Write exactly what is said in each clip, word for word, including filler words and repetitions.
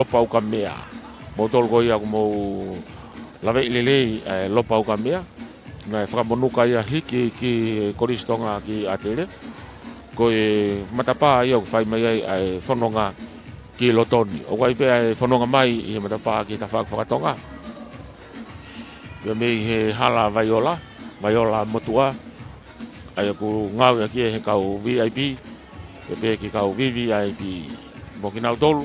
Lopa Ukamea. Moutolu ko ia ʻoku mou laveʻi lelei ʻa e Lopa Ukamea. Naʻe fakamonuka ia hiki ki Kolisi Tonga ki ʻAtele. Ko e matapā ia ʻoku fai mai ai ʻa e fononga ki Lotoni. ʻOku ʻi ai pē ʻa e fononga mai ʻi he matapā ki he tafaʻaki fakatonga. Pea mei he Hala Vaiola, Vaiola Motuʻa, ʻa ia ʻoku ngāueʻaki ʻe he kau V I P, pea pehē ki he kau V V I P. Mo kinautolu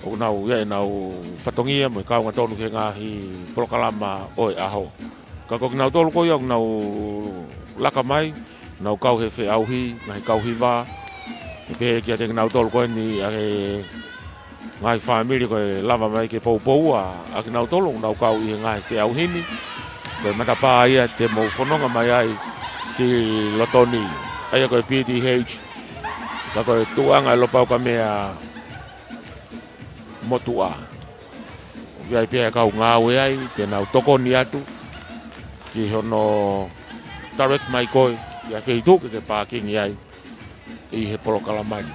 ʻoku nau ʻi ai ʻenau fatongia mo e kaunga tonu ki he ngaahi polokalama ʻo e ʻaho. Ka ko kinautolu ko ia ʻoku nau laka mai, nau kau he feʻauhi, ngaahi kau hiva, pea pehē kiate kinautolu ko eni ʻa e ngaahi fāmili ko e lava mai ke poupoua ʻa kinautolu ʻoku nau kau ʻi he ngaahi feʻauhi ni. Ko e matapā ia te mou fononga mai ai ki Lotoni. ʻA ia ko e P T H, ka ko e tuʻuʻanga ʻo e Lopa Ukamea Motuʻa. ʻOku ʻi ai pē ʻa e kau ngāue ai, te nau tokoni atu ki hono direct mai koe ki ha feituʻu ke ke pākingi ai ʻi he polokalama ni.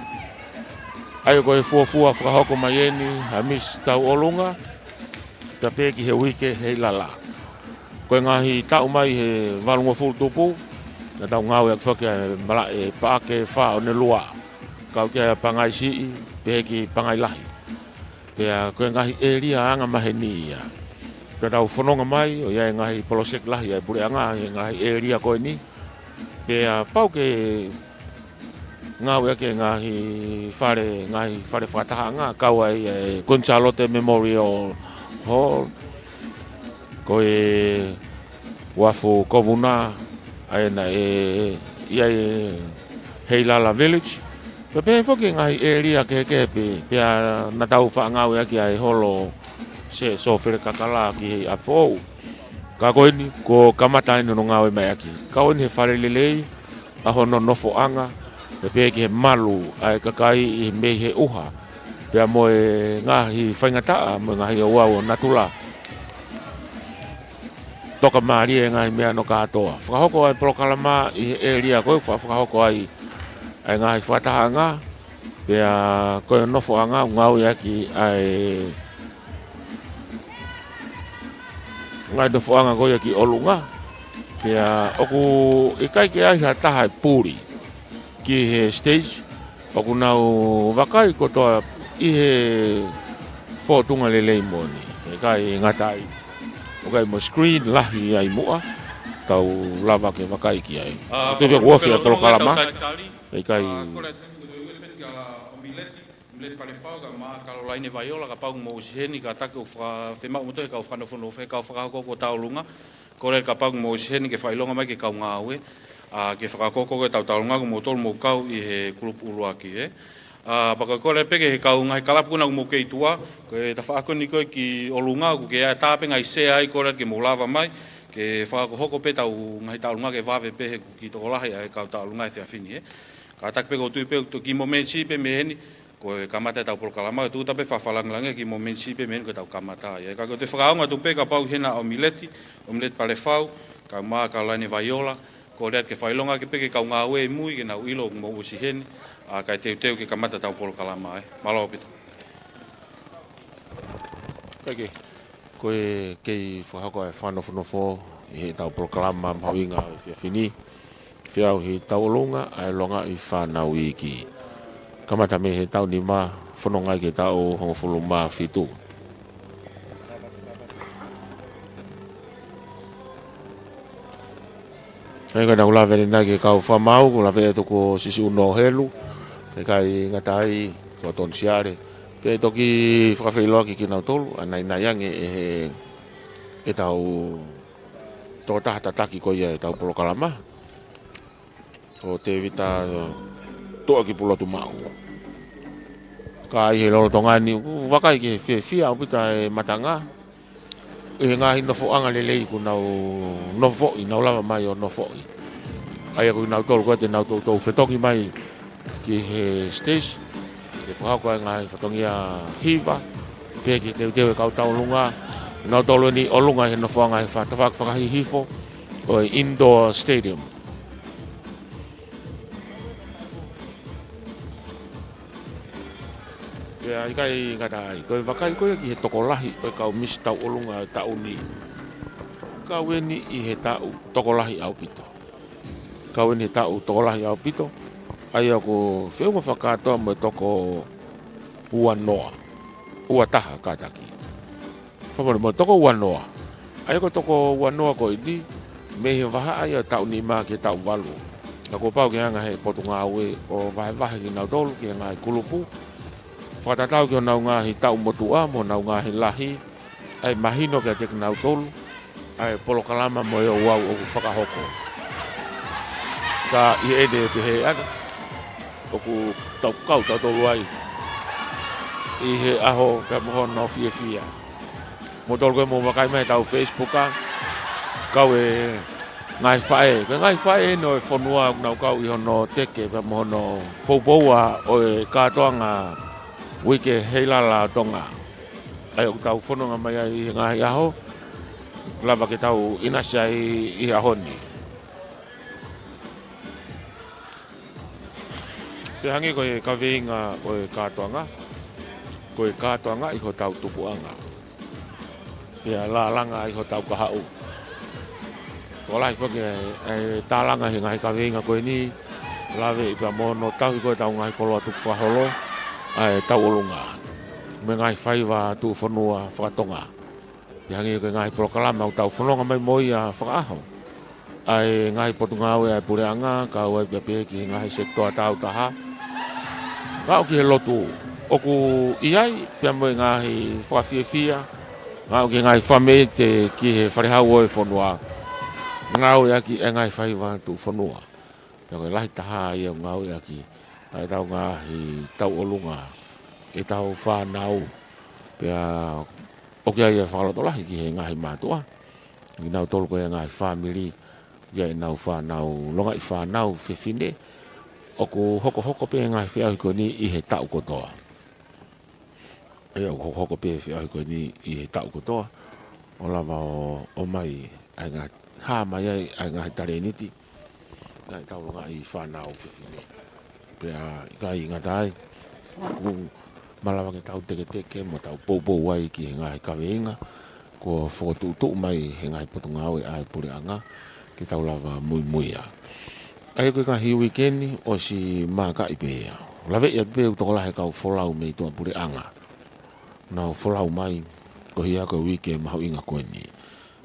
ʻA ia ko e fuofua fakahoko mai eni ʻa Miss Tauʻolunga, pea pehē ki he uike Heilala. Ko e ngaahi taʻu mai he valungofulu tupu, naʻa tau ngāueʻaki foki ʻa e malaʻe Paʻake Fā ʻo Nelua, kau ki ai ʻa Pangai Siʻi, pehē ki Pangai Lahi. Pea ko e ngaahi ʻēlia angamaheni ia. Pea tau fononga mai, ʻoku ʻi ai e ngaahi poloseki lahi ʻa e puleʻanga, he ngaahi ʻēlia ko eni. Pea pau ke ngāueʻaki e ngaahi fale, ngaahi fale fakatahaʻanga, kau ai e Queen Sālote Memorial Hall, ko e Uafu Kovuna, ʻa ia naʻe ʻi ai e Heilala Village. Pea pehē foki e ngaahi ʻēlia kehekehe pē, pea naʻa tau faʻa ngāueʻaki ʻa e holo Sir Sōfele Kakala ki he ʻaho foʻou. Ka ko eni, kuo kamata eni hono ngāue mai ʻaki. Kau eni he fale lelei, ʻa hono nofoʻanga, pea pehē ki he malu ʻa e kakai ʻi he mei he ʻuha. Pea mo e ngaahi faingataʻa, mo e ngaahi ouau ʻo natula. Toka mālie e ngaahi meʻa hono kātoa. Fakahoko ʻa e polokalama ʻi he ʻēlia ko ē, fa-, fakahoko ai ʻa e ngaahi fakatahaʻanga, pea ko e nofoʻanga ʻoku ngāueʻaki ʻa e ngaahi nofoʻanga ko ia ki ʻolunga. Pea ʻoku ʻikai ke ʻi ai ha taha ʻe puli ki he stage, ʻoku nau vakai kotoa ʻi he fōtunga lelei moʻoni. ʻIkai ngata ai, ʻoku ʻi ai mo e screen lahi ʻi muʻa, tau lava ke vakai ki ai. ʻA, ko e pea kuo ofi ʻa e polokalama. ʻIkai. ʻA, ko e lea tenu ko e uile peni ka ʻOmileti, ʻOmileti Palefau, kae ʻumaʻā Kalolaine Vaiola, kapau ʻoku mou ʻosi heni, kātaki ʻo faka-, fiemaʻu moutolu ʻe he kau fakanofonofo, ʻe he kau fakahoko ko e taʻolunga, ko e lea kapau ʻoku mou ʻosi heni ke fakaʻilonga mai ki he kau ngāue, ʻa, ke fakakokoke ʻetau taʻolunga ko moutolu mou kau ʻi he kulupu ʻuluaki, ē. ʻA, pea ko e kole pē ki he kau ngaahi kalapu ko ena ʻoku mou kei tuʻa, ko e tafaʻaki ko eni ko ē ki ʻolunga, ʻoku kei ʻi ai e tā pē ngaahi sea ai, kole ke mou lava mai, ke fakahokohoko pē ʻetau ngaahi taʻolunga ke vave pē he ʻoku kiʻi tokolahi ʻa e kau taʻolunga he efiafi ni, ē. Kātaki pē, ʻoku ou tui pē ʻoku kiʻi momeniti pē mei heni, ko e kamata ʻetau polokalama, ʻoku tuku atu pē fakafakalāngilangi kiʻi momeniti pē mei heni ko ʻetau kamata ia. Ka ko e toe fakaʻaonga atu pē kapau ʻi hena ʻa ʻOmileti, ʻOmileti Palefau, kae ʻumaʻā Kalolaine Vaiola, ko e lea ke fakaʻilonga atu pē ki he kau ngāue ʻi mui ke nau ʻilo ʻoku mou ʻosi heni, ʻa, kae teuteu ke kamata ʻetau polokalama, ē. Mālō ʻaupito. Kae kehe, ko e kei fakahoko ʻa e fakanofonofo ʻi heʻetau polokalama mahuʻinga ʻo e efiafi ni, Feʻauhi Tauʻolunga ʻa e Longaʻi Fānau Iiki. Kamata mei he taʻu nima, fononga ai ki he taʻu hongofulu mā fitu. ʻA ia ko ʻenau lave ʻanenai ki he kau fakamaau, kuo lave atu ko Sisiʻuno Helu, kae ʻikai ngata ai, ko Tony Siale. Pea toki fakafeʻiloaki kinautolu, ʻa e naʻinaʻi ange ʻe he, ʻetau tokotaha tataki ko ia ʻetau polokalama, ko Tēvita Tuʻakipulotu Maʻu. Ka ʻi he lolotonga ni, ʻoku vakai ki he fiefia ʻaupito ʻa e matanga ʻi he ngaahi nofoʻanga lelei kuo nau nofoʻi, nau lava mai ʻo nofoʻi. ʻA ia ko kinautolu ko ē te nau toutou fetongi mai ki he stage, ke fakahoko ʻa e ngaahi fatongia hiva, pea ke teuteu e kau taʻolunga, nautolu eni ʻolunga he nofoʻanga he fa-, tafaʻaki fakahihifo ʻo e indoor stadium. Pea ʻIkai ngata ai, ko e vakai ko ia ki he tokolahi ʻo e kau Misi Tauʻolunga ʻo e taʻu ni. Kau eni ʻi he taʻu tokolahi ʻaupito. Kau eni he taʻu tokolahi ʻaupito. ʻA ia ʻoku feʻunga fakakātoa mo e toko ua noa. Ua taha kātaki. Fakamolemole, toko ua noa. ʻA ia ko e toko ua noa ko eni, mei he vahaʻa ia ʻo e taʻu nima ki he taʻu valu. Ka kuo pau ke hanga ʻe he Potungāue ʻo vahevahe kinautolu ki he ngaahi kulupu. Fakatatau ki honau ngaahi taʻu motuʻa mo honau ngaahi lahi. ʻA ia mahino kiate kinautolu ʻa e polokalama mo e ouau ʻoku fakahoko. Ka ʻi heʻene pehē ʻana, ʻoku tau kau tautolu ai ʻi he ʻaho pea mo hono fiefia. Moutolu ko ē mou vakai mai heʻetau Facebook ʻa, kau e ngaahi faʻē. Ko e ngaahi faʻē eni ʻo e fonua ʻoku nau kau ʻi hono teke pea mo hono poupoua ʻo e kātoanga Uike Heilala ʻo Tonga. ʻA ia ʻoku tau fononga mai ai ʻi he ngaahi ʻaho, lava ke tau ʻinasi ai ʻi he ʻaho ni. Pea hangē ko e kaveinga ʻo e kātoanga, ko e kātoanga ʻi hotau tupuʻanga. Pea lālanga ʻi hotau kahaʻu. Tokolahi foki e, e tālanga he ngaahi kaveinga ko eni, lave ʻi pea mo hono tauhi ko ē ʻetau ngaahi koloa tukufakaholo, ʻa e tauʻolunga. Mo e ngaahi faiva tuʻufonua fakatonga. Pea hangē ko e ngaahi polokalama ʻoku tau fononga mai mo ia fakaʻaho. ʻA e ngaahi potungāue ʻa e puleʻanga, kau ai pea pehē ki he ngaahi sekitoa tāutaha. Ngaʻu ki he lotu ʻoku ʻi ai, pea mo e ngaahi fakafiefia. Ngaʻu ki he ngaahi fāmili ki he falehau ʻo e fonua. Ngāueʻaki e ngaahi faiva tuʻufonua. Pea ko e lahi taha ia ʻoku ngāueʻaki ʻa ʻetau ngaahi tauʻolunga, ʻetau fānau. Pea ʻoku ʻi ai e fakalotolahi ki he ngaahi mātuʻa. Kinautolu ko e ngaahi fāmili, ʻi ai ʻenau fānau, longaʻi fānau fefine. ʻOku hokohoko pē ngaahi feʻauhi ko eni ʻi he taʻu kotoa. ʻA ia ʻoku hokohoko pē feʻauhi ko eni ʻi he taʻu kotoa. ʻO lava ʻo, ʻomai, ʻa e ngaahi, hā mai ai, ʻa e ngaahi talēniti. Ngaahi tau longaʻi fānau fefine. Pea ʻikai ngata ai, ʻoku malava ke tau teketeke mo tau poupou ai ki he ngaahi kaveinga kuo fokotuʻutuʻu mai he ngaahi potungāue ʻa e puleʻanga ke tau lava muimuia. ʻA ia ko e ngaahi uike ni ʻosi mākaʻi pē ia. Laveʻi atu pē ʻoku tokolahi e kau folau mei tuʻapuleʻanga. Nau folau mai, ko ia ko e uike mahuʻinga ko eni.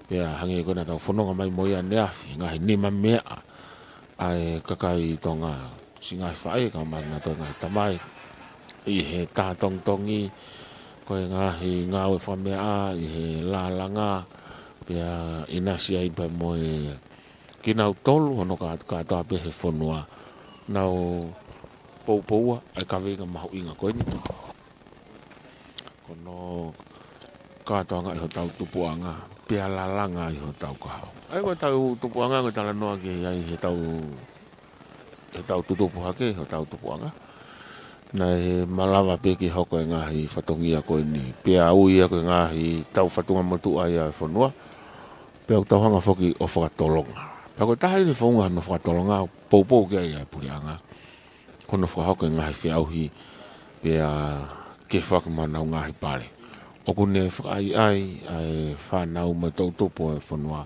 Pea hangē ko ē naʻa tau fononga mai mo ia ʻaneafi, ngaahi nima meʻa ʻa e kakai Tonga, siʻi ngaahi faʻē, kau mai nautolu ngaahi tamai, ʻi he taha tongitongi, ko e ngaahi ngāue fakameʻa, ʻi he lālanga, pea ʻinasi ai pea mo e kinautolu, hono kā-, kātoa pē he fonua, nau poupoua ʻa e kaveinga mahuʻinga ko eni. Ko hono kātoanga ʻi hotau tupuʻanga, pea lālanga ʻi hotau kahaʻu. ʻA ia ko ʻetau tupuʻanga, ko e talanoa ki ai heʻetau, heʻetau tutupu hake, hotau tupuʻanga. Naʻe malava pē ke hoko e ngaahi fatongia ko eni. Pea ui ia ko e ngaahi tau fatunga motuʻa ia ʻo e fonua. Pea ʻoku tau hanga foki ʻo fakatolonga. Pea ko e taha eni e founga hono fakatolonga, poupou ki ai ʻa e puleʻanga. Ko hono fakahoko e ngaahi feʻauhi pea ke fakamaau ngaahi pale. ʻOku ne fakaʻaiʻai ʻa e fānau mo e toʻutupu ʻo e fonua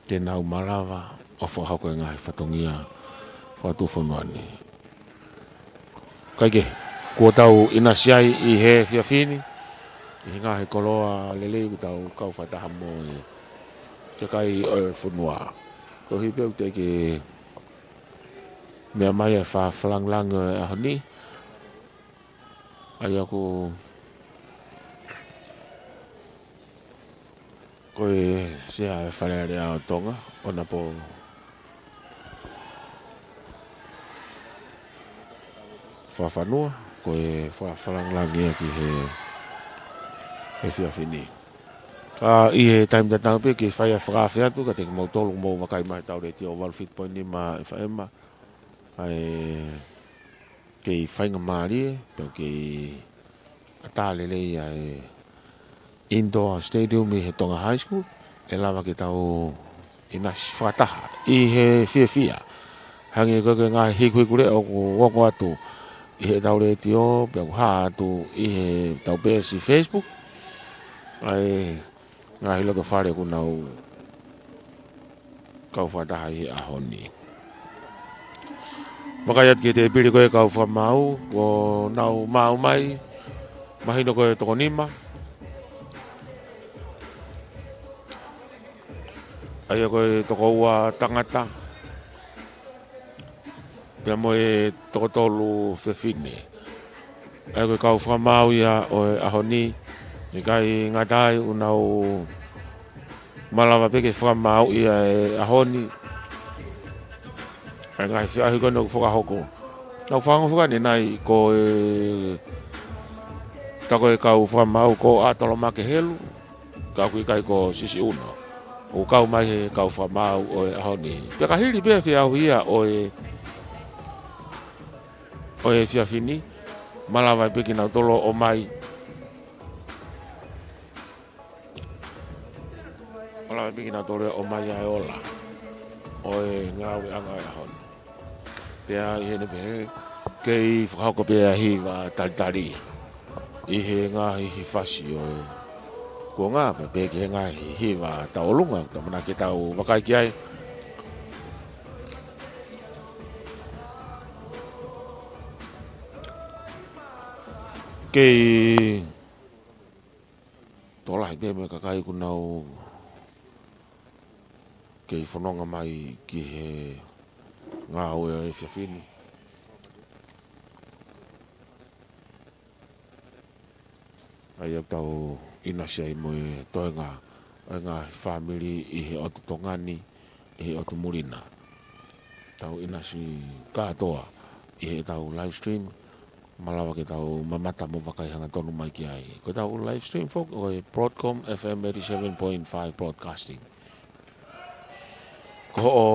ke nau malava ʻo fakahoko e ngaahi fatongia fakatuʻufonua ni. Kae kehe, kuo tau ʻinasi ai ʻi he efiafi ni, ʻi he ngaahi koloa lelei ʻoku tau kau fakataha mo e kakai ʻo e fonua. Koeʻuhi pē ʻoku teʻeki meʻa mai e fakafakalāngilangi ʻo e ʻaho ni. ʻA ia ko, ko e Sea ʻo e Fale Alea ʻo Tonga, ʻo na po fakafanua, ko e fakafakalāngilangi ia ki he, he efiafi ni. ʻA, ʻi he taimi tatau pē ke fai ʻa e fakaafe atu, kiate kimoutolu mou vakai mai heʻetau letiō valu fitu poini nima F M. ʻA e kei faingamālie, pea kei ʻatā lelei ʻa e indoor stadium ʻi he Tonga High School, ʻe lava ke tau ʻinasi fakataha ʻi he fiefia. Hangē ko e ngaahi hikuhikuleʻo ʻoku hoko atu, ʻi heʻetau letiō, pea ʻoku hā atu ʻi heʻetau peesi Facebook ʻa e ngaahi loto fale ʻoku nau kau fakataha ʻi he ʻaho ni. Vakai atu ki he tēpile ko e kau fakamaau, ʻoku nau maau mai, mahino ko e toko nima. ʻA ia ko e toko ua tangata, pea mo e toko tolu fefine. ʻA ia ko e kau fakamaau ia ʻo e ʻaho ni, ʻikai ngata ai ʻoku nau malava pē ke fakamaauʻi ʻa e ʻaho ni ʻa e ngaahi feʻauhi ko eni ʻoku fakahoko. Nau fakaongo fakani nai ko e, tā ko e kau fakamaau ko ʻAtolomake Helu, ka ʻoku ʻikai ko Sisi ʻUno. ʻOku kau mai he kau fakamaau ʻo e ʻaho ni. Pea ka hili pē feʻauhi ia ʻo e, ʻo e efiafi ni, malava pē kinautolu ʻo ʻomai. Malava pē kinautolu ʻo ʻomai ʻa e ola ʻo e ngāueʻanga ʻo e ʻaho ni. Pea ʻi heʻene pehē, kei fakahoko pē ʻa e hiva talitali ʻi he ngaahi hifasi ʻo e kuonga, pea pehē ki he ngaahi hiva tauʻolunga, ʻoku tau ʻamanaki ke tau vakai ki ai. Kei tokolahi pē mo e kakai ʻoku nau kei fononga mai ki he ngāue ʻo e efiafi ni. ʻA ia ʻoku tau ʻinasi ai mo e toenga ʻo e ngaahi fāmili ʻi he ʻotu Tonga ni, ʻi he ʻotu muli na. Tau ʻinasi kātoa ʻi heʻetau live stream, malava ke tau mamata mo vakai hangatonu mai ki ai. Ko ʻetau live stream foki ʻo e Broadcom F M eighty-seven point five Broadcasting. Ko hoʻo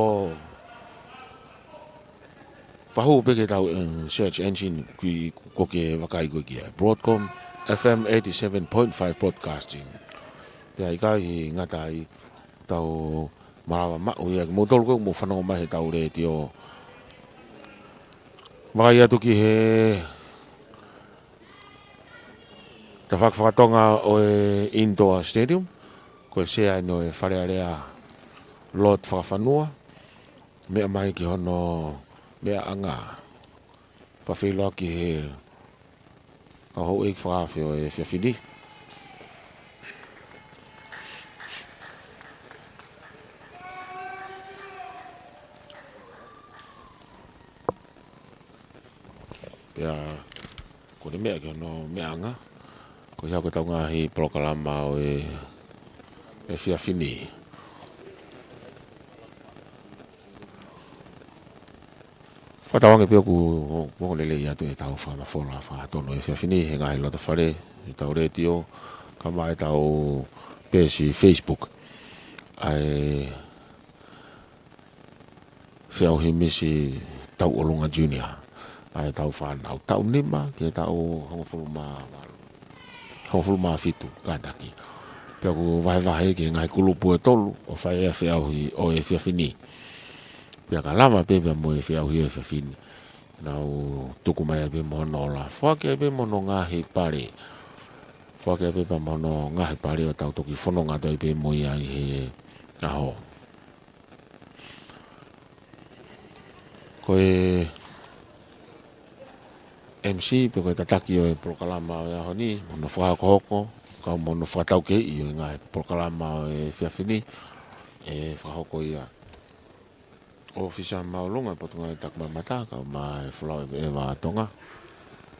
fahu pē ki heʻetau, eh, search engine ki, ko ke vakai koe ki ai. Broadcom F M eighty-seven point five Broadcasting. Pea ʻikai ngata ai, tau malava maʻu ia kimoutolu ʻoku mou fanongo mai heʻetau letiō. Vakai atu ki he tafaʻaki fakatonga ʻo e Indoor Stadium, ko e sea eni ʻo e Fale Alea Lord Fakafanua, meʻa mai ki hono meʻaʻanga. Fakafeʻiloaki he kau houʻeiki fakaafe ʻo e efiafi ni. Pea ko ʻene meʻa ki hono meʻaʻanga, ko ia ko ʻetau ngaahi polokalama ʻo e, ʻo e efiafi ni. Fakatauange pē ʻoku, ʻoku ongo lelei atu ʻetau fakamafola fakatonu ʻo e efiafi ni he ngaahi loto fale, heʻetau letiō, kae ʻumaʻā ʻetau peesi Facebook. ʻA e feʻauhi misi tauʻolunga junior ʻa ʻetau fānau taʻu nima ki he taʻu hongofulu mā valu, hongofulu mā fitu kātaki. Pea ʻoku vahevahe ki he ngaahi kulupu ʻe tolu ʻo fai ʻa e feʻauhi ʻo e efiafi ni. Pea ka lava pē pea mo e feʻauhi ʻo e efiafi ni, nau tuku mai ai pē mo hono ola. Foaki ai pē mo hono ngaahi pale. Foaki ai pē pea mo hono ngaahi pale ʻo tau toki fononga atu ai pē mo ia ʻi he ʻaho. Ko e M C pe ko e tataki ʻo e polokalama ʻo e ʻaho ni, mo hono fakahokohoko, kau mo hono fakataukeiʻi ʻo e ngaahi polokalama ʻo e efiafi ni, ʻe fakahoko ia ʻe he ʻōfisa māʻolunga ʻo e Potungāue Takimamata, kau mo e Folau ʻEveʻeva ʻa Tonga,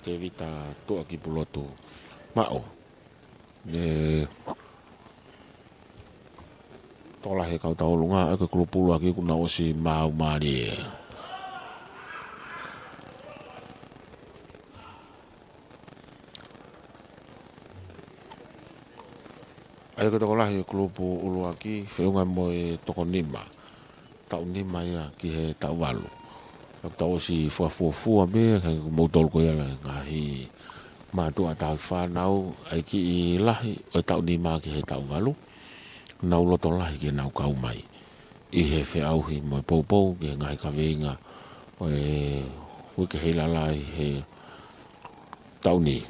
Tēvita Tuʻakipulotu Maʻu. ʻE tokolahi e kau tauʻolunga, ʻa ia ko e kulupu ʻuluaki kuo nau ʻosi maau mālie. ʻA ia ko e tokolahi e kulupu ʻuluaki, feʻunga mo e toko nima. Taʻu nima ia ki he taʻu valu. ʻOku tau ʻosi fakafuofua pē, ka ko moutolu ko ia ʻa e ngaahi mātuʻa tauhi fānau, ʻa e kiʻi lahi ʻo e taʻu nima ki he taʻu valu. Nau loto lahi ke nau kau mai ʻi he feʻauhi mo e poupou ki he ngaahi kaveinga ʻo e uike heilala ʻi he taʻu ni.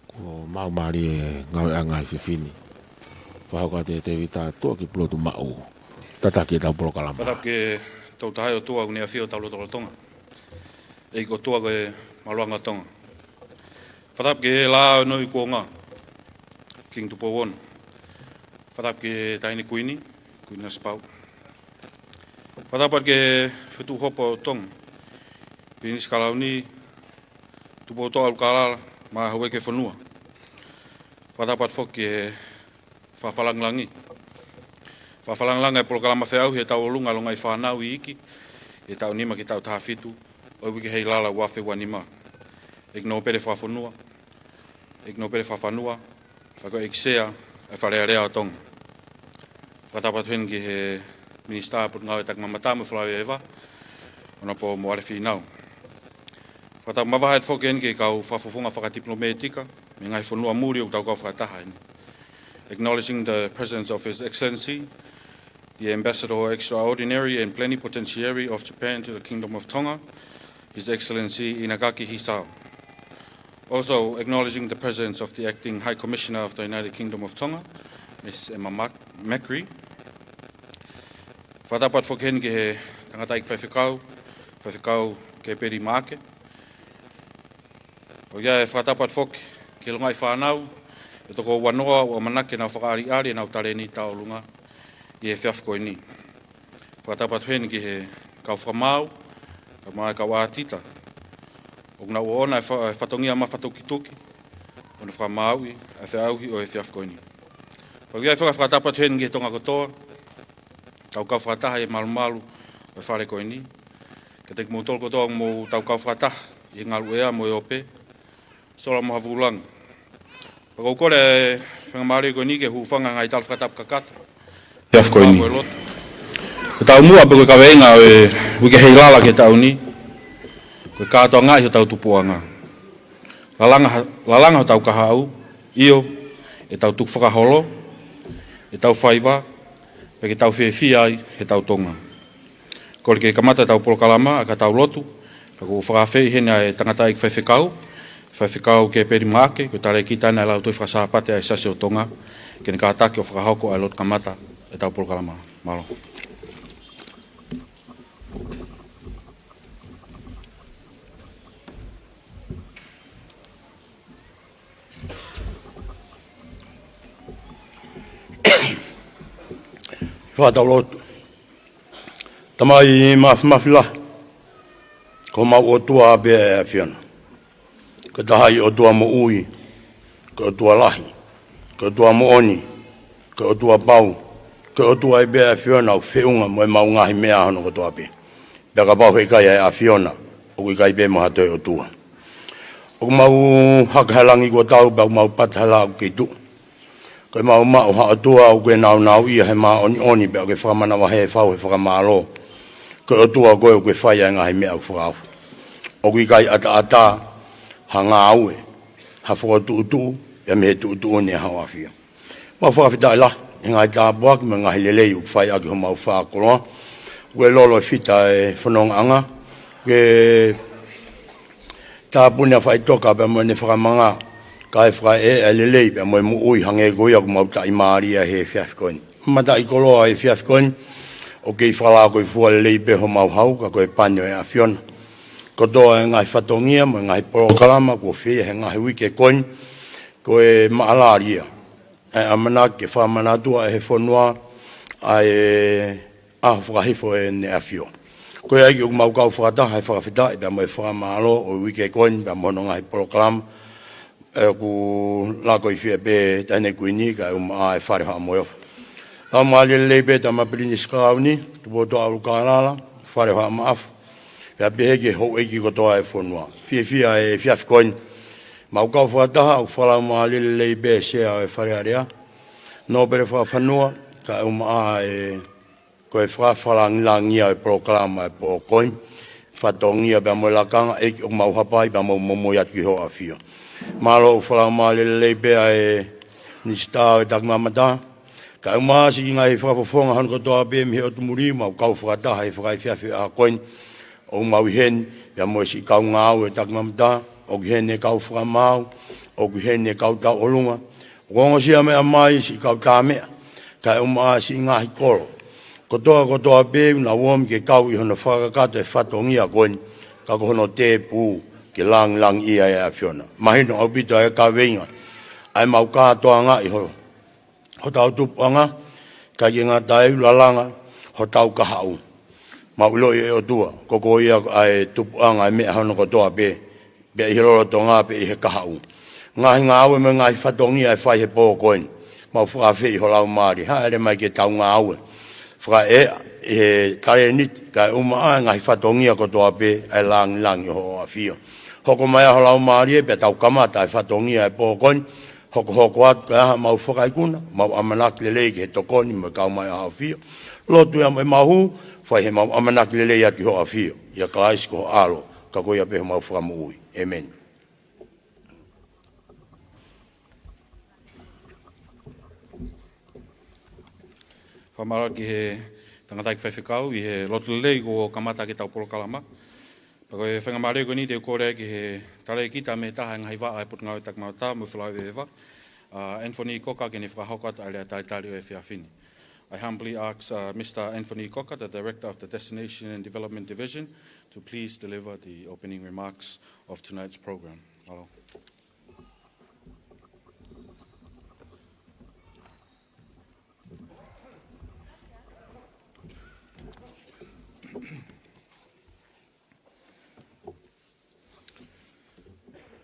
Ko mau mālie ngāueʻanga ʻi he efiafi ni. Fakahoko atu ʻe Tēvita Tuʻa ki Pulotu Maʻu. Tataki ʻetau polokalama. Fakatapu ki he Tolu Tahaʻi ʻOtua ʻoku ne ʻafio ʻi hotau lotolotonga. ʻEiki ʻOtua ko e maluʻanga ʻo Tonga. Fakatapu ki he Laʻā ʻo e Noi Kuonga, Kingi Tupou Ono. Fakatapu ki he Taʻahine Kuini, Kuini Nanasipauʻu. Fakatapu atu ki he Fetuʻu Hopo ʻo Tonga, Pilinisi Kalauni, Tupoutoʻa ʻUlukalala, mo e Houʻeiki ʻo e fonua. Fakatapu atu foki ki he Fakafalangilangi. Fakafalangilangi e polokalama feʻauhi ʻetau ʻolunga longaʻi fānau iiki, ʻi he taʻu nima ki he taʻu taha fitu ʻo e uike Heilala ua afe ua nima. ʻEiki Nōpele Fakafonua, ʻEiki Nōpele Fakafonua, pea ko e ʻEiki Sea ʻo e Fale Alea ʻo Tonga. Fakatapu atu heni ki he Minisitā Potungāue Takimamata mo e Falaveaʻeva, Honourable Moale Fīnau. Fakatapu mavahe atu foki heni ki he kau fakafofonga fakatipilōmētika mei he ngaahi fonua muli ʻoku tau kau fakataha heni. Acknowledging the presence of His Excellency, the Ambassador Extraordinary and Plenipotentiary of Japan to the Kingdom of Tonga, His Excellency Inagaki Hisao. Also acknowledging the presence of the Acting High Commissioner of the United Kingdom of Tonga, Miss Emma Mac-, Macri. Fakatapu atu foki heni ki he tangataʻeiki faifekau, Faifekau Kēpeli Maʻake. ʻOku ʻi ai e fakatapu atu foki ki he longaʻi fānau ʻe toko uanoa ʻoku ʻamanaki ke nau fakaʻaliʻali ʻenau talēniti tauʻolunga ʻi he efiafi ko eni. Fakatapu atu heni ki he kau fakamaau, kae ʻumaʻā e kau ʻātita ʻoku nau ʻoʻona e fa-, e fatongia mafatukituki ʻo ne fakamaauʻi e feʻauhi ʻo e efiafi ko eni. Pea ʻoku ʻi ai foki e fakatapu atu heni ki he Tonga kotoa ʻoku tau kau fakataha ʻi he malumalu ʻo e fale ko eni. Kiate kimoutolu kotoa ʻoku mou tau kau fakataha ʻi he ngaluʻea mo e ope, sola mo ha vūlanga. Pea ʻoku ou kole e faingamālie ko eni ke hūfanga he ngaahi tala fakatapu kakato. Efiafi ko eni. Ko e lotu. Ko e taumuʻa pē ko e kaveinga ʻo e uike Heilala ki he taʻu ni, ko e kātoangaʻi hotau tupuʻanga. Lalanga ha-, lalanga hotau kahaʻu, ʻio, ʻetau tukufakaholo, ʻetau faiva, pea ke tau fiefia ai heʻetau Tonga. Kole ke kamata ʻetau polokalama ʻaki haʻatau lotu, pea ʻoku fakaafeʻi heni ʻa e tangataʻeiki faifekau, Faifekau Kēpeli Maʻake, ko e talēkita ʻena ʻa e Lautohi Fakasāpate ʻa e Siasi ʻo Tonga, ke ne kātaki ʻo fakahoko ʻa e lotu kamata ʻetau polokalama. Mālō. Fakatau lotu. Tamai māfimafi lahi, ko homau ʻOtua pē ʻa e ʻAfiona. Ko e Tahaʻi ʻOtua moʻui, ko e ʻOtua lahi, ko e ʻOtua moʻoni, ko e ʻOtua pau, ko e ʻOtua ia pē ʻa e ʻAfiona ʻoku feʻunga mo ʻemau ngaahi meʻa hono kotoa pē. Pea kapau he ʻikai ʻa e ʻAfiona, ʻoku ʻikai pē mo ha toe ʻOtua. ʻOku mau haka he langi kuo tau, pea ʻoku mau pata he laʻā ʻoku kei tuʻu. Ko ʻemau maʻu ha ʻOtua ʻoku ke nāunauʻia he māʻoniʻoni pea ʻoku ke fakamanavahē fau he fakamālō. Ko e ʻOtua koe ʻoku ke fai ʻa e ngaahi meʻa ʻoku fakaofo. ʻOku ʻikai ʻataʻatā ha ngāue, ha fokotuʻutuʻu, pea mei he tuʻutuʻuni ʻa hoʻo ʻAfio. Mau fakafetaʻi lahi he ngaahi tāpuaki mo e ngaahi lelei ʻoku fai ʻaki homau fakakoloa. ʻOku ke lolo e fita e fonongaʻanga. ʻOku ke tāpuni ʻa Faʻitoka pea mo ʻene fakamanga, kae fakaeʻa e lelei pea mo e moʻui hangē ko ia ʻoku mau taʻimālie he efiafi ko eni. Mataʻikoloa he efiafi ko eni, ʻoku kei fakalākoifua lelei pē homau hau, ka ko e pani ʻo e ʻAfiona. Kotoa e ngaahi fatongia mo e ngaahi polokalama kuo fai he ngaahi uike ko eni, ko e maʻalali ia. ʻA e ʻamanaki ke fakamanatua ʻe he fonua ʻa e ʻaho fakahifo ʻEne ʻAfio. Ko ia ʻEiki ʻoku mau kau fakataha he fakafetaʻi pea mo e fakamālō ʻo e uike ko eni pea mo hono ngaahi polokalama, ʻa ia ʻoku lākoifie pē Taʻahine Kuini kae ʻumaʻā e Fale ʻo Haʻa Moheofo. Laumālie lelei pē Tama Pilinisi Kalauni, Tupoutoʻa ʻUlukalala, Fale ʻo Haʻa Maʻafu. Pea pehē ki he houʻeiki kotoa e fonua. Fiefia he efiafi ko eni. Mau kau fakataha, ʻoku fakalaumālie lelei pē Sea ʻo e Fale Alea, Nōpele Fakafonua, kae ʻumaʻā e, ko e fakafalangilangi ia e polokalama e pō ko eni, fatongia pea mo e lakanga, ʻEiki ʻoku mau hapai pea mau momoi atu ki hoʻo ʻAfio. Mālō ʻoku fakalaumālie lelei pē ʻa e Minisitā ʻo e Takimamata, kae ʻumaʻā siʻi ngaahi fakafofonga hono kotoa pē mei he ʻotu muli, mau kau fakataha he fakaefiafi ʻaho ko eni. ʻOku mau ʻi heni, pea mo e siʻi kau ngāue takimamata, ʻoku ʻi heni e kau fakamaau, ʻoku ʻi heni e kau tauʻolunga. ʻOku ongosia meʻa mai siʻi kau tāmeʻa, kae ʻumaʻā siʻi ngaahi kolo. Kotoa, kotoa pē, ʻoku nau omi ke kau ʻi hono fakakakato e fatongia ko eni, ka ko hono tēpū ke langilangiʻia ʻa e ʻAfiona. Mahino ʻaupito ʻa e kaveinga ʻa e mau kātoanga ʻi ho hotau tupuʻanga, kae ʻikai ke ngata ai, lalanga hotau kahaʻu. Mau ʻiloʻi ʻe ʻOtua, ko ko ia ʻa e tupuʻanga ʻa e meʻa hono kotoa pē, pea ʻi he lolotonga pea ʻi he kahaʻu. Ngaahi ngāue mo e ngaahi fatongia ʻe fai he pō ko eni. Mau fakaafeʻi ho Laumālie, hāʻele mai ke tau ngāue fakaeʻa ʻi he talēniti, kae ʻumaʻā e ngaahi fatongia kotoa pē ʻa e langilangi ʻo hoʻo ʻAfio. Hoko mai ā ho Laumālie pea tau kamata e fatongia ʻo e pō ko eni, hokohoko atu kae ʻi ai haʻamau fakaikuna, mau ʻamanaki lelei ki he tokoni mo e kau mai ʻa ho ʻAfio. Lotu ia mo e mau hū, fai he mau ʻamanaki lelei atu ki hoʻo ʻAfio, ʻia Kalaisi ko ho ʻAlo, ka ko ia pē homau Fakamoʻui. ʻĒmeni. Fakamālō ki he tangataʻeiki faifekau ʻi he lotu lelei kuo kamata ʻaki ʻetau polokalama. Pea ko e faingamālie ko eni te u kole ki he talēkita mei he taha e ngaahi vaʻa ʻo e Potungāue Takimamata mo e Folau Evaeva, uh, Anthony Cocker, ke ne fakahoko atu ʻa e lea talitali ʻo e efiafi ni. I humbly ask, uh, Mister Anthony Cocker, the Director of the Destination and Development Division, to please deliver the opening remarks of tonight's program. Mālō.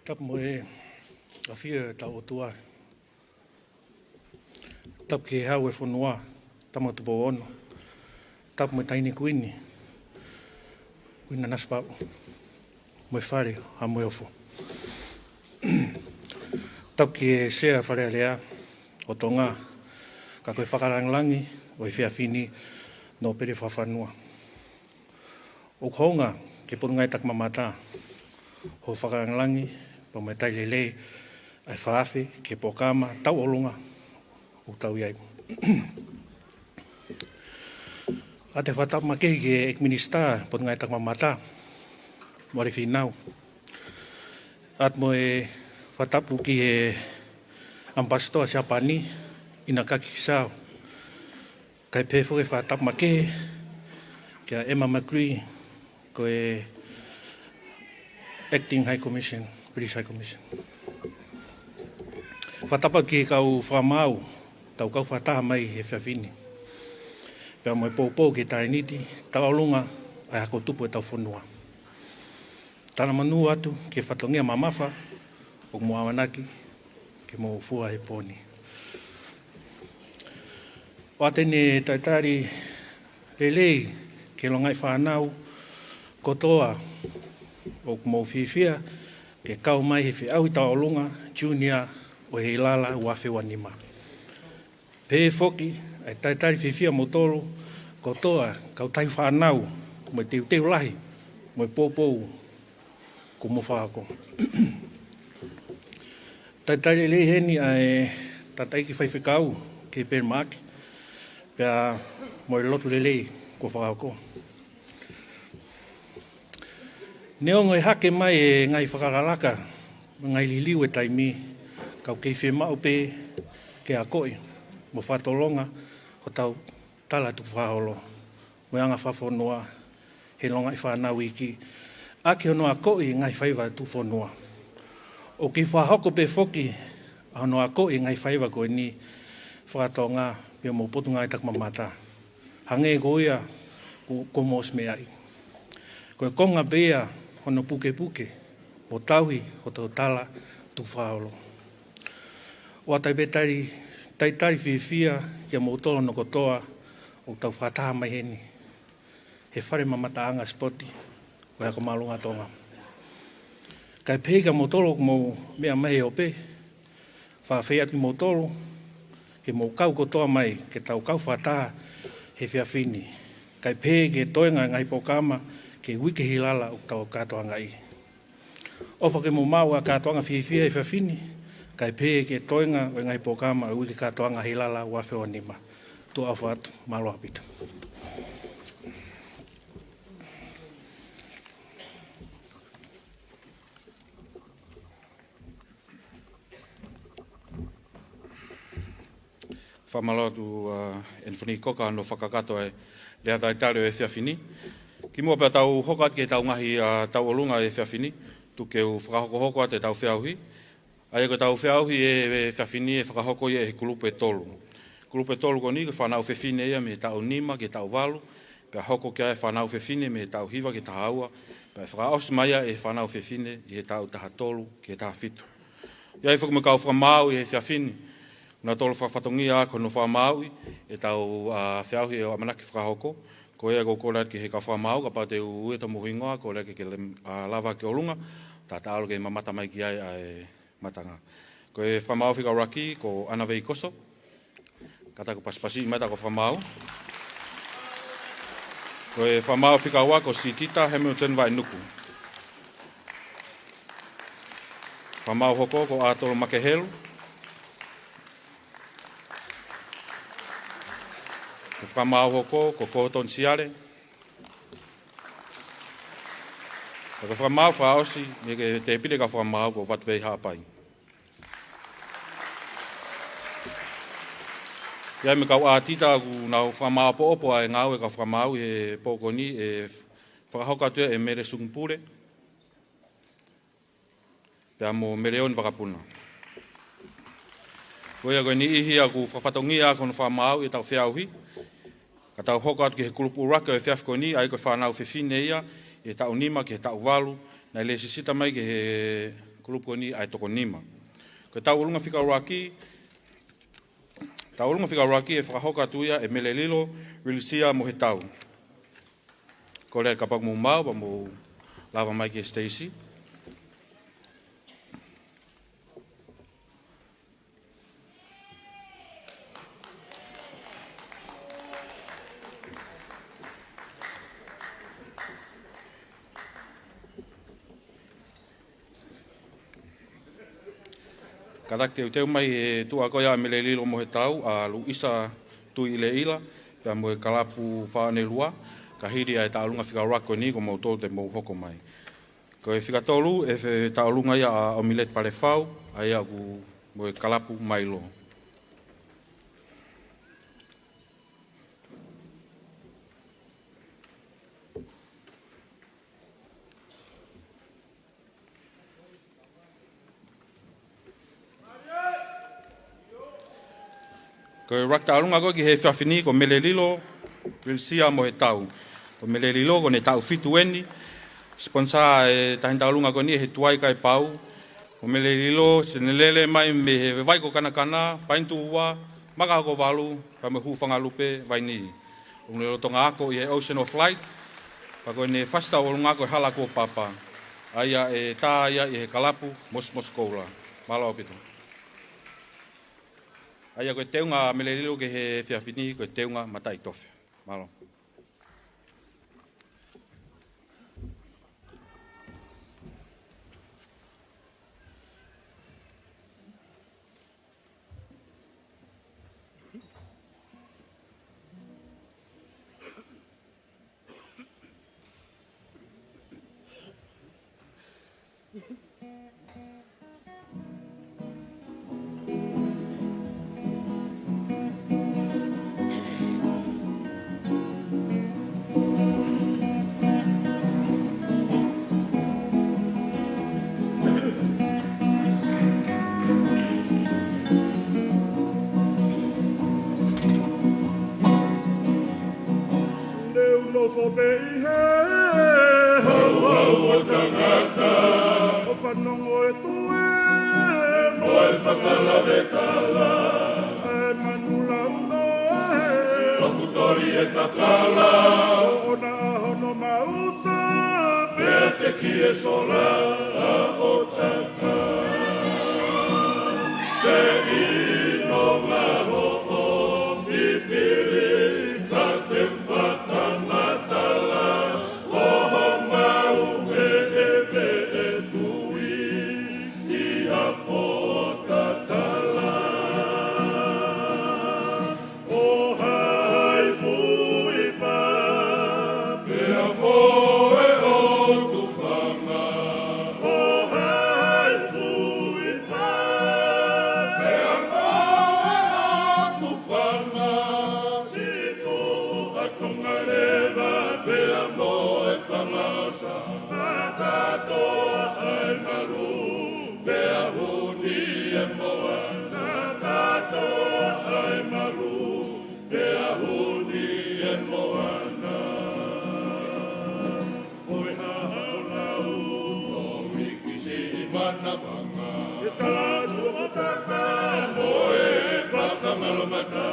Tapu mo e ʻafio ʻetau ʻOtua. Tapu ki he Hau ʻo e fonua, Tama Tupou Ono. Tapu mo e Taʻahine Kuini, Kuini Nanasipauʻu, mo e Fale ʻo Haʻa Moheofo. Tapu ki he Sea Fale Alea ʻo Tonga, ka ko e fakalangilangi ʻo e efiafi ni, Nōpele Fakafanua. ʻOku hounga ki he Potungāue Takimamata hoʻo fakalangilangi pea mo e tali lelei ʻa e fakaafe ki he polokalama tauʻolunga ʻoku tau ʻi ai. ʻOatu e fakatapu makehe ki he ʻEiki Minisitā Potungāue Takimamata, Moale Fīnau. ʻOatu mo e fakatapu ki he ʻAmipasitoa Siapani, Inagaki Hisao. Kae pehē foki e fakatapu makehe kia Emma McCree, ko e Acting High Commission, British High Commission. Fakatapu ki he kau fakamaau, tau kau fakataha mai he efiafi ni, pea mo e poupou ki he talēniti tauʻolunga ʻa e hako tupu ʻetau fonua. Talamonū atu ki he fatongia mamafa ʻoku mou ʻamanaki ke mou fua he pō ni. ʻOatu eni e talitali lelei ki he longaʻi fānau kotoa ʻoku mou fiefia ke kau mai he feʻauhi tauʻolunga Junior ʻo e Heilala ua afe ua nima. Pehē foki ʻa e talitali fiefia moutolu kotoa kau tauhi fānau mo e teuteu lahi mo e poupou kuo mou fakahoko. Talitali lelei heni ʻa e tangataʻeiki faifekau ki he Pele Maʻake, pea mo e lotu lelei kuo fakahoko. Neongo e hake mai e ngaahi fakalakalaka, ngaahi liliu e taimi, ka ʻoku kei fiemaʻu pē ke akoʻi mo fakatolonga hotau tala tukufakaholo mo e anga fakafonua he longaʻi fānau iiki, ʻaki hono akoʻi e ngaahi faiva tukufonua. ʻOku kei fakahoko pē foki ʻa hono akoʻi e ngaahi faiva ko eni faka-Tonga pea mo e Potungāue Takimamata. Hangē ko ia kuo, kuo mou ʻosi meaʻi, ko e konga pē ia hono pukepuke mo tauhi hotau tala tukufakaholo. ʻOatu ai pē tali, talitali fiefia kiate kimoutolu hono kotoa ʻoku tau fakataha mai heni he Fale Mamataʻanga Sipoti ʻo e Ako Māʻolunga ʻo Tonga. Kae pehē kiate kimoutolu ʻoku mou meʻa mai he ope, fakaafeʻi atu kimoutolu ke mou kau kotoa mai ke tau kau fakataha he efiafi ni, kae pehē ki he toenga e ngaahi polokalama ki he uike Heilala ʻoku tau kātoangaʻi. ʻOfa ke mou maʻu ha kātoanga fiefia he efiafi ni, kae pehē ki he toenga ʻo e ngaahi polokalama ʻo e uike kātoanga Heilala ua afe ua nima. Tuʻa ʻofa atu, mālō ʻaupito. Fakamālō atu, ʻa, Anthony Cocker hono fakakakato e lea talitali ʻo e efiafi ni. Kimuʻa pea tau hoko atu ki heʻetau ngaahi, ʻa, tauʻolunga ʻo e efiafi ni, tuku ke u fakahokohoko atu ʻetau feʻauhi. ʻA ia ko ʻetau feʻauhi ʻo e efiafi ni ʻe fakahoko ia ʻe he kulupu ʻe tolu. Kulupu ʻe tolu ko eni ko e fānau fefine ia mei he taʻu nima ki he taʻu valu, pea hoko ki ai e fānau fefine mei he taʻu hiva ki he taha ua, pea fakaʻosi mai ia ʻe he fānau fefine ʻi he taʻu taha tolu ki he taha fitu. ʻI ai foki mo e kau fakamaau ʻi he efiafi ni, naʻa tau fakafatongia ʻaki hono fakamaauʻi ʻetau, ʻa, feʻauhi ʻoku ʻamanaki fakahoko. Ko ia ʻoku ou kole atu ki he kau fakamaau, kapau te u ui atu homou hingoa, kole ke, ke le-, ʻa, lava ki ʻolunga, ta ta ʻalu ke mamata mai ki ai ʻa e matanga. Ko e fakamaau fika ʻuluaki, ko ʻAna Veikoso. Kātaki pasipasi mai ʻetau kau fakamaau. Ko e fakamaau fika ua, ko Sitita Hamilton Vainuku. Fakamaau hoko, ko ʻAtolo Makehelu. Ko e fakamaau hoko, ko Gordon Siale. Ko e fakamaau fakaʻosi, ʻa e tēpile kau fakamaau, ko Vatuvei Haʻapai. ʻI ai mo e kau ʻātita ʻoku nau fakamāʻopoʻopo ʻa e ngāue ʻa e kau fakamaau ʻi he pō ko eni, ʻe fakahoko atu ia ʻe Mele Sungupule pea mo Meleoni Vakapuna. Ko ia ko e niʻihi ia ʻoku fakafatongia ʻaki hono fakamaauʻi ʻetau feʻauhi. Ka tau hoko atu ki he kulupu ʻuluaki ʻo e efiafi ko eni, ʻa ia ko e fānau fefine ia ʻi he taʻu nima ki he taʻu valu, naʻe lēsisita mai ki he kulupu ko eni ʻa e toko nima. Ko e tauʻolunga fika ʻuluaki, tauʻolunga fika ʻuluaki ʻe fakahoko atu ia ʻe Melelilo Wilisia Mohetau. Kole kapau ʻoku mou maau, pea mou lava mai ki he siteisi. Kātaki teuteu mai he tuʻa ko ia ʻa Melelilo Mohetau, ʻa Luisa Tuʻiʻileʻila, pea mo e kalapu Faʻaonelua, ka hili ʻa e tauʻolunga fika ʻuluaki ko eni ko moutolu te mou hoko mai. Ko e fika tolu ʻe fe-, tauʻolunga ia ʻa ʻOmileti Palefau, ʻa ia ʻoku mo e kalapu Mailo. Ko e ʻuluaki tauʻolunga ko ē ki he efiafi ni ko Melelilo Wilisia Mohetau. Ko Melelilo ko ʻene taʻu fitu eni. Siponisā e taʻahine tauʻolunga ko eni ʻe he Tuai Kaipau. Ko Melelilo, sio ʻene lele mai mei he vai ko Kanakana, Paenitū Ua, Makahoko Valu, pea mo e Hūfangalupe Vainī. ʻOku ne lolotonga ako ʻi he Ocean of Light, pea ko ʻene fasi tauʻolunga ko e Hala Kuo Papa. ʻA ia ʻe tā ia ʻi he kalapu Mosimosi Koula. Mālō ʻaupito. ʻA ia ko e teunga ʻa Melelilo ki he efiafi ni, ko e teunga mataʻitofe. Mālō. Leu nofo pē ʻi he hauhau ʻo e tangata, ʻo fanongo e tue mo e fakalavetala. ʻA e manu launoa ē, ʻoku toli e kakala, ʻoʻona ʻa hono maʻusa, pea teki e sola ʻo taka. Te ʻi no ma hoʻo fifili ka te fakamatala, ʻoho mau ʻe ʻeve e tui ʻi ha pōtatala. ʻO hai fui pa, pea mo e ʻOtu Fanga. ʻO hai fui ʻi he moana, kātoa ʻa e malu, pea huni ʻi he moana. Ko e hā haʻo lau, ʻo mikisi ʻi manavanga. ʻE tala tuʻo taka, mo e fakamalomata.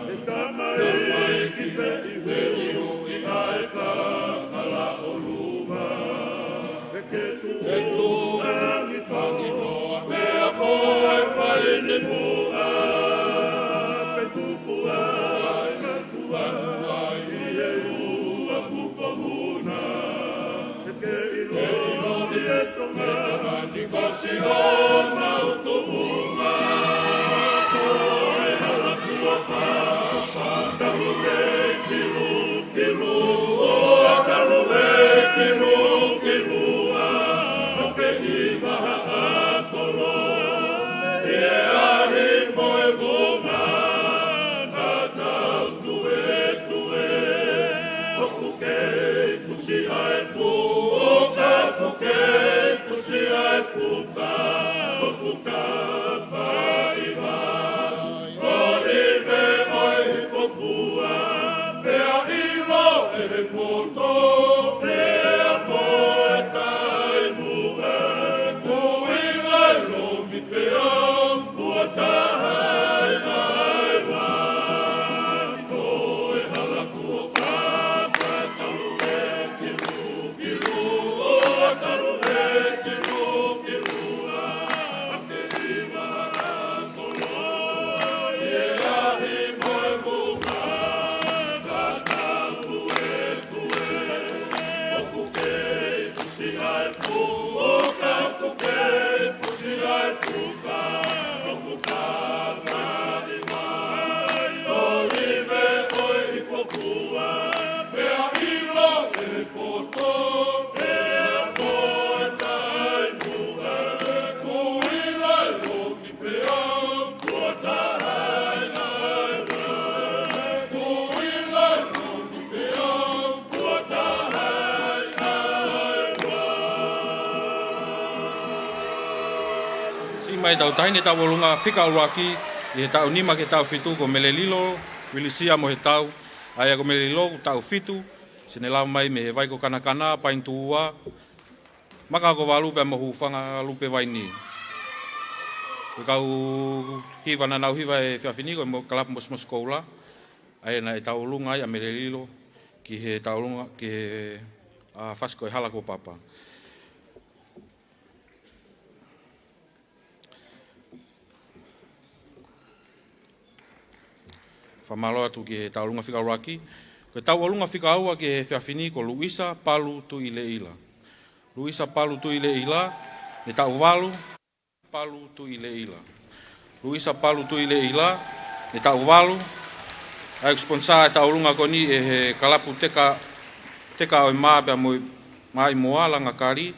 ʻE tamaiki, tamaiki, feʻihuʻi ʻa e kakala ʻo Luma. ʻE ke tuʻu, ʻe tuʻu angi, angi noa, pea ko e fai ni muʻa. Pe tupu ai, pe tupu ai, ʻi he ua kupo muna. ʻE ke ʻiloʻi, ʻe ʻiloʻi ʻe Tonga ni ko Siona ʻo Tuʻunga. Ko e hala kuo papa, talu e kilu, kilu, ʻo talu e kilu, kilu, ʻa, ʻo ke ʻi maha ʻa kolo, ʻi he ahi mo e vunga, ka tau tuetue, ʻoku kei fusi ʻa e fuka, ʻoku kei fusi ʻa e fuka, ʻoku kapa ʻi vai, ʻo live ʻo e hifo fua, pea ʻilo ʻe he poto, pea mo e taʻimuʻa, kuo ʻi ai lomi pea kuo taha ʻi ai ua. Ko e hala kuo papa, talu e kilu, kilu, ʻo talu e kilu, kilu, ʻa, ʻa ke ʻi maha ʻa kolo, ʻi he ahi mo e vunga, ka tau tuetue, ʻoku kei fusi ʻa e fuka, ʻoku kei fusi ʻa e fuka, ʻoku kapa ʻi vai, ʻo live ʻo e hifo fua, pea ʻilo ʻe he poto, pea mo e taʻimuʻa, kuo ʻi ai lomi pea kuo taha ʻi ai ua. Kuo ʻi ai lomi pea kuo taha ʻi ai ua. Siʻi mai ʻetau taʻahine tauʻolunga fika ʻuluaki, ʻi he taʻu nima ki he taʻu fitu, ko Melelilo Vilisia Mohetau, ʻa ia ko Melelilo taʻu fitu, siʻene lava mai mei he Vai ko Kanakana, Painitū Ua, Maka ko Valu pea mo Hūfanga Lupe Vaini. Ko e kau hiva naʻa nau hiva he efiafi ni ko e mo-, Kalapu Mosimosi Koula, ʻa ia naʻe tauʻolunga ai ʻa Melelilo ki he tauʻolunga, ki he, ʻa, fasi ko e hala kuo papa. Fakamālō atu ki he tauʻolunga fika ʻuluaki. Ko e tauʻolunga fika ua ki he efiafi ni ko Luisa Palu Tuʻileʻila. Luisa Palu Tuʻileʻila, ne taʻu valu. Palu Tuʻileʻila. Luisa Palu Tuʻileʻila, ne taʻu valu. ʻA ia ʻoku sponsor e tauʻolunga ko eni ʻe he kalapu teka, teka ʻo e mā pea mo e maʻimoa langa kali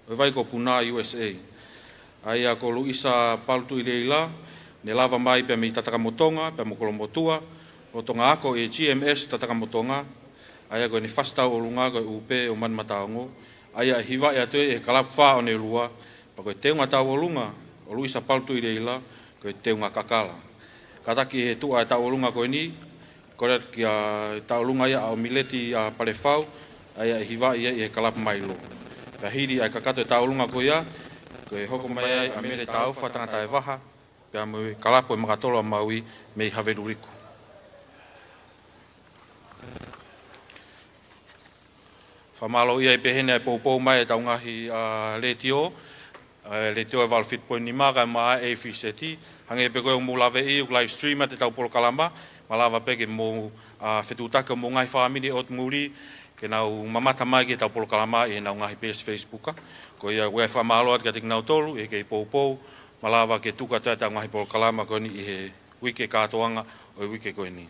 ʻo e Vai ko Puna U S A. ʻA ia ko Luisa Palu Tuʻileʻila, ne lava mai pea mei Tatakamotonga, pea mo Kolomotuʻa, lolotonga ako ʻi he G M S Tatakamotonga, ʻa ia ko ʻene fasi tauʻolunga ko e ʻUpe ʻo Manumataongo, ʻa ia ʻe hivaʻi atu ʻe he kalapu fā ʻo Oneolua, pea ko e teunga tauʻolunga ʻo Luisa Palu Tuʻileʻila, ko e teunga kakala. Kātaki ʻe he tuʻa e tauʻolunga ko eni, kole atu ki he tauʻolunga ia ʻa ʻOmileti ʻa Palefau, ʻa ia ʻe hivaʻi ai ʻe he kalapu Mailo. Pea hili ʻa e kakato e tauʻolunga ko ia, ko e hoko mai ai ʻa Mele Taufa Tangataevaha, pea mo e kalapu ʻo e Makatolo ʻa Maui mei Haveluliku. Fakamālō ia ʻi he pehē ni ʻa e poupou mai ʻetau ngaahi, ʻa, letiō, ʻa e letiō ʻe valu fitu poini nima kae ʻumaʻā e F Z. Hangē pē ko ia ʻoku mou laveʻi, ʻoku live stream atu ʻetau polokalama, malava pē ke mou, ʻa, fetuʻutaki homou ngaahi fāmili ʻotu muli, ke nau mamata mai ki heʻetau polokalama ʻi heʻenau ngaahi peesi Facebook. Ko ia ʻoku ou fakamālō atu kiate kinautolu, ʻi he kei poupou, malava ke tuku atu ʻetau ngaahi polokalama ko eni ʻi he uike kātoanga ʻo e uike ko eni.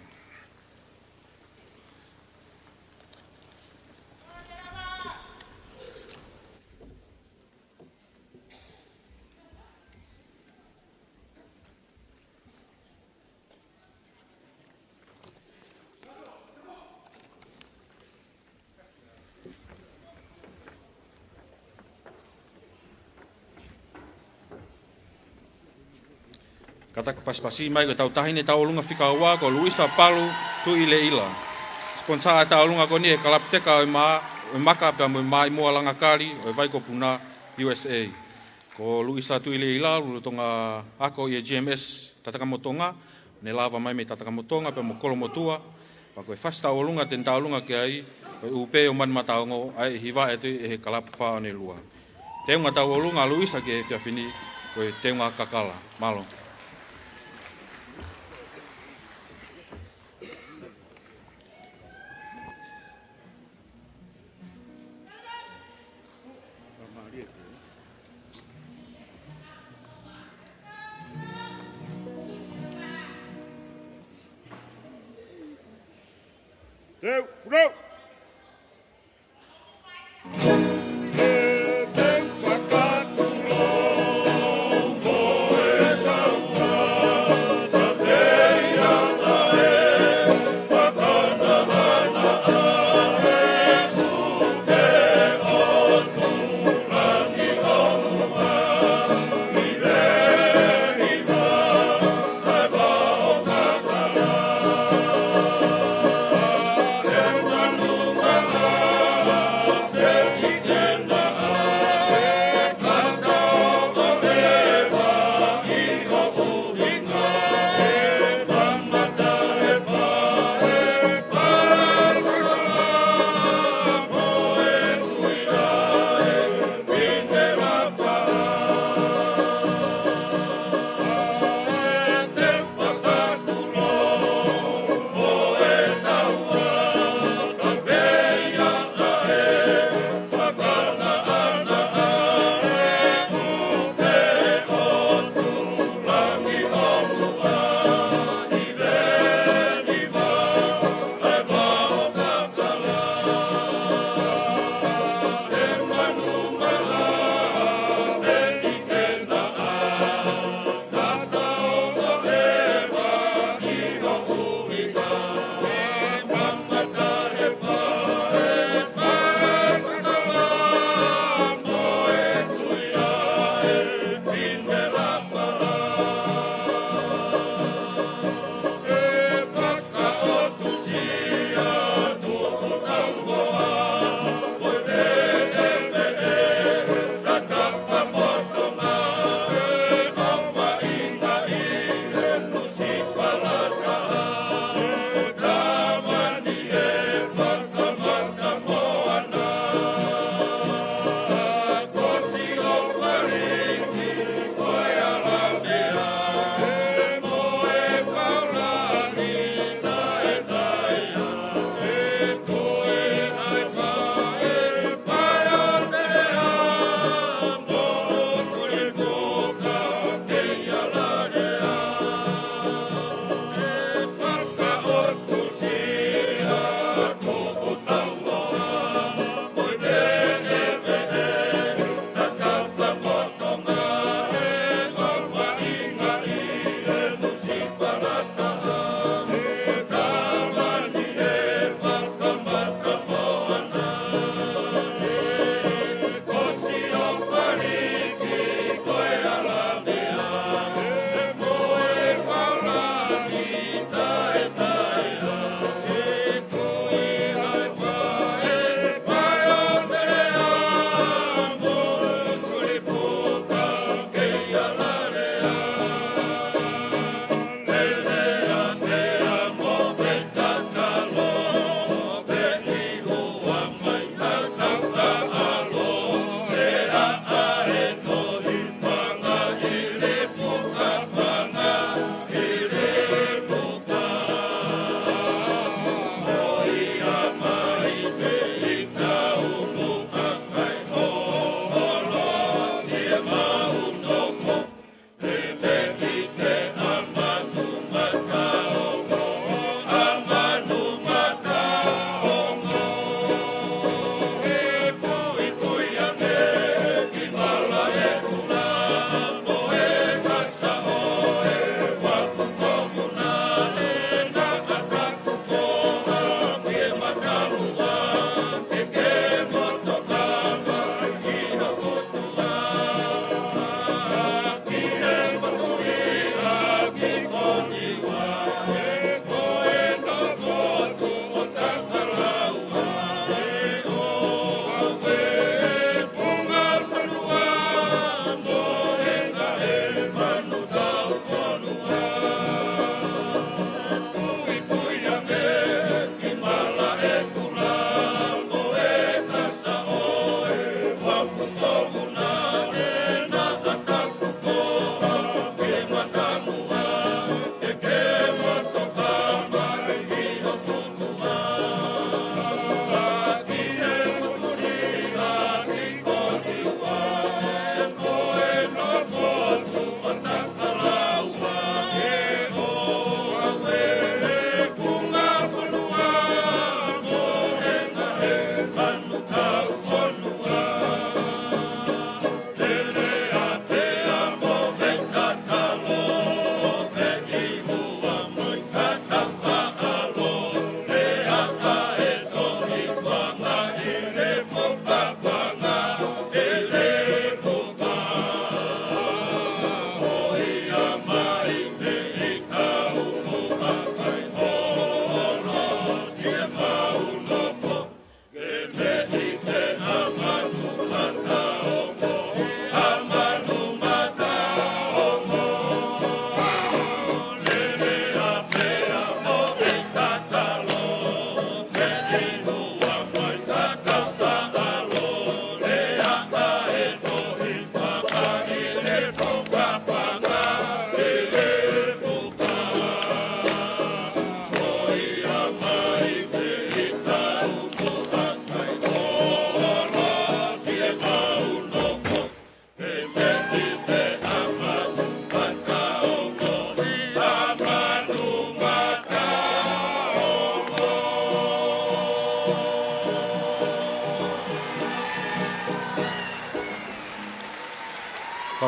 Kātaki pasipasi mai ko e tauhi taʻahine tauʻolunga fika ua ko Luisa Palu Tuʻileila. Siponisa e tauʻolunga ko eni ʻe he Kalapu Teka ʻo e Mā, ʻo e Maka pea mo e Maʻimoa Langakali ʻo e Vaikopuna, U S A. Ko Luisa Tuʻileila, lolotonga ako ʻi he G M S Tatakamotonga, ne lava mai mei Tatakamotonga pea mo Kolomotuʻa, pea ko e fasi tauʻolunga te ne tauʻolunga ki ai, ko e ʻUpe ʻo Manumataongo, ʻa ia ʻe hiva atu ʻe he Kalapu Fā ʻo Nēlua. Teunga tauʻolunga ʻa Luisa ki he efiafi ni, ko e teunga kakala. Mālō. Teu, pulou!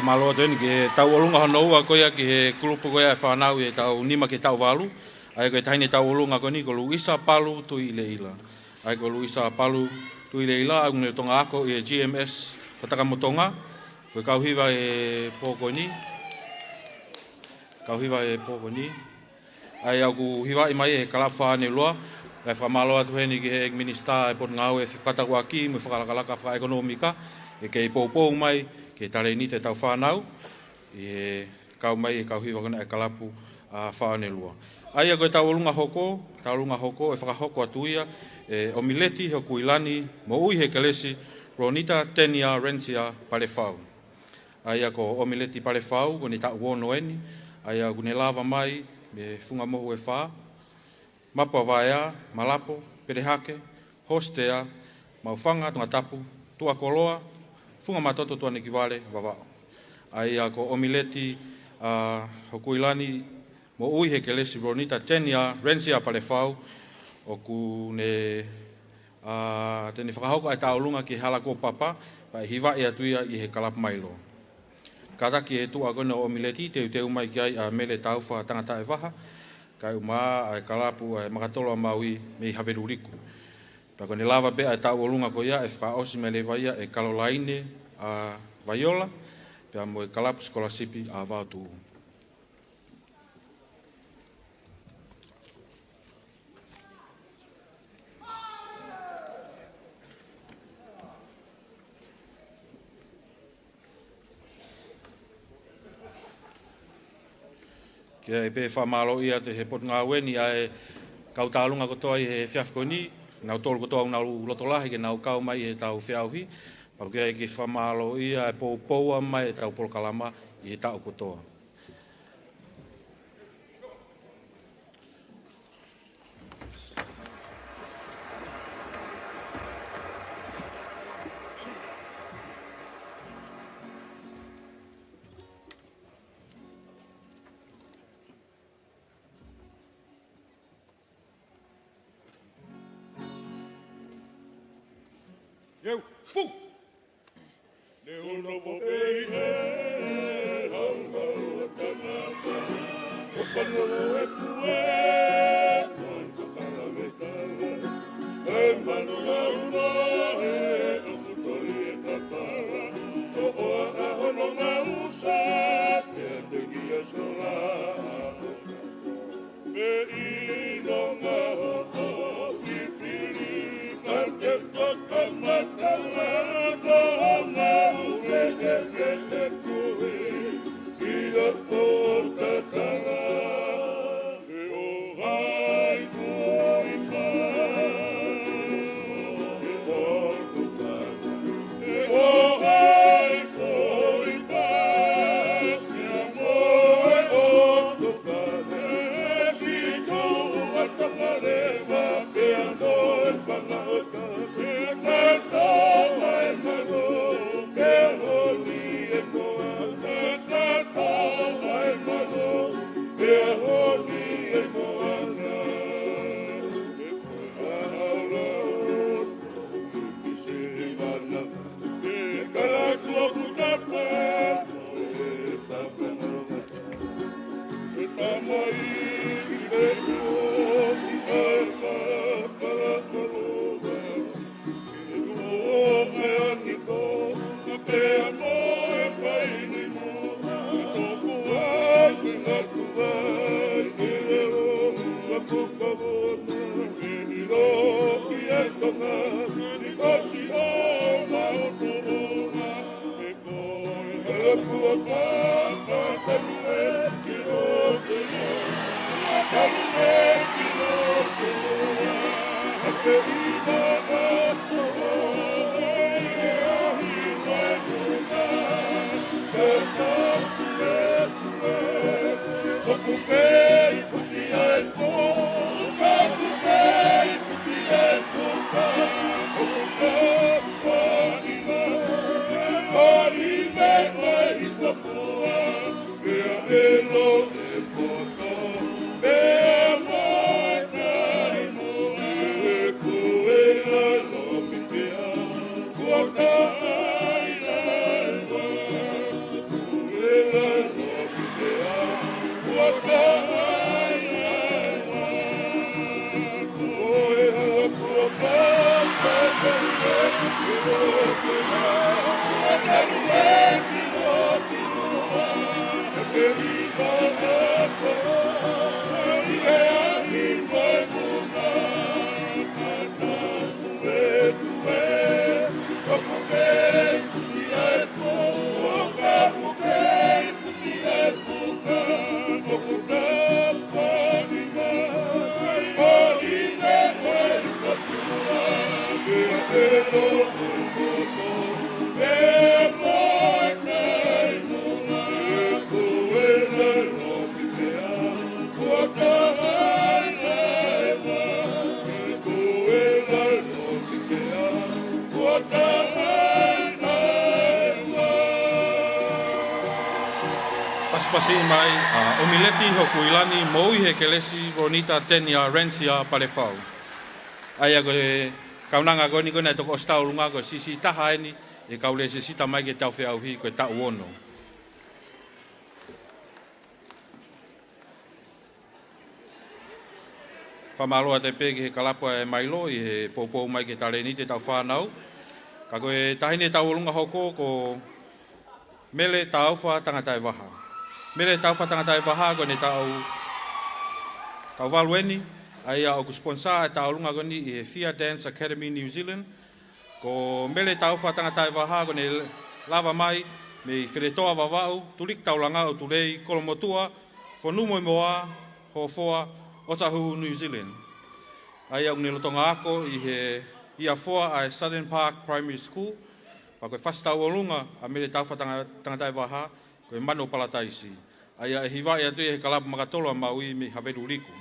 Mālō atu eni ki he tauʻolunga hono ua ko ia ki he kulupu ko ia e fānau ʻi he taʻu nima ki he taʻu valu. ʻA ia ko e taʻahine tauʻolunga ko eni ko Luisa Palu Tuʻileila. ʻA ia ko Luisa Palu Tuʻileila, ʻa ia ʻoku ne tokangaʻi ako ʻi he G M S Fatakamotonga. Ko e kau hiva e pō ko eni. Kau hiva e pō ko eni. ʻA ia ʻoku hivaʻi mai ʻe he kalapu Fāneluā, kae fakamālō atu heni ki he ʻEiki Minisitā e Potungāue Fefakatauʻaki mo e Fakalakalaka Fakaʻekonōmika, ʻe kei poupou mai ki he talēniti ʻetau fānau, ʻi he kau mai e kau hiva ko ena e kalapu ʻa Fāneluā. ʻA ia ko e tauʻolunga hoko, tauʻolunga hoko, ʻe fakahoko atu ia ʻe ʻOmileti Hokuilani Moʻuihekelesi Ronita Tenia Rensia Palefau. ʻA ia ko ʻOmileti Palefau, ko ʻene taʻu ono eni, ʻa ia ʻoku ne lava mai mei Funga Mohu ʻe fā, Mapuavaea, Malapo, Pelehake, Hōstea, Maʻufanga, Tongatapu, Tuʻakoloa, Funga Matoto, Tuʻanekivale, Vavaʻu. ʻA ia ko ʻOmileti, ʻa, Hokuilani Moʻuihekelesi Ronita Tenia Rensia Palefau, ʻoku ne, ʻa, te ne fakahoko ʻa e tauʻolunga ki he hala kuo papa, pea ʻe hivaʻi atu ia ʻi he kalapu Mailo. Kātaki e tuʻa ko ena ʻo ʻOmileti, teuteu mai ki ai ʻa Mele Taufa Tangataʻevaha, kae ʻumaʻā ʻa e kalapu ʻa e Makatolo ʻa Maui mei Haveluliku. Pea ko ʻene lava pē ʻa e tauʻolunga ko ia ʻe fakaʻosi mai leva ia ʻe Kalolaine, ʻa, Vaiola, pea mo e kalapu sikolasipi ʻa Vaotuʻu. Ke ʻai pē fakamālō ia ʻa e Potungāue ni ʻa e kau tauʻolunga kotoa ʻi he efiafi ko eni, nautolu kotoa ʻoku nau lotolahi ke nau kau mai ʻi heʻetau feʻauhi, pea ke ʻai ke fakamālō ia ʻa e poupou mai ʻetau polokalama ʻi he taʻu kotoa. Ieu, fu! Ne u nofo pē ʻi he hauhau ʻa tangata, ʻo fanongo ʻeku ʻeku ʻi he fakalavetala. Kae manu au noa he ʻoku toli e kapala, ʻo ʻoaʻa hono mausa, pea teʻeki ai sola. Pea ʻilonga hoʻo fifili, ka te fakamatala, ko hoʻo ngāue ʻe kete koe, ki hoʻo tatala. He ʻo hai fuli pā, he ʻo Pasipasi mai, ʻa, ʻOmileti Hokuilani, moʻui he kelesi, Ronita Tenia Rensia Palefau. ʻA ia ko e kaunanga ko eni ko ē naʻe toko ʻosi tauʻolunga ko e siʻisiʻi taha eni ʻi he kau lēsisita mai ki he tau feʻauhi ko e taʻu ono. Fakamālō atu pē ki he kalapu ʻa e Mailo ʻi he poupou mai ki he talēniti ʻetau fānau. Ka ko e taʻahine tauʻolunga hoko ko Mele Taufa Tangataevaha. Mele Taufa Tangataevaha ko ʻene taʻu, taʻu valu eni, ʻa ia ʻoku sponsor e tauʻolunga ko eni ʻi he Fia Dance Academy New Zealand. Ko Mele Taufa Tangataevaha ko ʻene lava mai mei Feletoa Vavaʻu, Tuliki Taulanga ʻo Tulei, Kolomotuʻa, Fonumoimoa, Hofoa, Otahuhu, New Zealand. ʻA ia ʻoku ne lolotonga ako ʻi he ʻIafoa ʻa e Sutton Park Primary School, pea ko e fasi tauʻolunga ʻa Mele Taufa Tanga-, Tangataevaha ko e Manu ʻo Palataisi. ʻA ia ʻe hivaʻi atu ia ʻe he kalapu Makatolo ʻa Maui mei Haveluliku.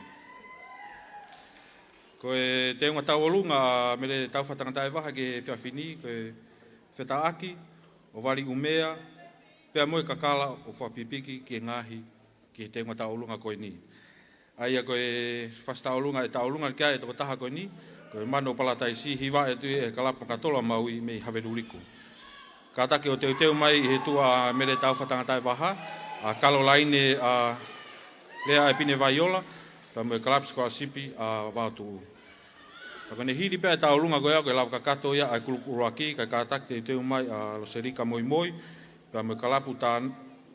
Ko e teunga tauʻolunga ʻa Mele Taufa Tangataevaha ki he efiafi ni, ko e fetaʻaki ʻo vali ʻumea, pea mo e kakala ʻo fakapipiki ki he ngaahi, ki he teunga tauʻolunga ko eni. ʻA ia ko e fasi tauʻolunga ʻe tauʻolunga ki ai e tokotaha ko eni, ko e Manu ʻo Palataisi, hivaʻi atu ʻe he kalapu Makatolo ʻa Maui mei Haveluliku. Kātaki ʻo teuteu mai ʻi he tuʻa ʻa Mele Taufa Tangataevaha, ʻa Kalolaine, ʻa Lea ʻa e Pine Vaiola, pea mo e kalapu sikolasipi ʻa Vaotuʻu. Pea ko ʻene hili pē ʻa e tauʻolunga ko ia, ko e lava kakato ia ʻa e kulupu ʻuluaki, kae kātaki teuteu mai ʻa Loselika Moimoi, pea mo e kalapu tā-,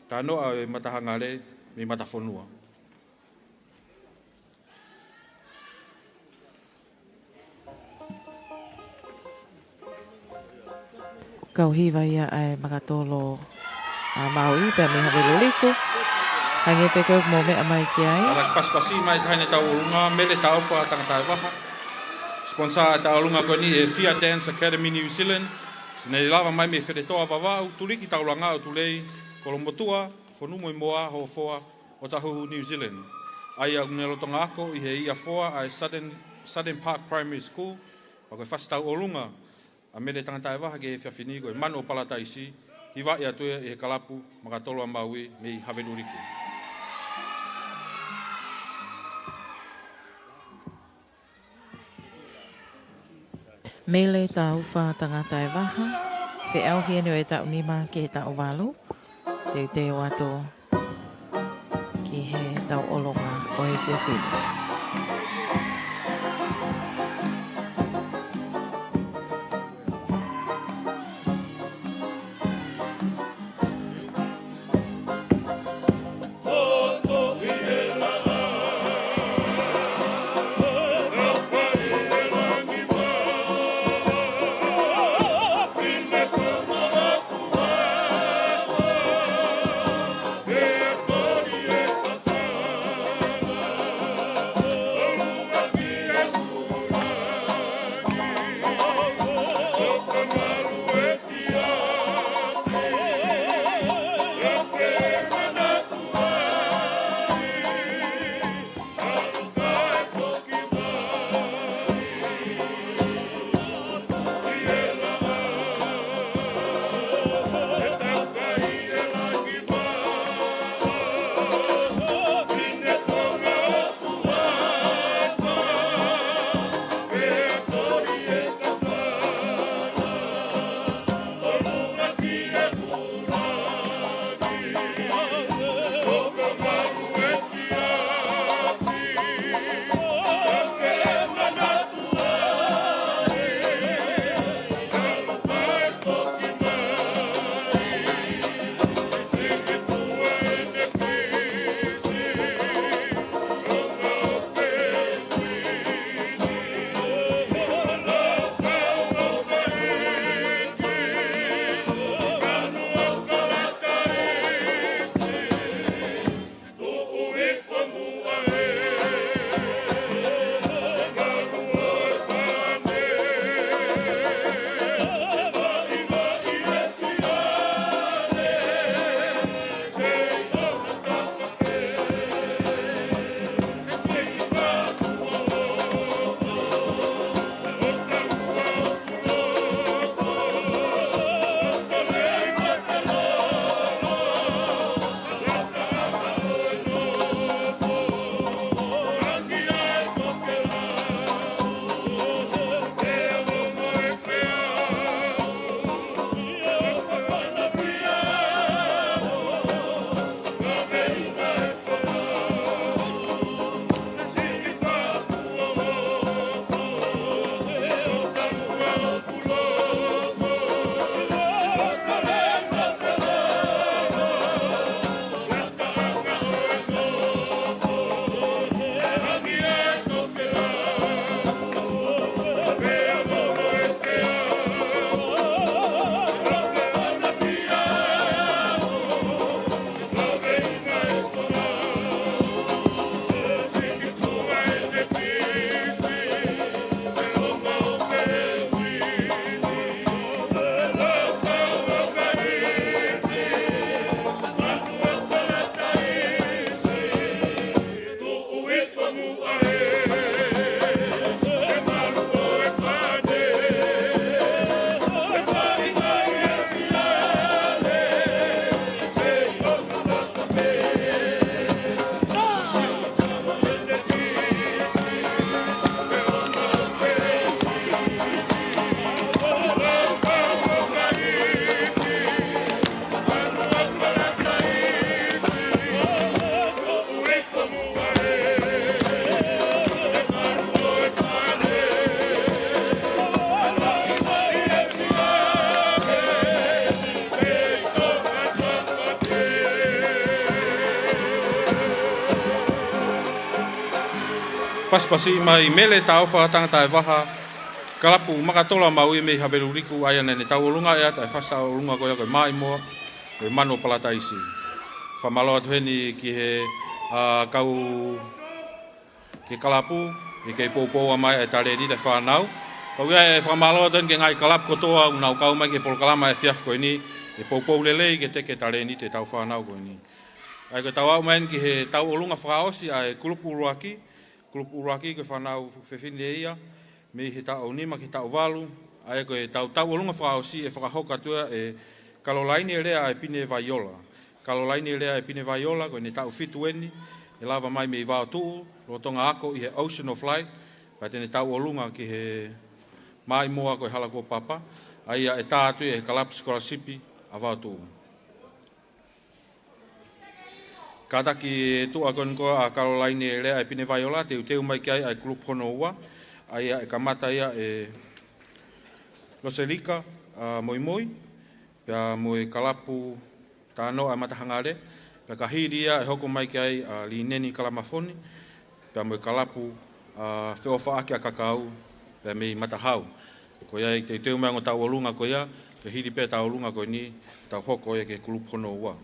Tānoʻa ʻo e Matahangale mei Matafonua. Kau hiva ia ʻa e Makatolo ʻa Maui pea mei Haveluliku. Hangē pē ko e mou meʻa mai ki ai. Kātaki pasipasi mai e taʻahine tauʻolunga, Mele Taufa Tangataevaha. Sponsor e tauʻolunga ko eni ʻe he Fia Dance Academy New Zealand. Naʻe lava mai mei Feletoa Vavaʻu, Tuliki Taulanga ʻo Tulei, Kolomotuʻa, Fonumoimoa, Hofoa, Otahuhu, New Zealand. ʻA ia ʻoku ne lolotonga ako ʻi he ʻIafoa ʻa e Sutton, Sutton Park Primary School, pea ko e fasi tauʻolunga ʻa Mele Tangataevaha ki he efiafi ni ko e Manu ʻo Palataisi, hivaʻi atu ia ʻe he kalapu Makatolo ʻa Maui mei Haveluliku. Mele Taufa Tangataevaha, feʻauhi eni ʻo e taʻu nima ki he taʻu valu, teuteu atu ki he tauʻolunga ʻo e efiafi ni. Pasipasi mai Mele Taofa Tangata e Vaha, kalapu Makatola Maui mei Haveluliku, ʻa ia naʻa ne tauʻolunga ʻi he taʻu fasi tauʻolunga ko ia ko e Maʻimoa, ko e Manu ʻo Palataisi. Fakamālō atu heni ki he, ʻa, kau, ki he kalapu, ʻi he kei poupou mai e talēniti e fānau. Pea ʻoku ou fakamālō atu heni ki he ngaahi kalapu kotoa ʻoku nau kau mai ki he polokalama efiafi ko eni, ʻi he poupou lelei ki he teke talēniti ʻetau fānau ko eni. ʻA ia ko e tau aʻu mai eni ki he tauʻolunga fakaʻosi ʻa e kulupu ʻuluaki, kulupu ʻuluaki ko e fānau fefine ia, mei he taʻu nima ki he taʻu valu, ʻa ia ko e tau tauʻolunga fakaʻosi ʻe fakahoko atu ia ʻe Kalolaine Lea ʻa e Pine Vaiola. Kalolaine Lea ʻa e Pine Vaiola, ko ʻene taʻu fitu eni, ʻe lava mai mei Vaotuʻu, lolotonga ako ʻi he Ocean of Light, pea te ne tauʻolunga ki he Maʻimoa ko e Hala Kuo Papa, ʻa ia ʻe tā atu ʻi he kalapu sikolasipi ʻa Vaotuʻu. Kātaki e tuʻa ko eni ko ē ʻa Kalolaine Lea ʻa e Pine Vaiola, teuteu mai ki ai ʻa e kulupu hono ua, ʻa ia ʻe kamata ia ʻe Loselika, ʻa, Moimoi, pea mo e kalapu Tānoʻa Matahangale, pea ka hili ia ʻe hoko mai ki ai ʻa Lineni Kalamafoni, pea mo e kalapu, ʻa, Feʻofaʻaki ʻa Kakau, pea mei Matahau. Ko ia ʻe teuteu mai ongo tauʻolunga ko ia, ke hili pē tauʻolunga ko eni, tau hoko ia ki he kulupu hono ua.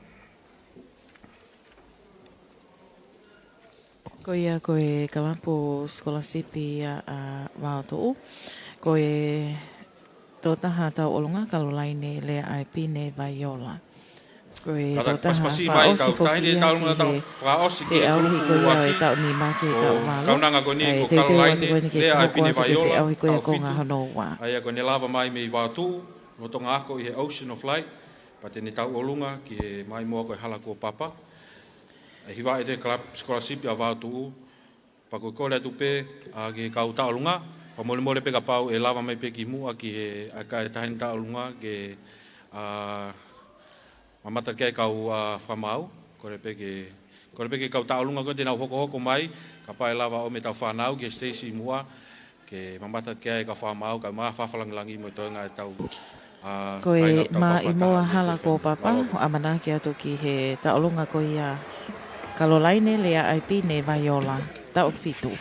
Ko ia ko e kalapu sikolasipi ia ʻa Vaotuʻu. Ko e tokotaha tauʻolunga Kalolaine Lea ʻa e Pine Vaiola. Ko e tokotaha fakaʻosi foki ia ki he feʻauhi ko ia ʻo e taʻu nima ki he taʻu valu. ʻA ia teuteu atu ko eni ke hoko atu ki he feʻauhi ko ia konga hono ua. ʻA ia ko ʻene lava mai mei Vaotuʻu, lolotonga ako ʻi he Ocean of Light, pea te ne tauʻolunga ki he Maʻimoa ko e Hala Kuo Papa. ʻE hiva ʻe he kalapu sikolasipi ʻa Vaotuʻu, pea ko e kole atu pē, ʻa, ki he kau tauʻolunga, fakamolemole pē kapau ʻe lava mai pē ki muʻa ki he ʻa e kae taha eni tauʻolunga ke, ʻa, mamata ki ai kau, ʻa, fakamaau, kole pē ke, kole pē ki he kau tauʻolunga ko ē te nau hokohoko mai, kapau ʻe lava ʻo ʻomai ʻetau fānau ki he siteisi muʻa, ke mamata ki ai kau fakamaau, kae ʻumaʻā Fafalangilangi mo e toenga ʻetau, ʻa, Ko e Maʻimoa Hala Kuo Papa, ʻoku ʻamanaki atu ki he tauʻolunga ko ia Kalolaine Lea ʻa e Pine Vaiola, taʻu fitu.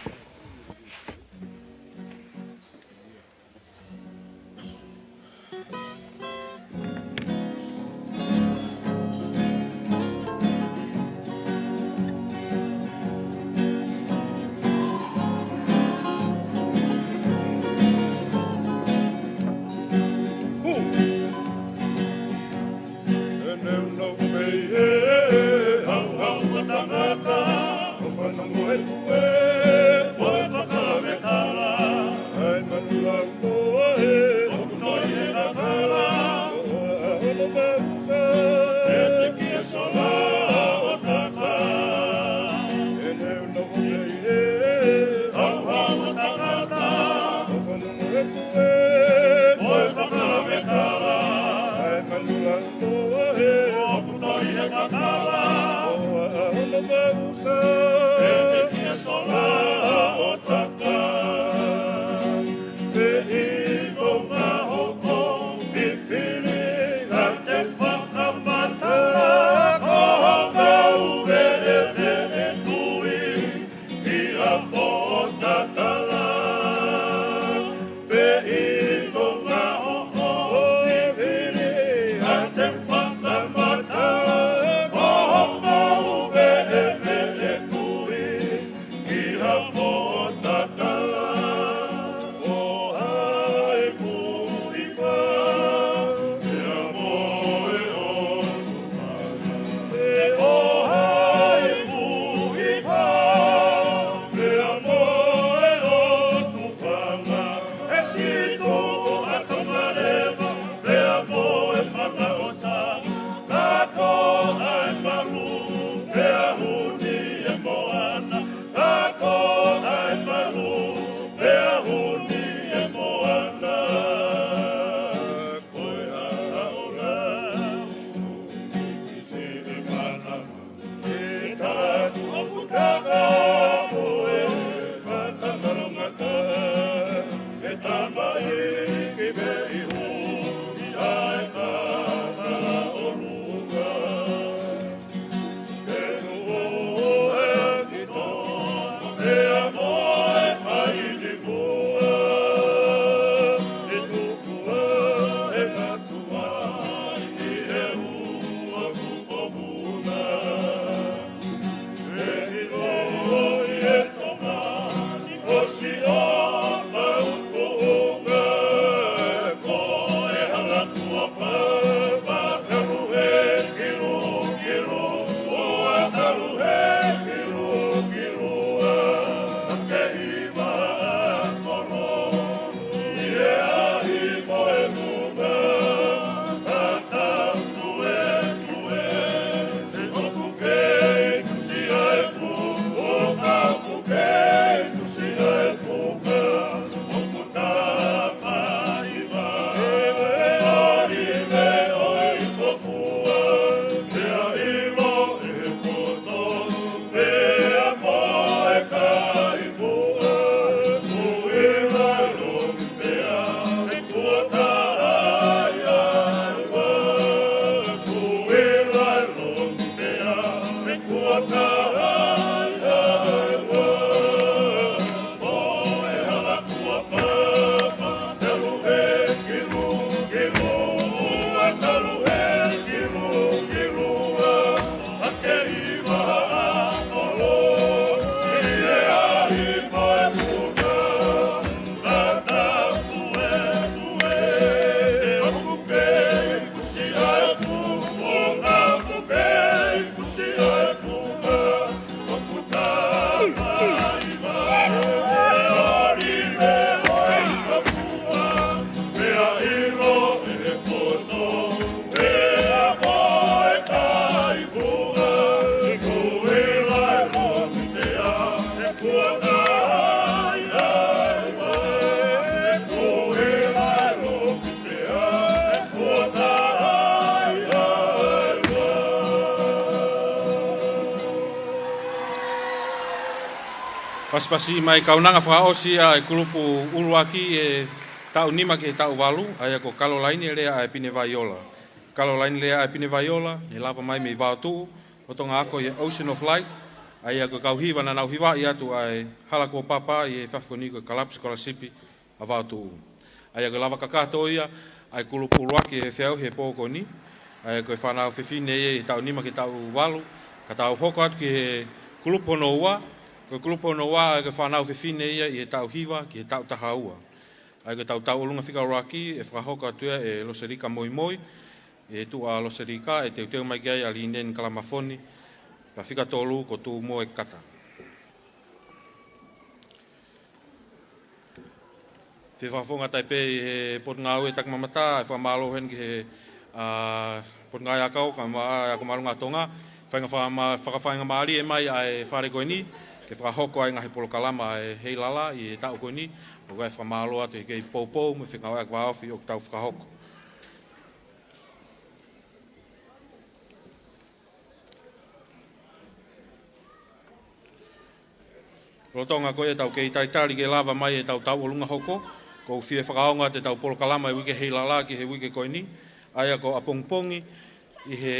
Pasipasi mai kaunanga fakaʻosi ʻa e kulupu ʻuluaki ʻi he taʻu nima ki he taʻu valu, ʻa ia ko Kalolaine Leaʻaepine Vaiola. Kalolaine Leaʻaepine Vaiola, ne lava mai mei Vaotuʻu, ʻo Tonga ako ʻi he Ocean of Light, ʻa ia ko e kau hiva naʻa nau hivaʻi atu ʻa e Hala Kuo Papa ʻi he efiafi ko eni ko e Kalap Scholarship ʻa Vaotuʻu. ʻA ia ko e lava kakato ia ʻa e kulupu ʻuluaki ʻi he feʻauhi he pō ko eni. ʻA ia ko e fānau fefine ia ʻi he taʻu nima ki he taʻu valu. Ka tau hoko atu ki he kulupu hono ua. Ko e kulupu hono ua ʻa ia ko e fānau fefine ia ʻi he taʻu hiva ki he taʻu taha ua. ʻA ia ko e tau tauʻolunga fika ʻuluaki ʻe fakahoko atu ia ʻe Loselika Moimoi. ʻE tuʻa Loselika ʻe teuteu mai ki ai ʻa Linen Kalamafoni. Pea fika tolu ko Tūmoe Kata. Fie fakafofonga atu pē ʻi he Potungāue Takimamata, ʻa e fakamālō heni ki he, ʻa, Potungāue Ako, kae ʻumaʻā ʻa e Ako Māʻolunga ʻa Tonga, fainga fakama-, fakafaingamālie mai ʻa e fale ko eni, ke fakahoko ai e ngaahi polokalama ʻa e Heilala ʻi he taʻu ko eni, ʻoku ʻi ai e fakamālō atu he kei poupou, mo e fengāueʻaki vāofi ʻoku tau fakahoko. Lolotonga ko ia ʻetau kei talitali ke lava mai ʻetau tauʻolunga hoko, ʻoku ou fie fakaongo atu ʻetau polokalama ʻi he uike Heilala ki he uike ko eni, ʻa ia ko ʻapongipongi, ʻi he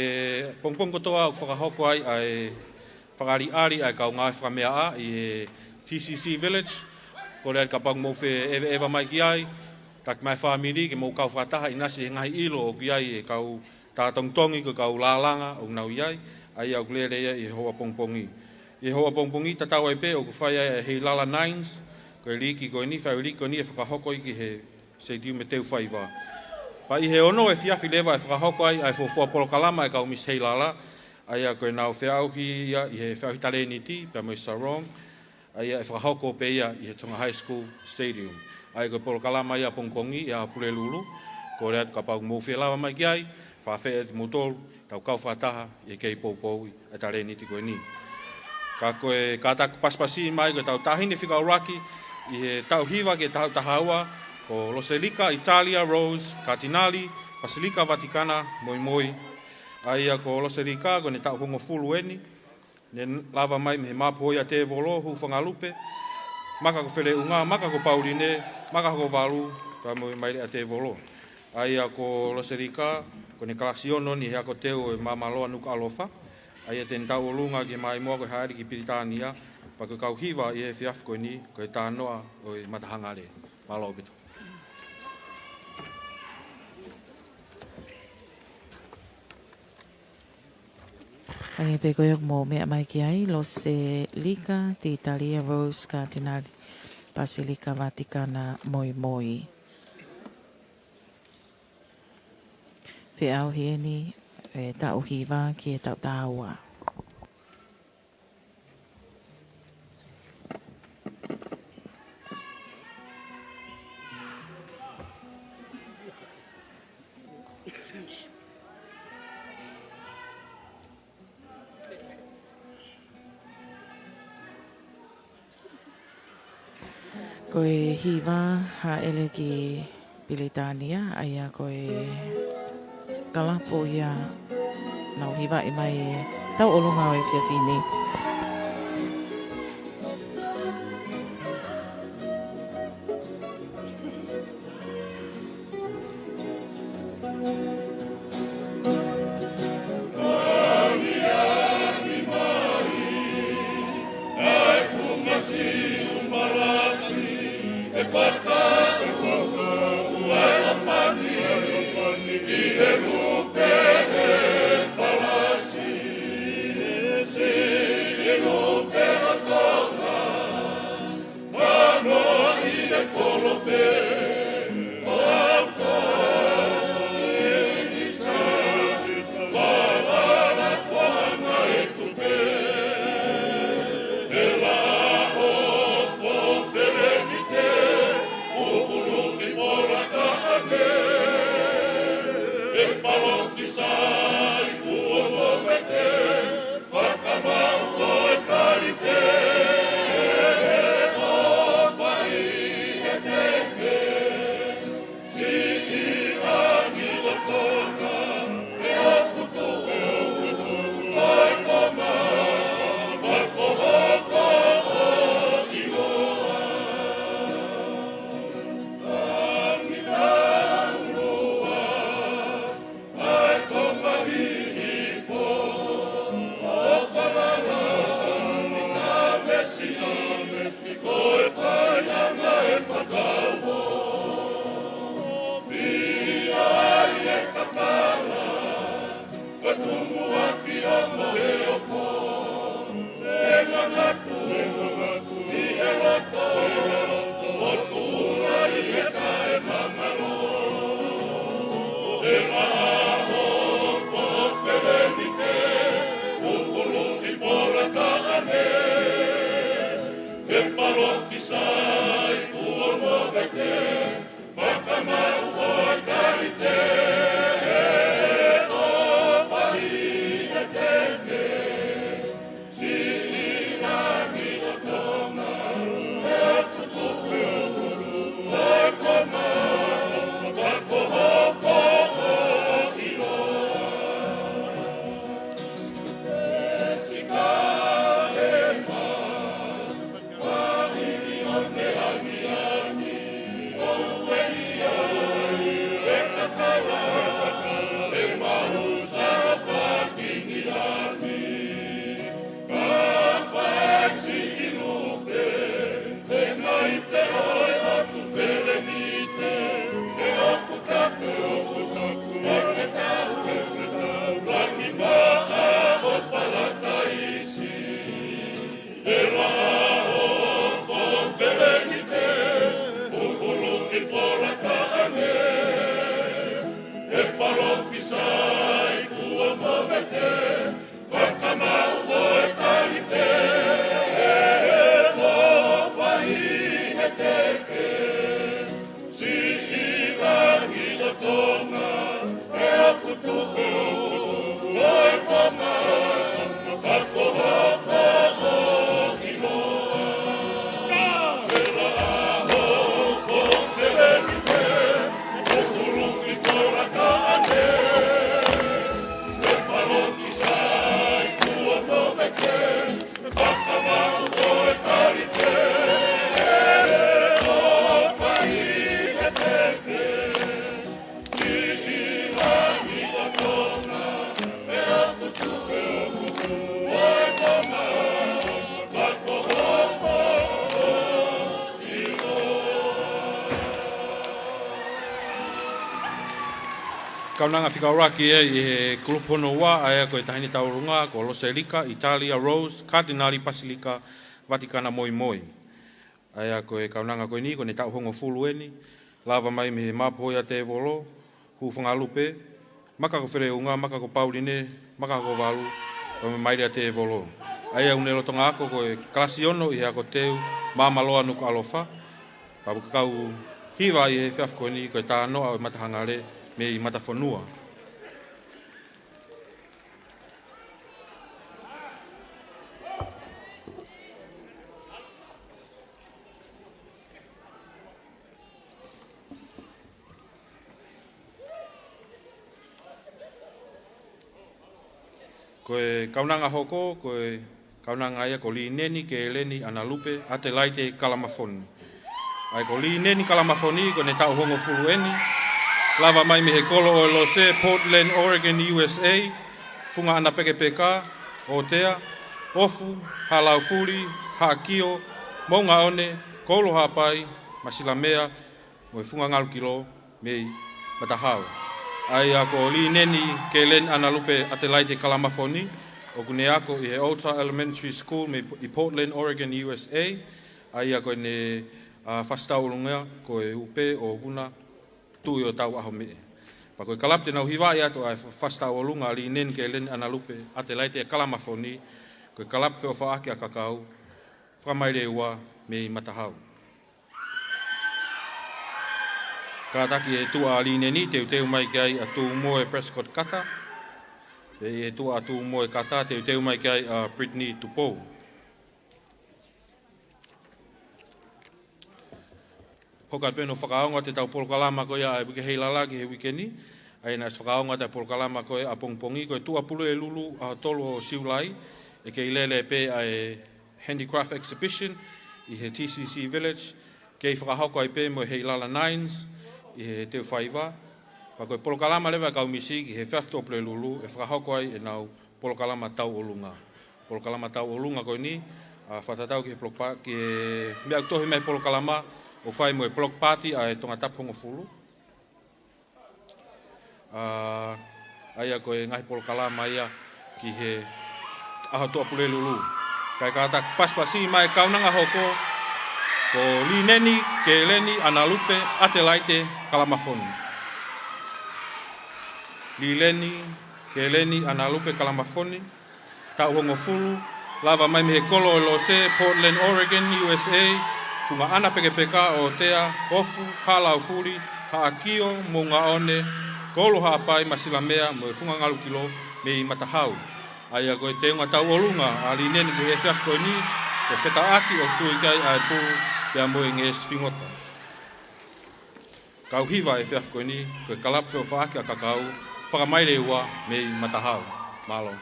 pongipongi kotoa ʻoku fakahoko ai ʻa e fakaʻaliʻali ʻa e kau ngāue fakameaʻa ʻi he T C C Village, kole atu kapau ʻoku mou fie ʻeveʻeva mai ki ai, taki mai e fāmili ke mou kau fakataha ʻinasi he ngaahi ʻilo ʻoku ʻi ai e kau tā tongitongi ko e kau lālanga ʻoku nau ʻi ai, ʻa ia ʻoku lele ia ʻi he houa pongipongi. ʻI he houa pongipongi tatau ai pē ʻoku fai ai e Heilala Nines, ko e liiki ko eni, fai e liiki ko eni ʻe fakahoko ia ki he Stadium ʻe Teufaiva. Pea ʻi he ono efiafi leva ʻe fakahoko ai ʻa e fuofua polokalama ʻa e kau Miss Heilala, ʻa ia ko ʻenau feʻauhi ia ʻi he feʻauhi talēniti, pea mo e sarong, ʻa ia ʻe fakahoko pē ia ʻi he Tonga High School Stadium. ʻA ia ko e polokalama ia pongipongi ʻi he ʻaho Pulelulu, kole atu kapau ʻoku mou fie lava mai ki ai, fakaafeʻi atu kimoutolu, tau kau fakataha ʻi he kei poupou ʻa e talēniti ko eni. Ka ko e kātaki pasipasi mai ko ʻetau taʻahine fika ʻuluaki ʻi he taʻu hiva ki he taʻu taha ua, ko Loselika Italia Rose Katinali, Pasilika Vatikana Moimoi. ʻA ia ko Loselika ko ʻene taʻu hongofulu eni, ne lava mai mei he Mapu Hoi ʻa Tēvolo, Hufangalupe, maka ko Feleʻunga, maka ko Pauline, maka ko Valu, pea mo e Maile ʻa Tēvolo. ʻA ia ko Loselika, ko ʻene kalasi ono eni he Ako Teu ʻo e Māmāloa Nukuʻalofa. ʻA ia te ne tauʻolunga ki he maimoa ko e hāʻele ki Pilitānia, pea ko e kau hiva ʻi he efiafi ko eni, ko e Tānoʻa ʻo e Matahangale. Mālō ʻaupito. Hangē pē ko ia ʻoku mou meʻa mai ki ai, Loselika Titalia Rose Katinali, Pasilika Vatikana Moimoi. Feʻauhi eni, ʻe taʻu hiva ki he taʻu taha ua. Ko e hiva hāʻele ki Pilitānia, ʻa ia ko e kalapu ia naʻa nau hivaʻi mai ʻi he tauʻolunga ʻo e efiafi ni. Kaunanga fika ʻuluaki ʻi he kulupu hono ua, ʻa ia ko e Taʻahine Tauʻolunga, ko Loselika Italia Rose, Katinali Pasilika, Vatikana Moimoi. ʻA ia ko e kaunanga ko eni, ko ʻene taʻu hongofulu eni, lava mai mei he Mapu Hoi ʻa Tēvolo, Hūfangalupe, Maka ko Feleunga, Maka ko Pauline, Maka ko Valu, ʻo Maile ʻa Tēvolo. ʻA ia ʻoku ne lolotonga ako ko e kalasi ono ʻi he ako teu Maamaloa Nukuʻalofa, pea ʻoku kau hiva ʻi he efiafi ko eni ko e Tānoʻa ʻo e Matahangale mei Matafonua. Ko e kaunanga hoko, ko e kaunanga ia ko Lineni Keleni ʻAnalupe ʻAtelaite Kalamafoni. ʻA ia ko Lineni Kalamafoni, ko ʻene taʻu hongofulu eni, lava mai mei he kolo ʻo e Lose, Portland, Oregon, U S A, Funga ʻAnapekepeka, ʻOtea, ʻOfu, Haʻa Laufuli, Haʻa Kio, Moʻungaʻone, Koulo Haʻapai, Masilamea, mo e Funga Ngalukilo, mei Matahao. ʻA ia ko Lineni Keleni ʻAnalupe ʻAtelaite Kalamafoni, ʻoku ne ako ʻi he Old Town Elementary School mei, ʻi Portland, Oregon, U S A. ʻA ia ko ʻene, ʻa, fasi tauʻolunga ko e upe ʻo Vuna Tuʻi ʻo Tauʻaho Meʻe. Pea ko e kalapu te nau hivaʻi atu ʻa e fasi tauʻolunga ʻa Lineni Keleni ʻAnalupe ʻAtelaite Kalamafoni, ko e kalapu feʻofaʻaki ʻa Kakau, Fakamaileua mei Matahao. Kātaki e tuʻa ʻa Lineni, teuteu mai ki ai ʻa Tūmoe Prescott Kata. Pea ʻi he tuʻa ʻa Tūmoe Kata, teuteu mai ki ai ʻa Brittany Tupou. Hoko atu pē hono fakaongo atu ʻetau polokalama ko ia ʻa e uike Heilala ki he uike ni. ʻA ia naʻe ʻosi fakaongo atu e polokalama ko ia ʻapongipongi, ko e Tuʻapulelulu ʻaho tolu ʻo Siulai, ʻe kei lele pē ʻa e handicraft exhibition ʻi he T C C Village, kei fakahoko ai pē mo e Heilala Nines ʻi he Teufaiva. Pea ko e polokalama leva ʻa e kau misi ki he efiafi Tuʻapulelulu ʻe fakahoko ai ʻenau polokalama tauʻolunga. Polokalama tauʻolunga ko eni, ʻa, fakatatau ki he block pa-, ki he meʻa ʻoku tohi mai he polokalama, ʻoku fai mo e block party ʻa e Tongatapu hongofulu. ʻA, ʻa ia ko e ngaahi polokalama ia ki he ʻaho Tuʻapulelulu. Kae kātaki pasipasi mai e kaunanga hoko, ko Lineni Keleni ʻAnalupe ʻAtelaite Kalamafoni. Lineni Keleni ʻAnalupe Kalamafoni, taʻu hongofulu, lava mai mei he kolo ʻo e Lose, Portland, Oregon, U S A, Funga ʻAnapekepeka, ʻOtea, ʻOfu, Haʻa Laufuli, Haʻa Kio, Moʻungaʻone, Kolo Haʻapai, Masilamea mo e Funga Ngalukilo mei Matahau. ʻA ia ko e teunga tauʻolunga ʻa e līneni ʻo e efiafi ko eni, ko e fetaʻaki ʻoku tui ki ai ʻa e pulu pea mo e ngeʻesi fingota. Kau hiva ʻo e efiafi ko eni, ko e Kalapu Feʻofaʻaki ʻa Kakau, Fakamaile ua mei Matahau. Mālō.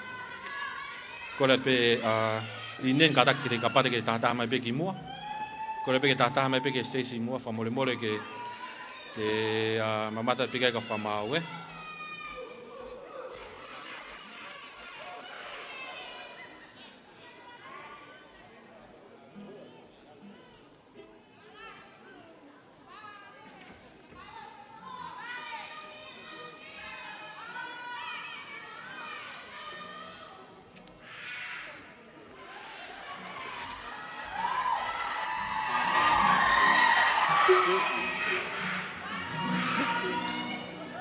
Kole pē, ʻa, ʻi he ʻene kātaki ke te kapate ke tahataha mai pē ki muʻa. Kole pē ke tahataha mai pē ki he siteisi ʻi muʻa, fakamolemole ke, ke, ʻa, mamata pē ki ai ka fakamaau, ē.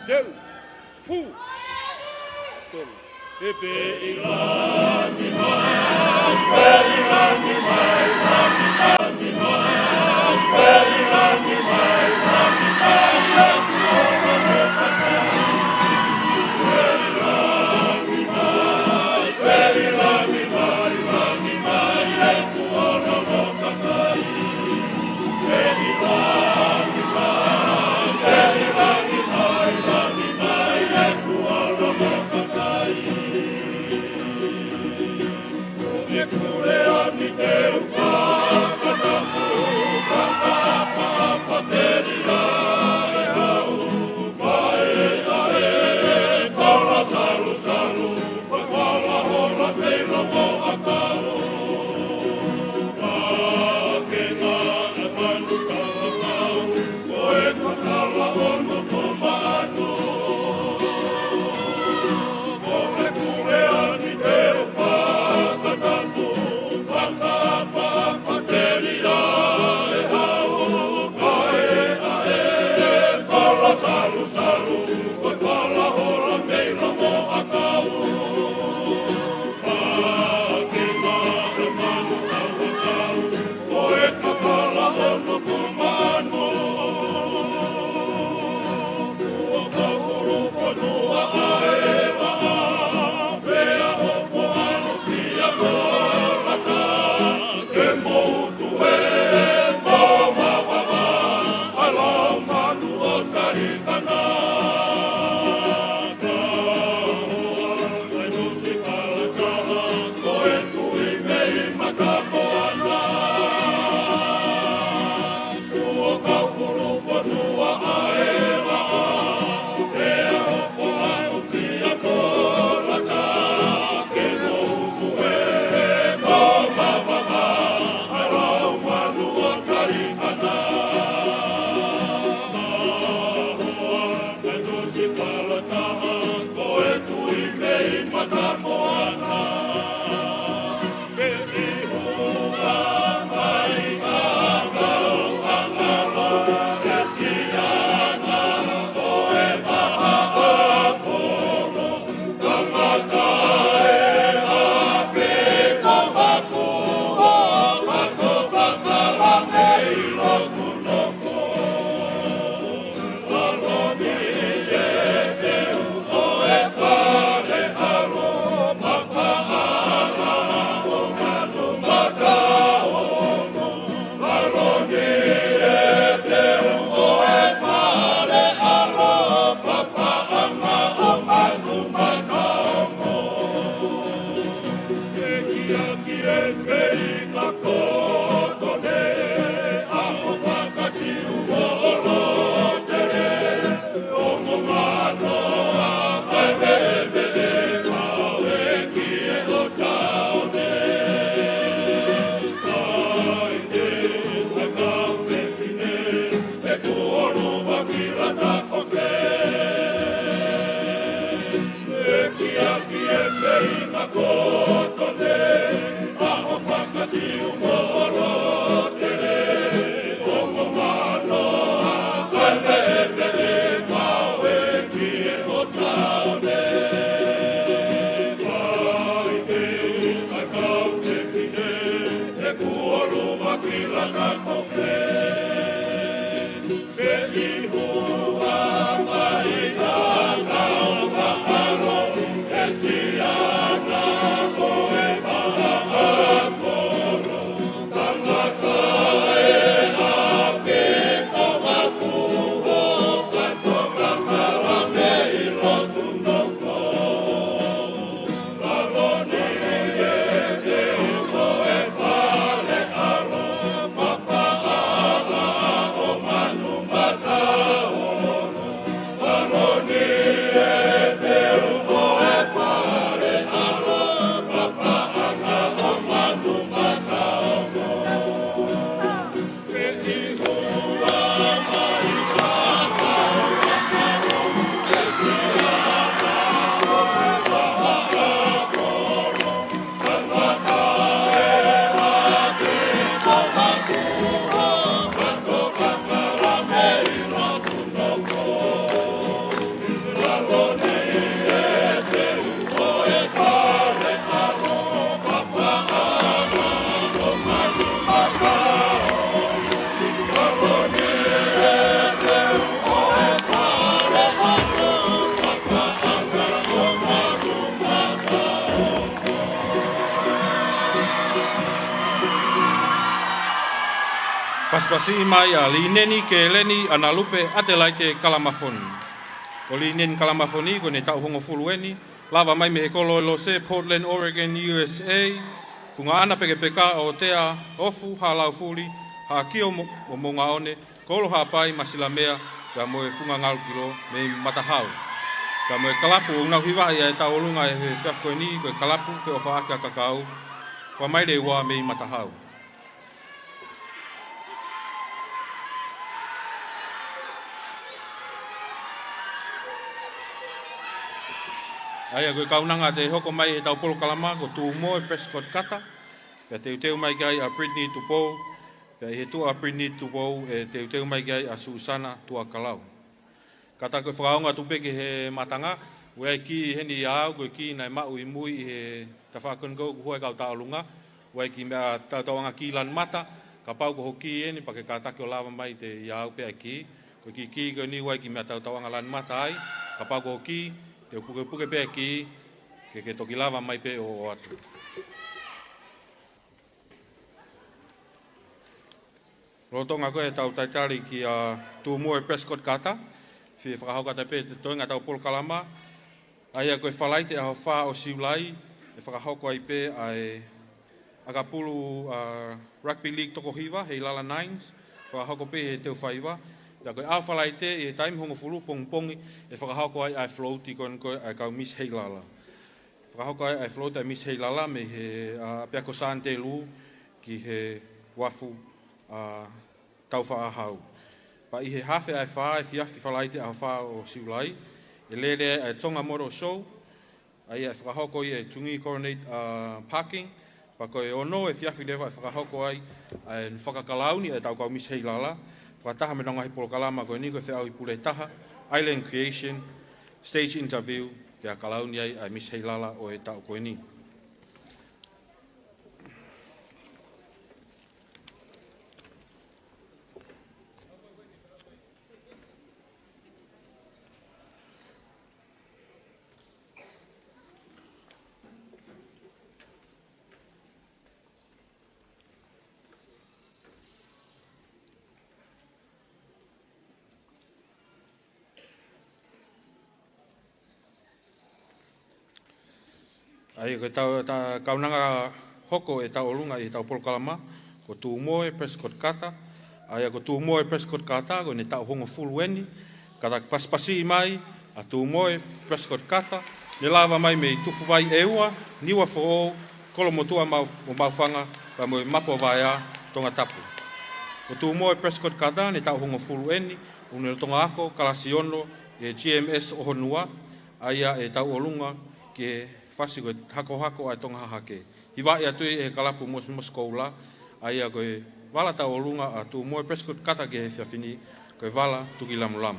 Teu. Fū. Tolu. Pepe i langi mai, pepe i langi mai, langi, langi mai, pepe i langi mai, langi mai, Pasipasi mai ʻa Lineni Keleni ʻAnalupe Atelaite Kalamafoni. Ko Lineni Kalamafoni ko ʻene taʻu hongofulu eni, lava mai mei he kolo ʻo Lose, Portland, Oregon, U S A. Funga ʻana pekepeka ʻo Tea Ofu Haʻalaufuli, Haʻakio mo, mo Moʻungaone, Kolo Haʻapai, Masilamea, pea mo e Funga Ngalukilo mei Matahau. Pea mo e kalapu ʻoku nau hivaʻi ʻa e tauʻolunga ʻi he efiafi ko eni ko e kalapu Feʻofaʻaki ʻa Kakau, Fakamaileua mei Matahau. ʻA ia ko e kaunanga te hoko mai ʻetau polokalama ko Tūmoe Prescott Carter, pea teuteu mai ki ai ʻa Brittany Tupou, pea ʻi he tuʻa ʻa Brittany Tupou ʻe teuteu mai ki ai ʻa Susana Tuʻakalau. Kātaki fakaongo atu pē ki he mātanga, ʻoku ʻi ai e kī heni ʻia au, ko e kī naʻe maʻu ʻi mui ʻi he tafaʻaki ko eni ʻoku hū ai e kau tauʻolunga, ʻoku ʻi ai e kiʻi meʻa tautauʻanga kī lanu mata, kapau ko hoʻo kī eni pea ke kātaki ʻo lava mai ʻiate au pē ʻa e kī, ko e kiʻi kī ko eni ʻoku ʻi ai e kiʻi meʻa tautauʻanga lanu mata ai, kapau ko hoʻo kī, te u pukepuke pē ʻa e kī, ke ke toki lava mai pē ʻo ʻoatu. Lolotonga ko ē ʻetau talitali kia Tūmoe Prescott Carter, fie fakahoko atu pē e toenga ʻetau polokalama, ʻa ia ko e Falaite ʻaho fā ʻo Siulai, ʻe fakahoko ai pē ʻa e ʻakapulu, ʻa, Rugby League toko hiva, Heilala Nines, fakahoko pē he teufaiva, pea ko e ʻaho Falaite ʻi he taimi hongofulu pongipongi, ʻe fakahoko ai ʻa e float ko eni ko ē ʻa e kau Miss Heilala. Fakahoko ai ʻa e float ʻa e Miss Heilala mei he, ʻa, ʻapiako Sānitelū ki he uafu, ʻa, Taufaʻāhau. Pea ʻi he hafe ʻa e fā efiafi Falaite ʻaho fā ʻo Siulai, ʻe lele ai ʻa e Tonga Model Show, ʻa ia ʻe fakahoko ʻi he Tungī Colonnade, ʻa, Parking, pea ko e ono efiafi leva ʻe fakahoko ai ʻa e fakakalauni ʻa e tau kau Miss Heilala, fakataha mo e ngaahi polokalama ko eni ko e feʻauhi pule ʻe taha, Island Creation, Stage Interview, pea kalauni ai ʻa e Miss Heilala ʻo e taʻu ko eni. ʻA ia ko e tau, ta, kaunanga hoko ʻetau ʻolunga ʻi heʻetau polokalama, ko Tūmoe Prescott Carter. ʻA ia ko Tūmoe Prescott Carter, ko ʻene taʻu hongofulu eni, kātaki pasipasi mai ʻa Tūmoe Prescott Carter, ne lava mai mei Tufuvai ʻEua, Niuafoʻou, Kolomotuʻa Mau-, mo Maufanga, pea mo e Mapu ʻa Vaea, Tongatapu. Ko Tūmoe Prescott Carter, ʻene taʻu hongofulu eni, ʻoku ne lolotonga ako kalasi ono ʻi he G M S ʻo Honua, ʻa ia ʻe tauʻolunga ki he fasi ko e hakohako ʻa e Tonga Hahake. Hivaʻi atu ʻe he kalapu Mosimosi Koula, ʻa ia ko e vala tauʻolunga ʻa Tūmoe Prescott Carter ki he efiafi ni, ko e vala Tukilamulamu.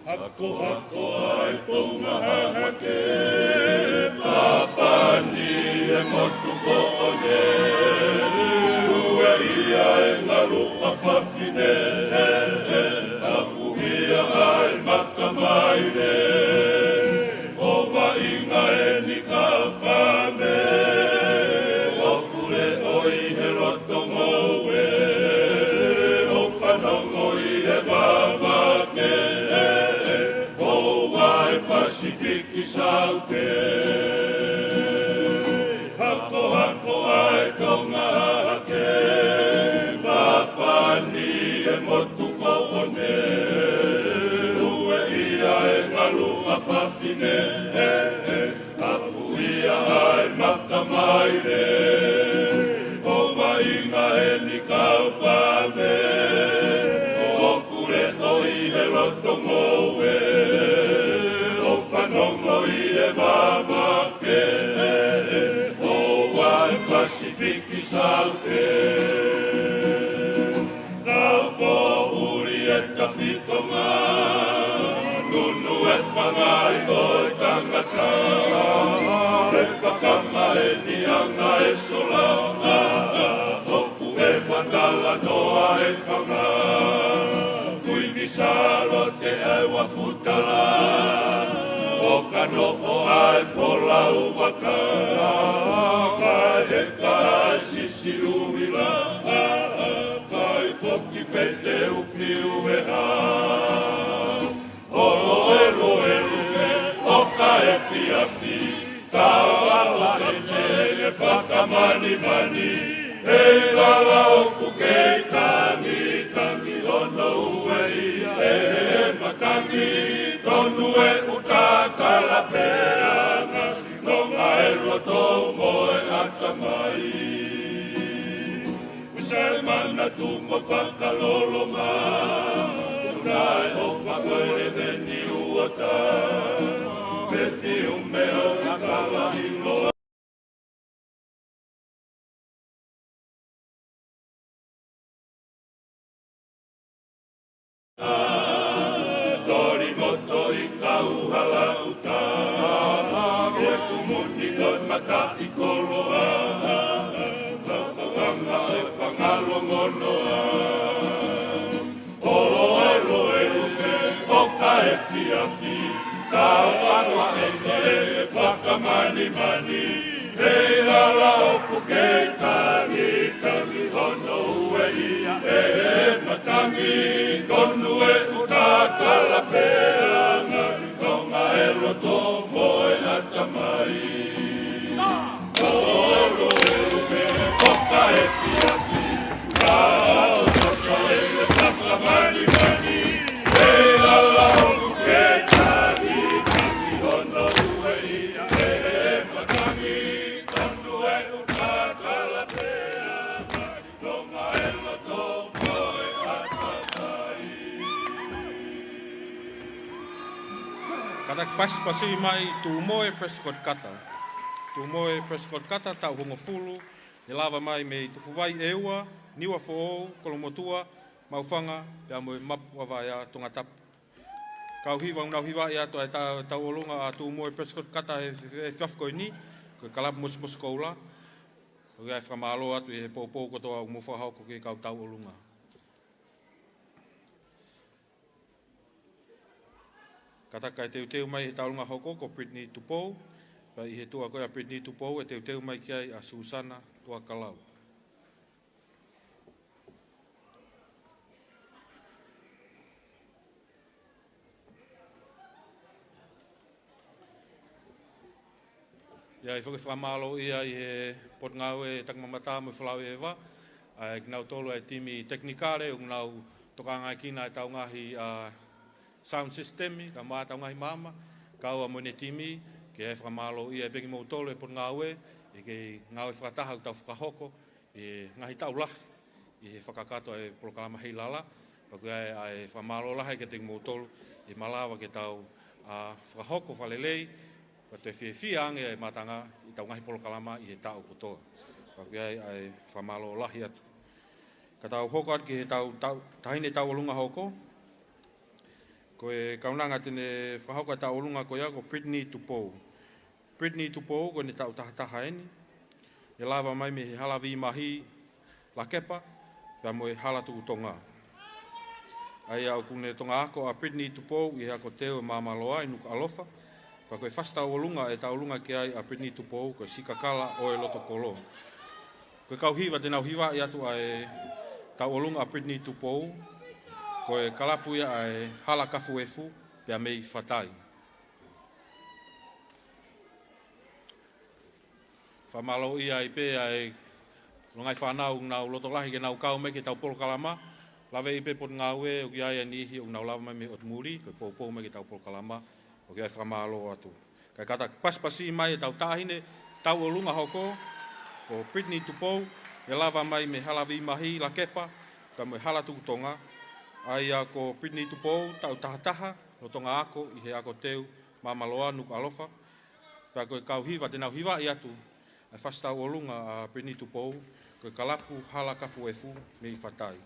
Hakohako ʻa e Tonga Hahake, Papani e motu ko ʻeni, ʻueʻia e ngalu ʻa fafine, apuhia ʻa e makamaile, ʻo vaʻinga eni kau pame, ʻo pule ʻo ʻi he loto ngoue, ʻo fanongo ʻi he vavake, ʻo ʻai Pasifiki Saute. Hakohako ʻa e Tonga Hahake, Papani e motu ko ʻeni, ʻueʻia e ngalu ʻa fafine, apuhia ʻa e makamaile, ʻo vaʻinga eni kau pame, ʻo pule ʻo ʻi he loto ngoue, Tau pē, tau pō uli e tafitonga, nunu e pangai ʻo e tangata, e fakamaʻeniʻanga e sola, ʻoku ʻe matala noa e fanga, Kuini Sālote ʻa e uafutala, ʻo ka noʻo ʻa e folau aka, kae heka e sisi uila, kai foki pē te u fiu e hā. ʻOlo ʻelo ʻelu pē ʻo ka efiafi, ka ʻalu ʻa e fakamānimāni, ʻe lala ʻoku kei tangi, tangi hono ueʻi, ʻe matangi tonu e uta kalapeʻanga, nonga e loto mo e ʻatamai. Sai manatu mo fakaloloma, unae o fakoe le veni uota, pe fiu me o kala ilo. Tori moto i kau hala uta, e kumuni ko mata i koloa, kakauanga e fangalongonoa. ʻOlo ʻelo ʻelu pē ʻo ka efiafi, ka ʻalu ʻa e ngele e fakamānimāni, ʻe lala ʻoku kei tangi, tangi hono ueʻi, ʻe matangi tonu e uta kalapeʻanga, nonga e loto mo e ʻatamai. ʻOlo ʻelu pē ʻo ka efiafi, ka ʻalu ʻa e ngele e fakamānimāni, ʻe lala ʻoku kei tangi, tangi hono ueʻi, ʻe matangi tonu e uta kalapeʻanga, nonga e loto mo e ʻatamai. Kātaki pasipasi mai Tūmoe Prescott Carter. Tūmoe Prescott Carter, taʻu hongofulu, ne lava mai mei Tufuvai ʻEua, Niuafoʻou, Kolomotuʻa, Maʻufanga, pea mo e Mapu ʻa Vaea, Tongatapu. Kau hiva, ʻoku nau hivaʻi atu ʻa e ta-, tauʻolunga ʻa Tūmoe Prescott Carter he, he, he efiafi ko eni, ko e Kalapu Mosimosi Koula. ʻOku ʻi ai e fakamālō atu ʻi he poupou kotoa ʻoku mou fakahoko ki he kau tauʻolunga. Kātaki kae teuteu mai he tauʻolunga hoko ko Brittany Tupou, pea ʻi he tuʻa ko ia ʻa Brittany Tupou ʻe teuteu mai ki ai ʻa Susana Tuakalau. ʻI ai foki e fakamālō ia ʻi he Potungāue Takimamata mo e Folau ʻi he Vā, ʻa e kinautolu ʻa e timi tekinikale, ʻoku nau tokangaekina ʻa ʻetau ngaahi, ʻa, sound system, kae ʻumaʻā ʻetau ngaahi maama, kae ʻumaʻā mo ʻene timi, ke ʻai e fakamālō ia pē kimoutolu ʻa e Potungāue, ʻi he ngāue fakataha ʻoku tau fakahoko, ʻi he ngaahi taʻu lahi, ʻi he fakakakato ʻa e polokalama Heilala, pea ʻoku ʻi ai ʻa e fakamālō lahi kiate kimoutolu, ʻi he malava ke tau, ʻa, fakahoko fakalelei, pea toe fiefia ange ʻa e mātanga ʻi heʻetau ngaahi polokalama ʻi he taʻu kotoa. Pea ʻoku ʻi ai ʻa e fakamālō lahi atu. Ka tau hoko atu ki heʻetau, tau, taʻahine tauʻolunga hoko. Ko e kaunanga te ne fakahoko ʻa e tauʻolunga ko ia ko Brittany Tupou. Brittany Tupou ko ʻene taʻu tahataha eni. Ne lava mai mei he Hala Vīmahi Lakepa, pea mo e Hala Tuʻu Tonga. ʻA ia ʻoku ne tokangaʻi ako ʻa Brittany Tupou ʻi he ako teu ʻa e Māmāloa ʻi Nukuʻalofa, pea ko e fasi tauʻolunga ʻe tauʻolunga ki ai ʻa Brittany Tupou ko e Sikakala ʻo e Lotokolo. Ko e kau hiva te nau hivaʻi atu ʻa e tauʻolunga ʻa Brittany Tupou, ko e kalapu ia ʻa e Hala Kafuefu pea mei Fatai. Fakamālō ia ai pē ʻa e longai fānau ʻoku nau loto lahi ke nau kau mai ki heʻetau polokalama. Lave ai pē Potungāue ʻoku ʻi ai ʻa e niʻihi ʻoku nau lava mai mei he ʻotu muli, ko e poupou mai ki heʻetau polokalama, ʻoku ʻi ai e fakamālō atu. Kae kātaki pasipasi mai ʻetau taʻahine tauʻolunga hoko, ko Brittany Tupou, ne lava mai mei he Hala Vīmahi Lakepa, pea mo e Hala Tuʻu Tonga, ʻa ia ko Brittany Tupou, taʻu tahataha, ne tokangaʻi ako ʻi he ako teu Māmāloa Nukuʻalofa, pea ko e kau hiva te nau hivaʻi atu ʻa e fasi tauʻolunga ʻa Brittany Tupou, ko Ko e kalapu Hala Kafuefu mei Fatai.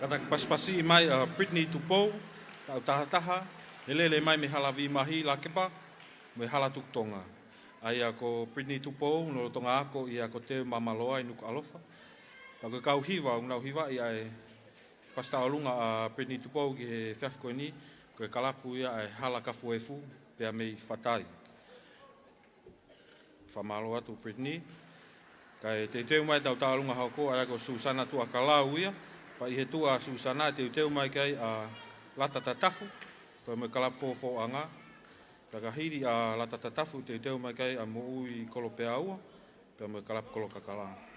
Kātaki pasipasi mai ʻa Brittany Tupou, taʻu taha taha, ʻe lele mai mei Halavīmahi, Lakepa, mo e Hala Tuku Tonga. ʻA ia ko Brittany Tupou, lolotonga ako ʻi he Ako Teu Māmāloa ʻi Nukuʻalofa. Pea ko e kau hiva, ʻoku nau hivaʻi ʻa e fasi tauʻolunga ʻa Brittany Tupou ki he efiafi ko eni, ko e kalapu ia ʻa e Hala Kafuefu, pea mei Fatai. Fakamālō atu Brittany. Kae teuteu mai ʻetau tauʻolunga hoko, ʻa ia ko Susana Tuʻakalau ia. Pea ʻi he tuʻa ʻa Susana, teuteu mai ki ai ʻa Lata Tatafu, pea mo e kalapu Fōfōʻanga. Pea ka hili ʻa Lata Tatafu, teuteu mai ki ai ʻa Moʻui Kolopeaua, pea mo e kalapu Kolokakala.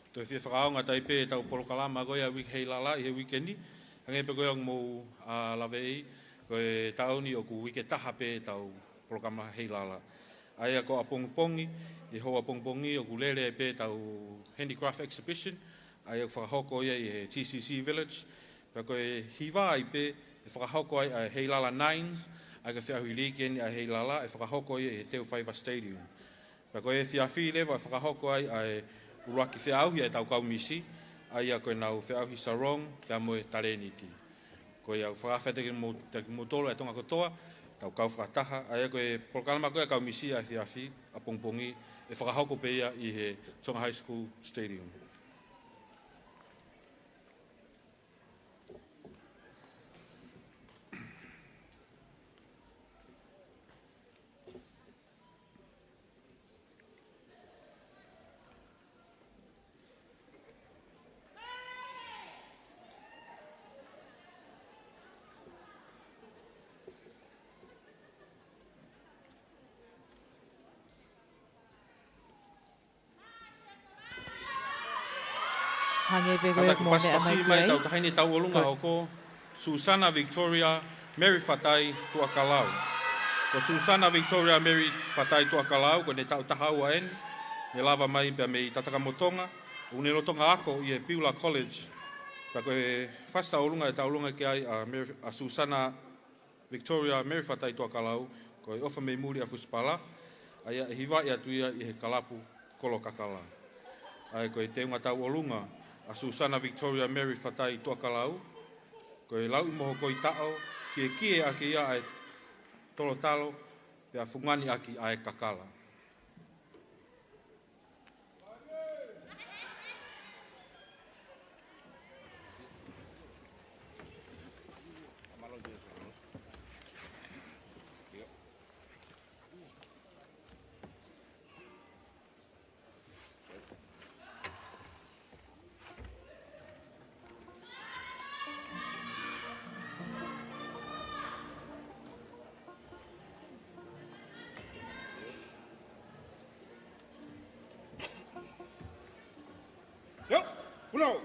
Toe fie fakaʻaonga atu pē ʻetau polokalama ko ia Uike Heilala ʻi he uike ni. Hangē pē ko ia ʻoku mou, ʻa, laveʻi, ko e taʻu ni ʻoku uike taha pē ʻetau polokalama Heilala. ʻA ia ko ʻapongipongi, ʻi he houa ʻapongipongi ʻoku lele pē ʻetau handicraft exhibition, ʻa ia ʻoku fakahoko ia ʻi he T C C Village. Pea ko e hiva ai pē ʻe fakahoko ai ʻa e Heilala Nines, ʻA ia ko e feʻauhi liiki eni ʻa e Heilala ʻe fakahoko ia ʻi he Teu Faiva Stadium. Pea ko e efiafi leva ʻe fakahoko ai ʻa e ʻuluaki feʻauhi ʻa e tau kau misi, ʻa ia ko ʻenau feʻauhi sarong, pea mo e talēniti. Ko ia ʻoku fakafetaʻi mo, takimuʻa ʻa e Tonga kotoa, tau kau fakataha, ʻa ia ko e polokalama ko ia ʻa e kau misi ʻa e efiafi, ʻapongipongi, ʻe fakahoko pē ia ʻi he Tonga High School Stadium. Hangē pē ko ia ʻoku mou meʻa mai ki ai. Tau taha eni tauʻolunga ʻoku ko Susana Victoria Mary Fatai Tuʻakalau. Ko Susana Victoria Mary Fatai Tuʻakalau, ko ʻene taʻu taha ua eni, ne lava mai pea mei Tatakamotonga, ʻoku ne lolotonga ako ʻi he Beulah College. Pea ko e fasi tauʻolunga ʻe tauʻolunga ki ai ʻa Mary, ʻa Susana Victoria Mary Fatai Tuʻakalau, ko e ʻofa mei muli ʻa Fusipala, ʻa ia ʻe hivaʻi atu ia ʻi he kalapu Kolo Kakala. ʻA ia ko e teunga tauʻolunga ʻa Susana Victoria Mary Fatai Tuʻakalau, ko e lauʻi mo hokoi taʻo, kiekie ʻaki ia ʻa e tolotalo, pea fungani ʻaki ʻa e kakala. Yep. Pulau.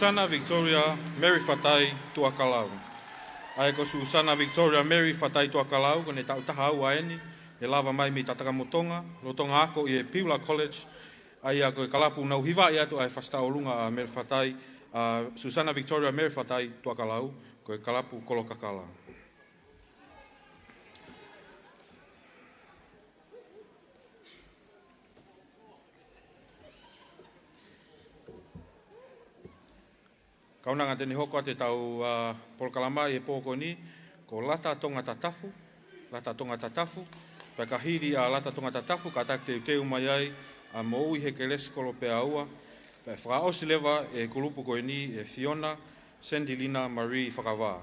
Susana Victoria Mary Fatai Tuʻakalau. ʻA ia ko Susana Victoria Mary Fatai Tuʻakalau, ko ʻene taʻu taha ua eni, ne lava mai mei Tatakamotonga, lolotonga ako ʻi he Piula College, ʻa ia ko e kalapu naʻe hivaʻi atu ai e fasi tauʻolunga ʻa Mary Fatai, ʻa Susana Victoria Mary Fatai Tuʻakalau, ko e kalapu Kolokakala. Kaunanga, te ne hoko atu ʻetau, ʻa, polokalama ʻi he pō ko eni, ko Lata Tonga Tatafu, Lata Tonga Tatafu. Pea ka hili ʻa Lata Tonga Tatafu, kātaki teuteu mai ai ʻa Moʻui Hekelesi Kolopeaua. Pea fakaʻosi leva e kulupu ko eni ʻe Fiona Sendilina Marie Fakavā.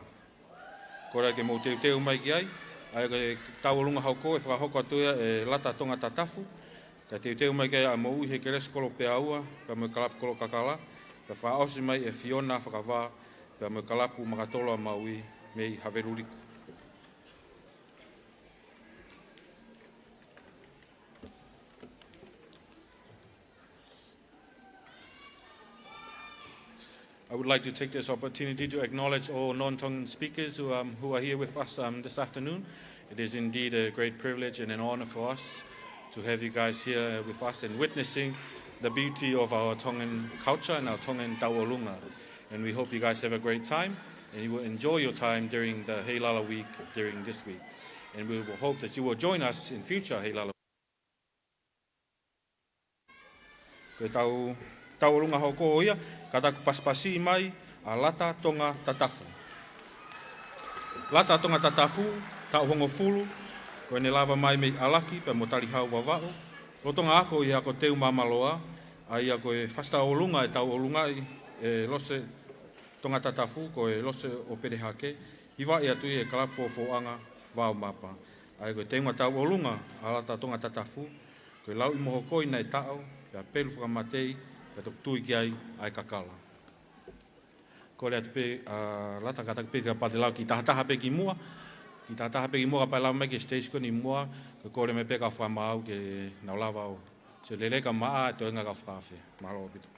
Kole ke mou teuteu mai ki ai, ʻa ia ko e tauʻolunga hoko, ʻe fakahoko atu ia ʻe Lata Tonga Tatafu, kae teuteu mai ki ai ʻa Moʻui Hekelesi Kolopeaua, pea mo e kalapu Kolokakala, kae fakaʻosi mai ʻe Fiona Fakavā, pea mo e kalapu Makatolo ʻa Maui mei Haveluliku. I would like to take this opportunity to acknowledge all non-Tongan speakers who, um, who are here with us, um, this afternoon. It is indeed a great privilege and an honor for us to have you guys here with us and witnessing the beauty of our Tongan culture and our Tongan tauʻolunga. And we hope you guys have a great time and you will enjoy your time during the Heilala week during this week. And we will hope that you will join us in future Heilala. Ko ʻetau tauʻolunga hoko ia, kātaki pasipasi mai ʻa Lata Tonga Tatafu. Lata Tonga Tatafu, taʻu hongofulu, ko ʻene lava mai mei ʻAlaki pea mo Talihau, Vavaʻu, lolotonga ako ʻi he Ako Teu Māmāloa, ʻa ia ko e fasi tauʻolunga ʻe tauʻolungaʻi ʻe Lose Tonga Tatafu, ko e Lose ʻo Pelehake, hivaʻi atu ʻi he kalapu Fofoʻanga Vaomapa. ʻA ia ko e teunga tauʻolunga ʻa Lata Tonga Tatafu, ko e lauʻi mohokoi naʻe taʻo, pea pelu fakamatei, pea toki tui ki ai ʻa e kakala. Kole atu pē, ʻa, Lata, kātaki pē ka pate lau ki tahataha pē ki muʻa, ki tahataha pē ki muʻa kapau ʻe lava mai ki he stage ko eni muʻa, ko e kole mai pē ka fakamaau ke nau lava ʻo, sio lelei ka maʻa, toenga ka fakaafe. Mālō ʻaupito.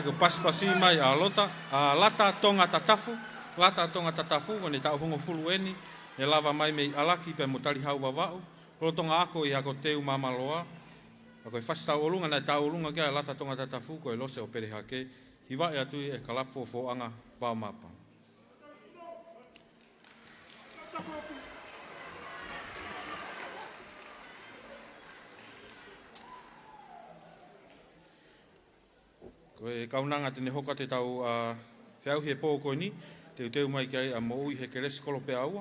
Ko e pasipasi mai ʻa Lota, ʻa Lata Tonga Tatafu, Lata Tonga Tatafu, ko ʻene taʻu hongofulu eni, ne lava mai mei ʻAlaki pea mo Talihau Vavaʻu, lolotonga ako ʻi he ako teu Māmāloa, ʻa ko e fasi tauʻolunga naʻe tauʻolunga ki ai ʻa Lata Tonga Tatafu, ko e Lose ʻo Pelehake, hivaʻi atu ʻe he kalapu Fofoʻanga Vaomapa. Ko e kaunanga te ne hoko atu ʻetau, ʻa, feʻauhi he pō ko eni, teuteu mai ki ai ʻa Moʻui Hekelesi Kolopeaua.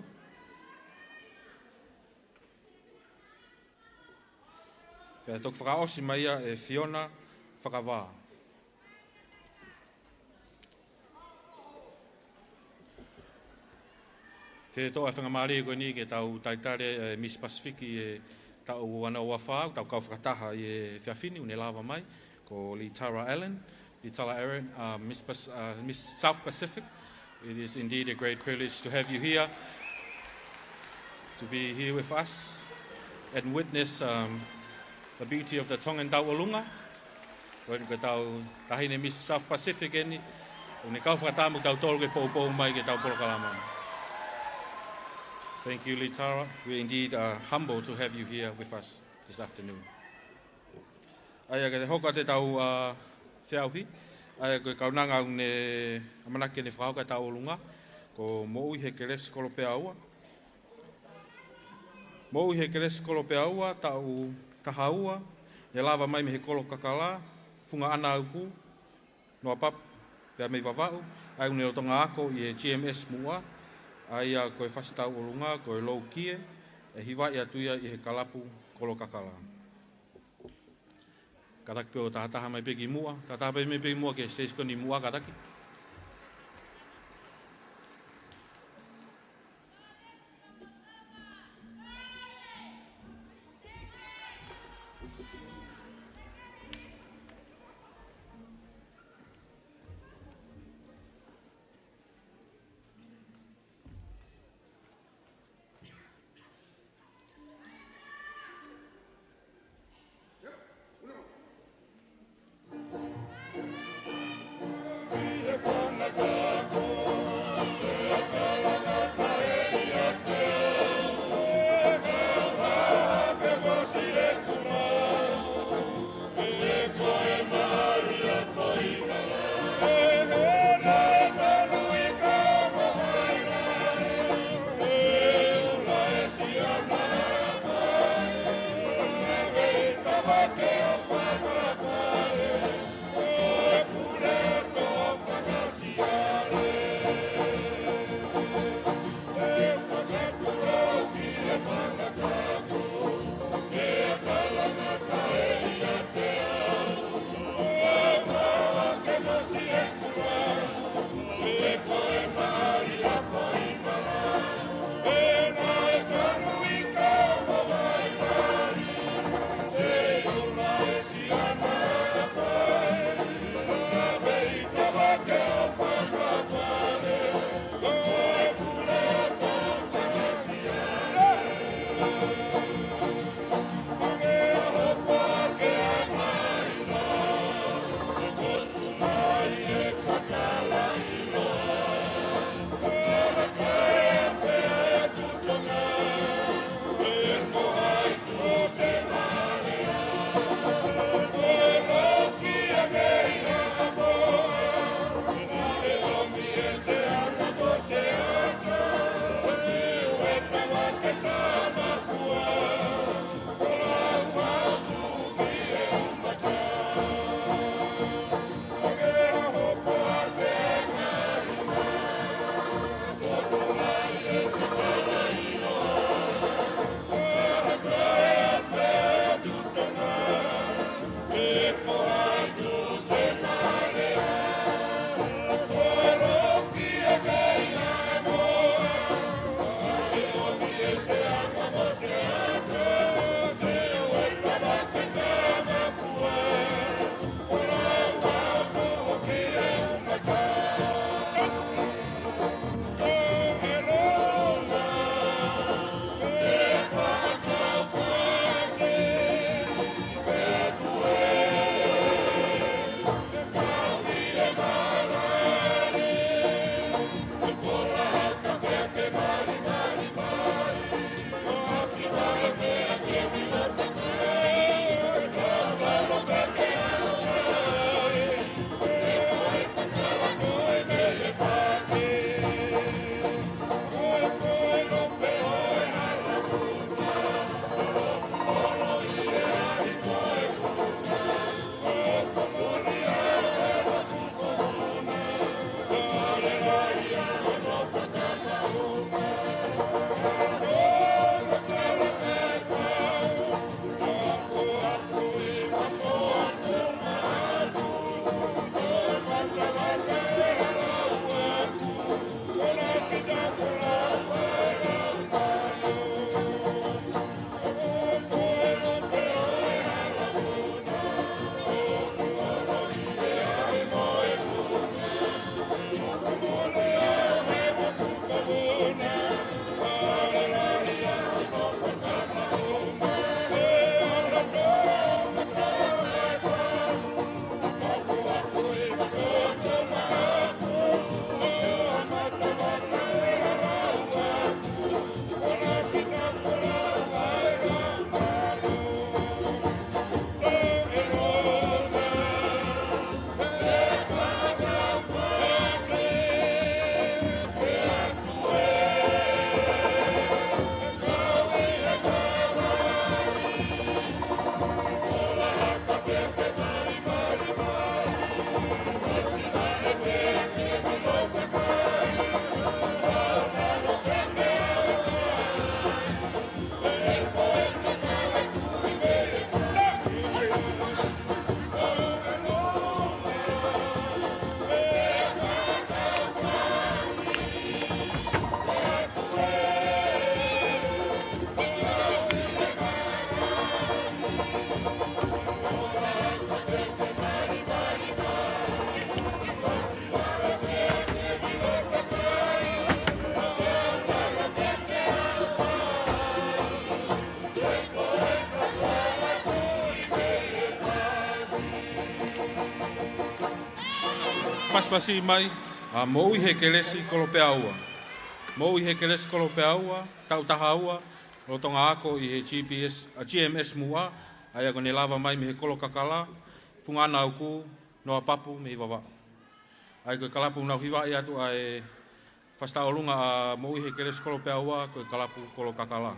Pea toki fakaʻosi mai ia ʻe Fiona Fakavā. Te toʻo e faingamālie ko eni ke tau talitali, ʻe, Miss Pacific ʻi he taʻu ua noa ua fā, tau kau fakataha ʻi he efiafi ni, ʻoku ne lava mai, ko Litara Allen, Litara Allen, uh, Miss Pas-, uh, Miss South Pacific. It is indeed a great privilege to have you here, to be here with us and witness, um, the beauty of the Tongan tauʻolunga. Ko eni ko ʻetau taʻahine Miss South Pacific eni, ʻoku ne kau fakataha mo kitautolu ke poupou mai ki heʻetau polokalama. Thank you, Litara. We indeed are humbled to have you here with us this afternoon. ʻA ia ke hoko atu ʻetau, ʻa, feʻauhi, ʻa ia ko e kaunanga ʻoku ne ʻamanaki ke ne fakahoko e tauʻolunga, ko Moʻui Hekelesi Kolopeaua. Moʻui Hekelesi Kolopeaua, taʻu taha ua, ne lava mai mei he Kolo Kakala, Funga ʻAna Uku, Noa Papu, pea mei Vavaʻu, ʻa ia ʻoku ne lolotonga ako ʻi he G M S Muʻa, ʻa ia ko e fasi tauʻolunga, ko e Loukie, ʻe hivaʻi atu ia ʻi he kalapu Kolo Kakala. Kātaki pē ʻo tahataha mai pē ki muʻa, tahataha pē mai pē ki muʻa ki he stage ko eni ʻi muʻa kātaki. Pasipasi mai ʻa Moʻuihekelesi Kolopeaua. Moʻuihekelesi Kolopeaua, taʻu taha ua, lolotonga ako ʻi he G P S, ʻa, G M S Muʻa, ʻa ia ko ʻene lava mai mei he Kolo Kakala, Funga ʻAna Uku, Noa Papu mei Vavaʻu. ʻA ia ko e kalapu ʻoku nau hivaʻi atu ʻa e fasi tauʻolunga ʻa Moʻuihekelesi Kolopeaua, ko e kalapu Kolo Kakala.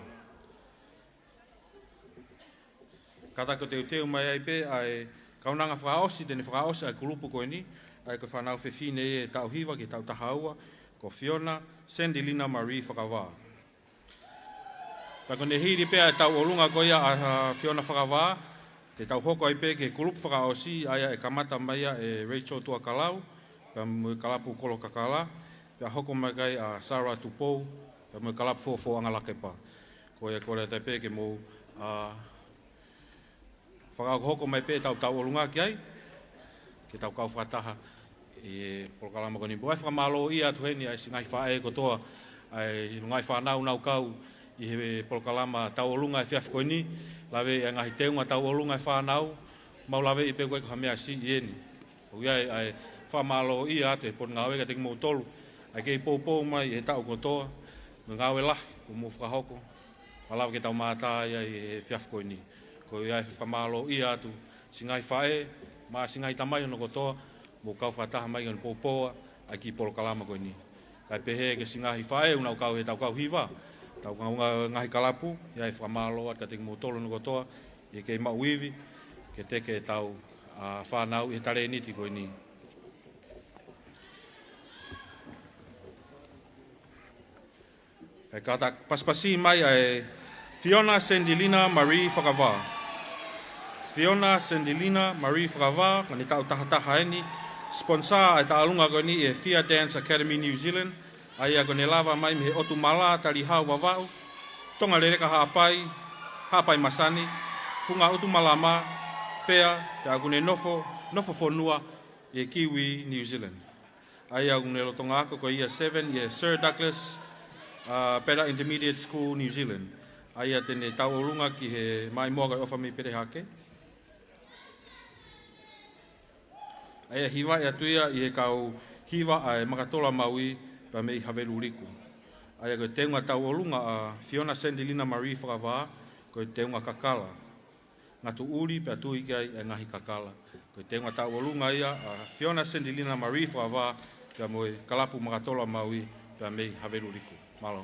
Kātaki ʻo teuteu mai ai pē ʻa e kaunanga fakaʻosi, te ne fakaʻosi ʻa e kulupu ko eni, ʻa ia ko e fānau fefine ʻi he taʻu hiva ki he taʻu taha ua, ko Fiona Sendilina Marie Fakavā. Pea ko ʻene hili pē ʻa e tauʻolunga ko ia ʻa, ʻa Fiona Fakavā, te tau hoko ai pē ki he kulupu fakaʻosi, ʻa ia ʻe kamata mai ia ʻe Rachel Tuakalau, pea mo e kalapu Kolo Kakala, pea hoko mai ki ai ʻa Sarah Tupou, pea mo e kalapu Fofoʻanga Lakepa. Ko ia kole atu pē ke mou, ʻa, fakahokohoko mai pē ʻetau tauʻolunga ki ai, ke tau kau fakataha ʻi he polokalama ko eni. Pea ʻoku ou fakamālōʻia atu heni ʻa e siʻi ngaahi faʻē kotoa, ʻa e ngaahi fānau naʻa nau kau ʻi he polokalama tauʻolunga efiafi ko eni, lave ʻa e ngaahi teunga tauʻolunga ʻa e fānau, mau laveʻi pē ʻoku ʻikai ko ha meʻa siʻi eni. ʻOku ʻi ai ʻa e fakamālōʻia atu he Potungāue kiate kimoutolu, ʻa e kei poupou mai he taʻu kotoa, mo e ngāue lahi kuo mou fakahoko, malava ke tau mātā ai ʻi he efiafi ko eni. ʻOku ʻi ai e fakamālōʻia atu siʻi ngaahi faʻē, mo e siʻi ngaahi tamai hono kotoa, mou kau fakataha mai ʻi hono poupou ʻa e kiʻi polokalama ko eni. Kae pehē ki he siʻi ngaahi faʻē ʻoku nau kau he taʻu kau hiva, taʻu kau nga-, ngaahi kalapu, ʻi ai e fakamālō atu kiate kimoutolu hono kotoa, ʻi he kei maʻu ivi, ke teke ʻetau, ʻa, fānau ʻi he talēniti ko eni. Kae kātaki pasipasi mai ʻa e Fiona Sendilina Marie Fakavā. Fiona Sendilina Marie Fakavā, ko ʻene taʻu taha taha eni, sponsor ʻa e tauʻolunga ko eni ʻe he Fia Dance Academy New Zealand, ʻa ia ko ʻene lava mai mei he ʻOtu Mala, Talihau, Vavaʻu, Tonga Leleka, Haʻapai, Haʻapai Masani, Funga ʻUtumalama, pea, pea ʻoku ne nofo, nofo fonua ʻi he Kiwi, New Zealand. ʻA ia ʻoku ne lolotonga ako ko e Year seven ʻi he Sir Douglas, ʻa, Beta Intermediate School, New Zealand. ʻA ia te ne tauʻolunga ki he Maʻimoa ko e ʻOfa mei Pelehake. ʻA ia hivaʻi atu ia ʻi he kau hiva ʻa e Makatola Maui pea mei Haveluliku. ʻA ia ko e teunga tauʻolunga ʻa Fiona Sendilina Marie Fakavā, ko e teunga kakala. Ngatu ʻuli pea tui ki ai ʻa e ngaahi kakala. Ko e teunga tauʻolunga ia ʻa Fiona Sendilina Marie Fakavā, pea mo e kalapu Makatola Maui, pea mei Haveluliku. Mālō.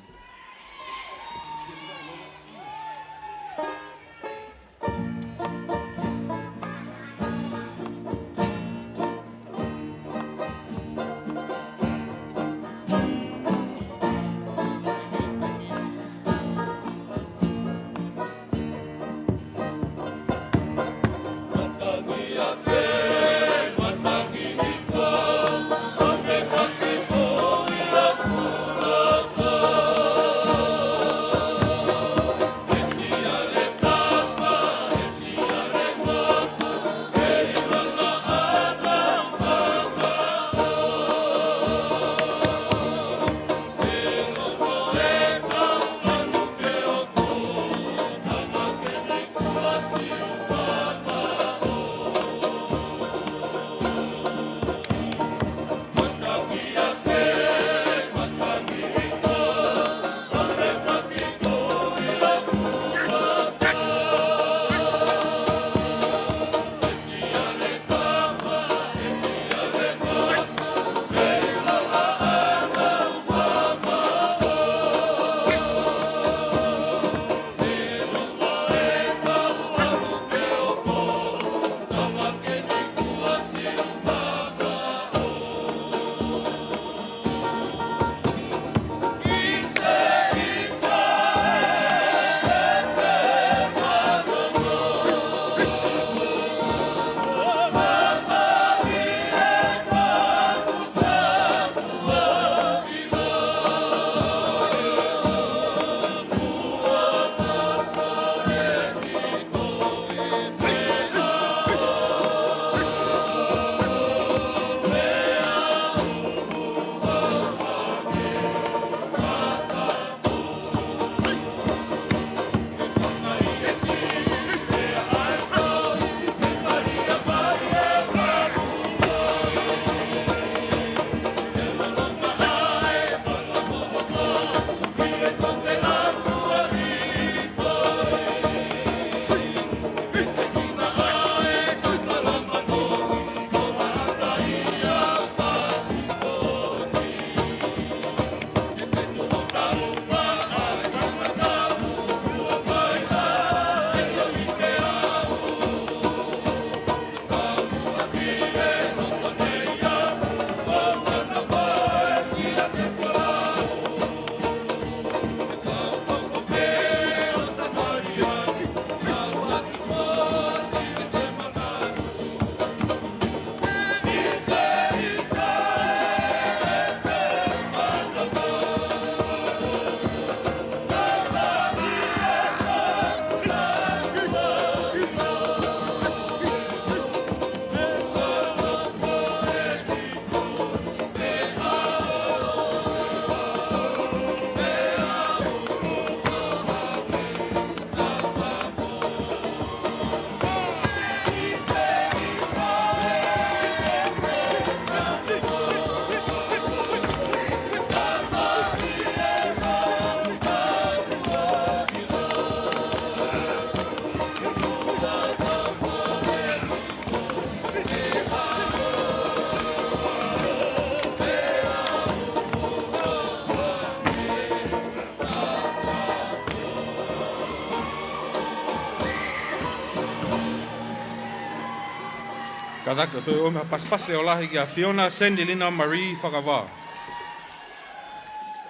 Kātaki ʻo toe ʻomi ha pasipasi leʻo lahi kia Fiona Sendilina Marie Fakavā.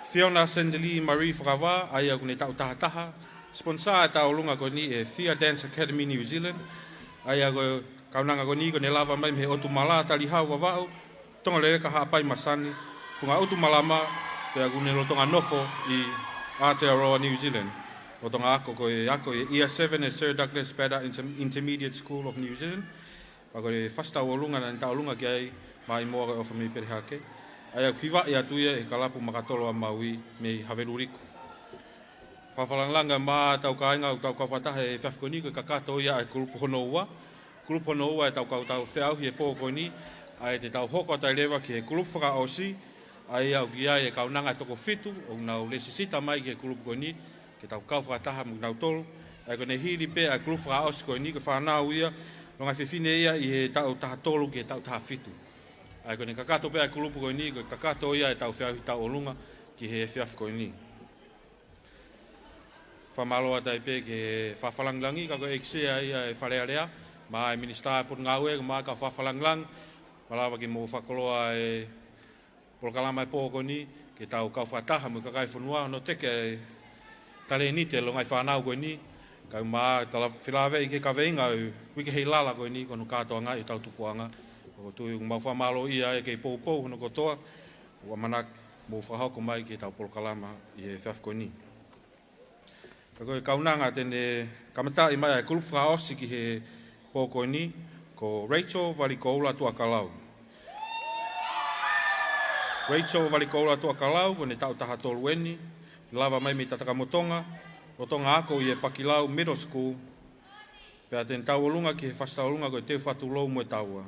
Fiona Sendilina Marie Fakavā, ʻa ia ʻoku ne taʻu taha taha, sponsor e tauʻolunga ko eni ʻe Fia Dance Academy New Zealand, ʻa ia ko e kaunanga ko eni kuo ne lava mai mei he ʻotu Malā, Talihau, Vavaʻu, Tonga Leleka, Haʻapai, Masani, Funga ʻOtu Malama, pea ʻoku ne lolotonga nofo ʻi Aotearoa, New Zealand. Lolotonga ako ko e ako ʻi he Year seven ʻe Sir Douglas Bader Inter-, Intermediate School of New Zealand. Pea ko e fasi tauʻolunga naʻa ne tauʻolunga ki ai maʻa ʻImoa ko e ʻOfa mei Pelehake, ʻa ia ʻoku hivaʻi atu ia ʻe he kalapu Makatolo ʻa Maui mei Haveluliku. Fakafakalāngilangi maʻa ʻetau kāinga ʻoku tau kau fakataha he efiafi ko eni, ko e kakato ia ʻa e kulupu hono ua. Kulupu hono ua ʻetau kau tau feʻauhi he pō ko eni, ʻa ia te tau hoko atu ai leva ki he kulupu fakaʻosi, ʻa ia ʻoku ʻi ai e kaunanga ʻe toko fitu ʻoku nau lēsisita mai ki he kulupu ko eni, ke tau kau fakataha mo kinautolu. ʻA ia ko ʻene hili pē ʻa e kulupu fakaʻosi ko eni, ko e fānau ia, longaʻi fefine ia ʻi he taʻu taha tolu ki he taʻu taha fitu. ʻA ia ko ʻene kakato pē ʻa e kulupu ko eni, ko e kakato ia ʻetau feʻauhi tauʻolunga ki he efiafi ko eni. Fakamālō atu ai pē ki he fakafakalāngilangi, ka ko e ʻEiki Sea ia ʻo e Fale Alea, maʻa e Minisitā Potungāue, maʻa e kau fakafakalāngilangi, malava ke mou fakakoloa e polokalama e pō ko eni, ke tau kau fakataha mo e kakai e fonua, hono teke e talēniti e longaʻi fānau ko eni, kae ʻumaʻā e tala felāveʻi ki he kaveinga ʻo e uike Heilala ko eni, ko hono kātoangaʻi ʻetau tupuʻanga. ʻOku ou tui ʻoku mau fakamālōʻia ai kei poupou hono kotoa, ʻoku ʻamanaki mou fakahoko mai ki heʻetau polokalama ʻi he efiafi ko eni. Ka ko e kaunanga te ne kamataʻi mai ʻa e kulupu fakaʻosi ki he pō ko eni, ko Rachel Valikoula Tuʻakalau. Rachel Valikoula Tuʻakalau, ko ʻene taʻu taha tolu eni, lava mai mei Tatakamotonga, lolotonga ako ʻi he Pakilau Middle School, pea te ne tauʻolunga ki he fasi tauʻolunga ko e Teu Fatu Lou mo e Taua,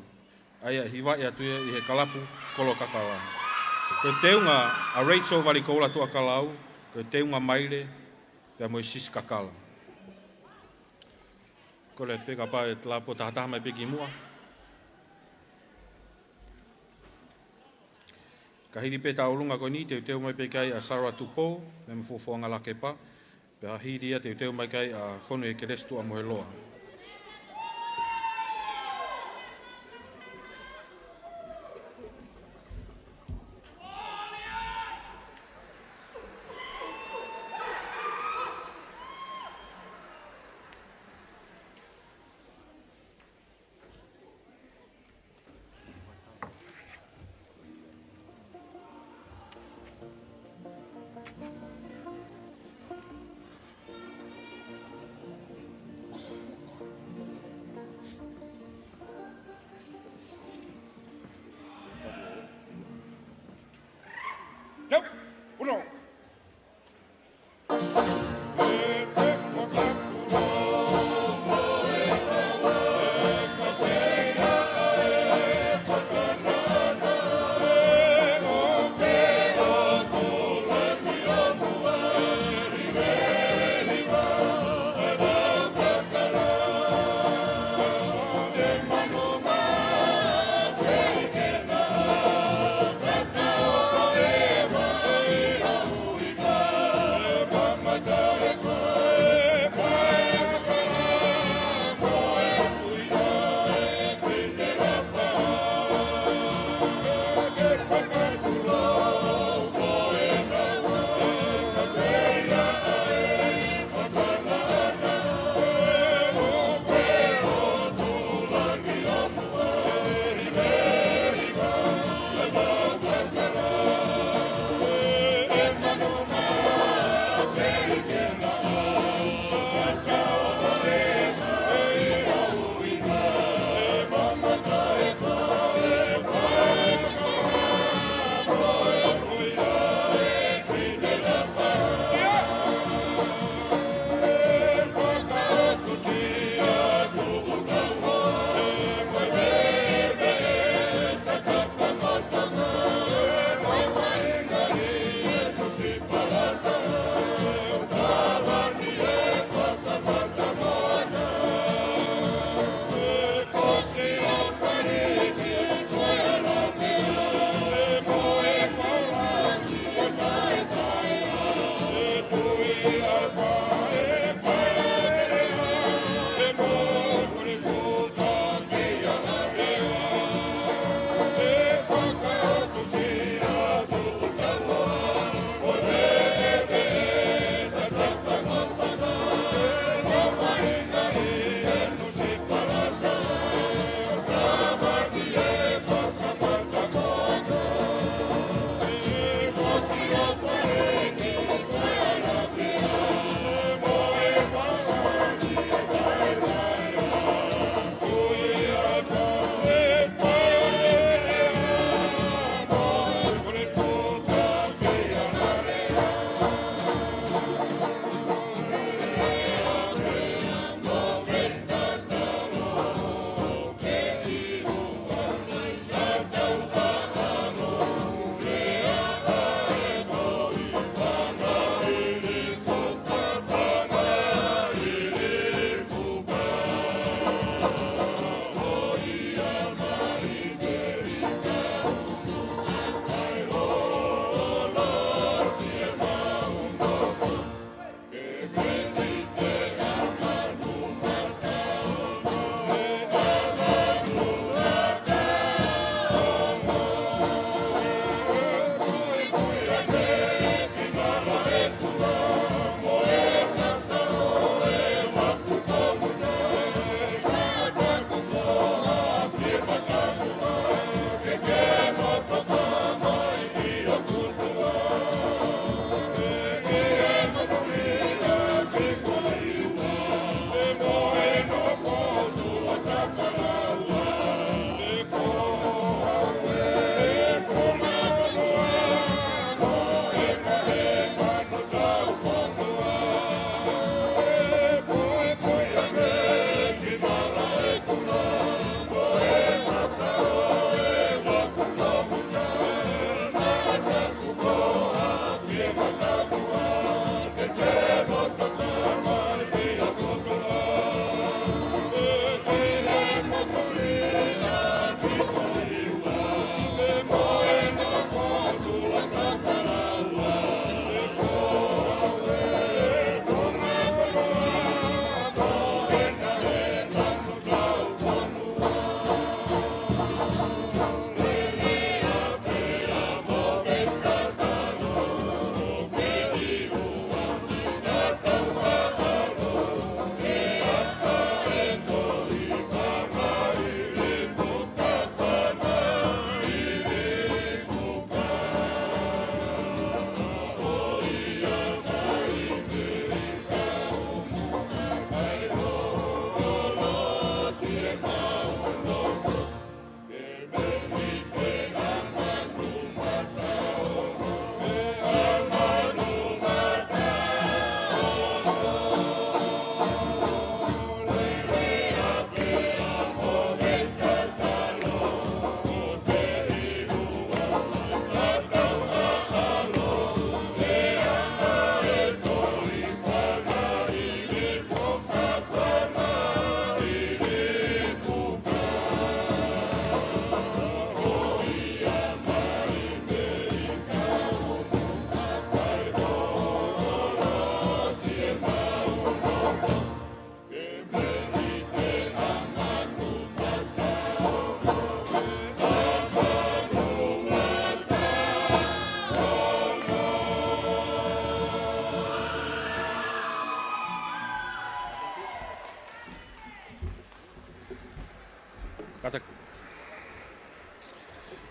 ʻa ia ʻe hivaʻi atu ia ʻi he kalapu Kolo Kakala. Ko e teunga ʻa Rachel Valikoula Tuʻakalau, ko e teunga maile pea mo e sisi kakala. Kole pē kapau ʻe talapo tahataha mai pē ki muʻa. Ka hili pē tauʻolunga ko eni, teuteu mai pē ki ai ʻa Sarah Tupou, mei he Fuafuanga Lakepa, pea hili ia teuteu mai ki ai ʻa Fonuekelesi Tuʻamoheloa. Yep. Uno.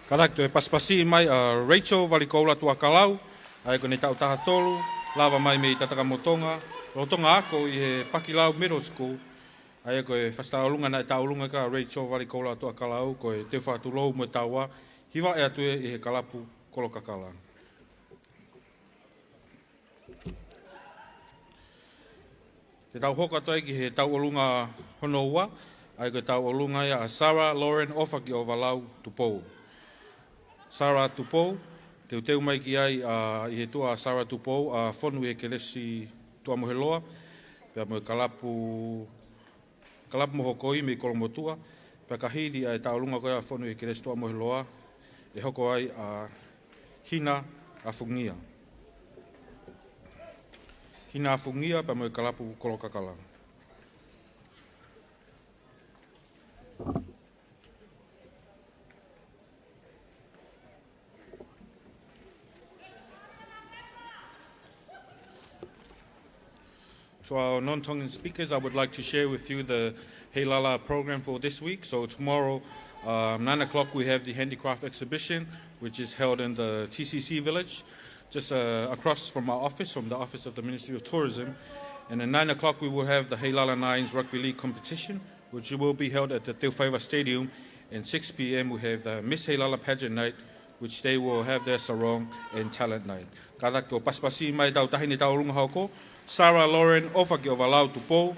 Kātaki toe pasipasi mai ʻa Rachel Valikoula Tuʻakalau, ʻa ia ko ʻene taʻu taha tolu, lava mai mei Tatakamotonga, lolotonga ako ʻi he Pakilau Middle School, ʻa ia ko e fasitāʻolunga naʻe tāʻolunga ki ai ʻa Rachel Valikoula Tuʻakalau, ko e Teufā Tulou mo e Taua, hivaʻi atu ia ʻi he kalapu Kolokakala. Te tau hoko atu ai ki he tauʻolunga hono ua, ʻa ia ko e tauʻolunga ia ʻa Sarah Lauren ʻOfakiʻovalau Tupou. Sarah Tupou, teuteu mai ki ai ʻa, ʻi he tuʻa ʻa Sarah Tupou, ʻa Fonu ʻi he Kelesi Tuʻamoheloa, pea mo e kalapu, kalapu mo hokoi mei Kolomotuʻa, pea ka hili ʻa e tauʻolunga ko ia ʻa Fonu ʻi he Kelesi Tuʻamoheloa, ʻe hoko ai ʻa Hina ʻAfungia. Hina ʻAfungia pea mo e kalapu Kolokakala. To our non-Tongan speakers, I would like to share with you the Heilala program for this week. So tomorrow, um, nine o'clock, we have the handicraft exhibition, which is held in the T C C village, just, uh, across from our office, from the office of the Ministry of Tourism. And at nine o'clock, we will have the Heilala Nines Rugby League competition, which will be held at the Teufaiva Stadium. And six p.m., we have the Miss Heilala Pageant Night, which they will have their sarong and talent night. Kātaki toe pasipasi mai ʻetau taʻahine tauʻolunga hoko, Sarah Lauren ʻOfakiʻovalau Tupou,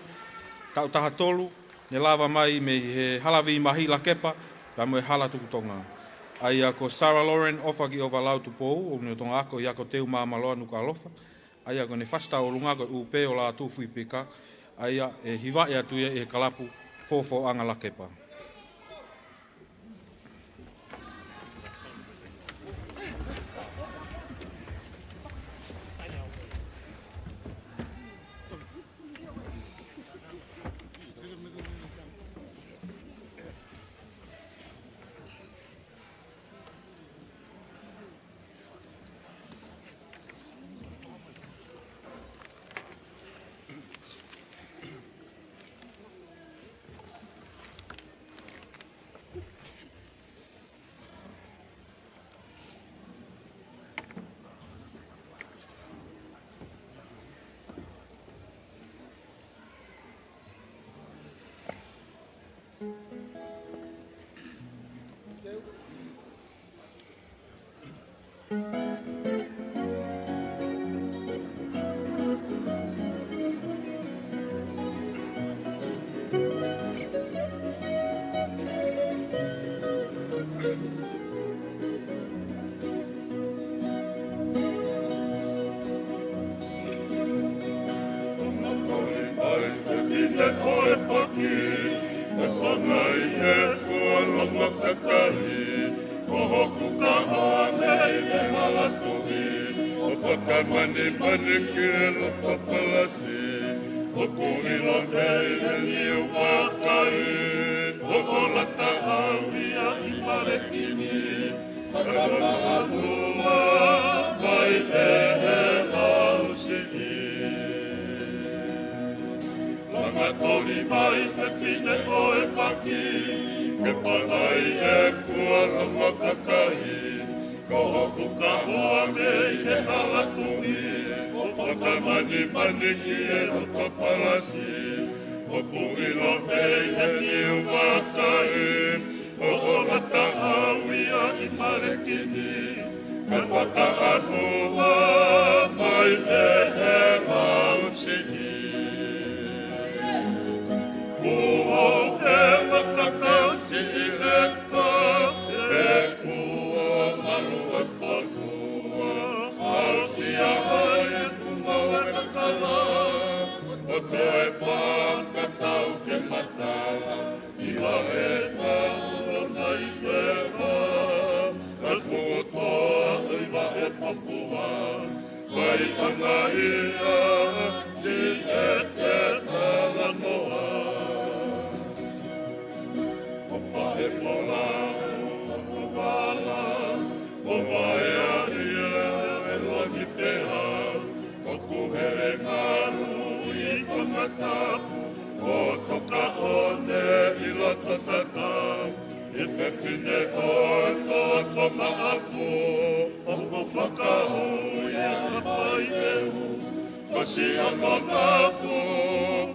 taʻu taha tolu, ne lava mai mei he Hala Vīmahi Lakepa, pea mo e Hala Tukutonga. ʻA ia ko Sarah Lauren ʻOfakiʻovalau Tupou, ʻoku ne lolotonga ako ʻi he Ako Teu Māmāloa Nukuʻalofa, ʻa ia ko ʻene fasitāʻolunga ko e ʻUpē ʻo Lātūfuipika, ʻa ia ʻe hivaʻi atu ia ʻi he kalapu Fofoʻanga Lakepa. Ko hoku kahoa mei he hala tuʻi, ʻo fakamanimaniki e loto palasi, ʻoku ʻilo mei he niu vakai, ʻo ola taha au ia ʻi Palekini, fakataʻalua mai ʻe he ʻalu siʻi. Langa toli mai fefine ʻo e paki, ke pangai e kua lama kakai. Ko hoku kahoa mei he hala tuʻi, ʻo fakamanimaniki e loto palasi, ʻoku ʻilo mei he niu vakai, ʻo ola taha au ia ʻi Palekini, ke fakataʻalua mai ʻe he ʻalu siʻi. Kuo u ke fakatau siʻi leka, pe kuo malu e fonua, ʻalu sia ai e kumau e kakala, ʻo toe fakatau ke matala, ʻi laʻe ka ulo nai peka, ka fuʻu toa ʻi vaʻe popua, fai ʻanga ia, si e ke talanoa. Ko faʻe folau, ko vala, ko vaea ia e langi pehē, ʻoku hele ngalu ʻi fanga tapu, ʻo toka ʻone ʻi loto tatau, ʻi fefine ʻo e toa ko Fakaʻuhinga ʻa Paiveu, ko siʻono napu,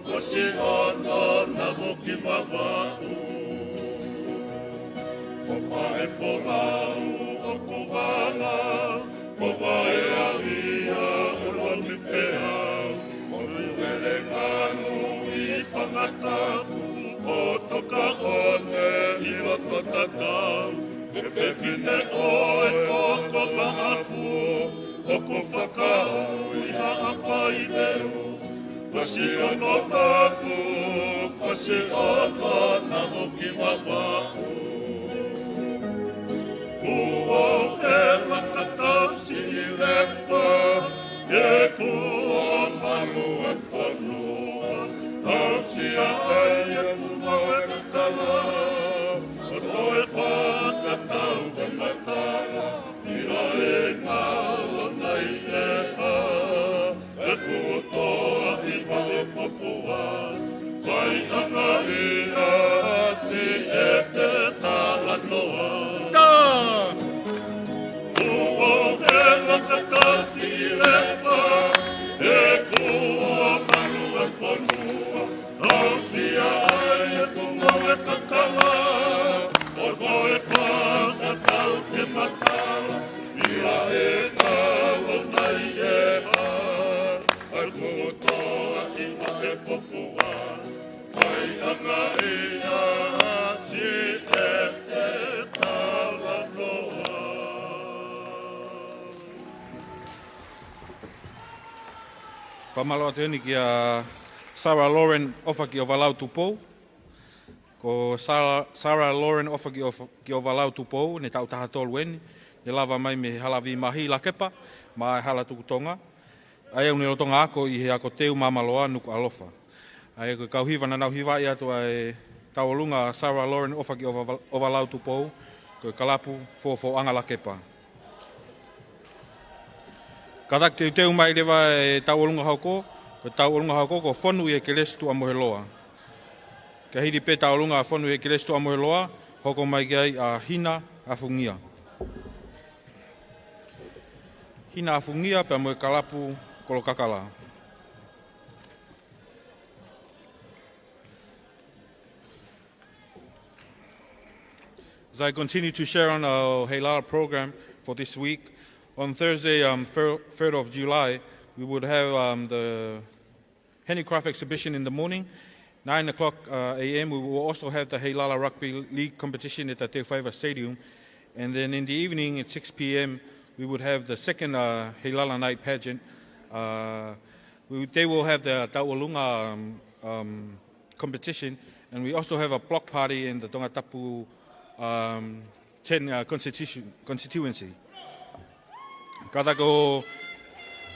ko siʻono napu ki Vavaʻu. Ko Vaʻefolau ʻoku vanga, ko Vaʻealia ʻo lomi pea, ko Luelenganu ʻi Fangatapu, ʻo Tokaʻone ʻi Lototatau. Ko e fefine ʻo e ʻOko Maʻafu, ʻoku fakaʻuhinga ʻa Paiveu, ko siʻono napu, ko siʻono napu ki Vavaʻu. Kuo ʻohela ka tau siʻi lepa, ke kuo malu e fonua, aʻusia ai ʻeku maʻu e kakala, ʻo toe fakatau ke matala, ʻi laʻenga ʻo nai e ha, e fuʻu toa ʻi Valepopua, fai anga ia si e te talanoa. Ta! Kuo ʻohela ka tau siʻi lepa, ke kuo malu e fonua, aʻusia ai ʻeku maʻu e kakala, ʻo toe fakatau ke matala, ʻi laʻenga ʻo nai e ha, e fuʻu toa ʻi Valepopua, fai anga ia si e te talanoa. Fakamālō atu heni kia Sarah Lauren ʻOfakiovalau Tupou. Ko Sarah, Sarah Lauren ʻOfakiof-, Kiovalau Tupou, ne taʻu taha tolu eni, ne lava mai mei he Hala Vīmahi Lakepa, maʻa e Hala Tuku Tonga. ʻA ia ʻoku ne lolotonga ako ʻi he Ako Teu Māmāloa Nukuʻalofa. ʻA ia ko e kau hiva naʻa nau hivaʻi atu ʻa e tauʻolunga Sarah Lauren ʻOfakiovalau Tupou, ko e Kalapu Fofoʻanga Lakepa. Kātaki teuteu mai leva e tauʻolunga hoko, ko e tauʻolunga hoko ko Fonu ʻi he Kelesi Tuʻamoheloa. Ka hili pē tauʻolunga Fonu ʻi he Kelesi Tuʻamoheloa, hoko mai ki ai ʻa Hina ʻAfungia. Hina ʻAfungia pea mo e Kalapu Kolokakala. As I continue to share on our Heilala program for this week, on Thursday, um, fir-, third of July, we would have, um, the handicraft exhibition in the morning, nine o'clock, uh, A M. We will also have the Heilala Rugby League competition at the Teufaiva Stadium. And then in the evening at six P M, we would have the second, uh, Heilala Night pageant. Uh, we, they will have the Tauʻolunga, um, um, competition, and we also have a block party in the Tongatapu, um, ten, uh, constitution, constituency. Kātaki ʻo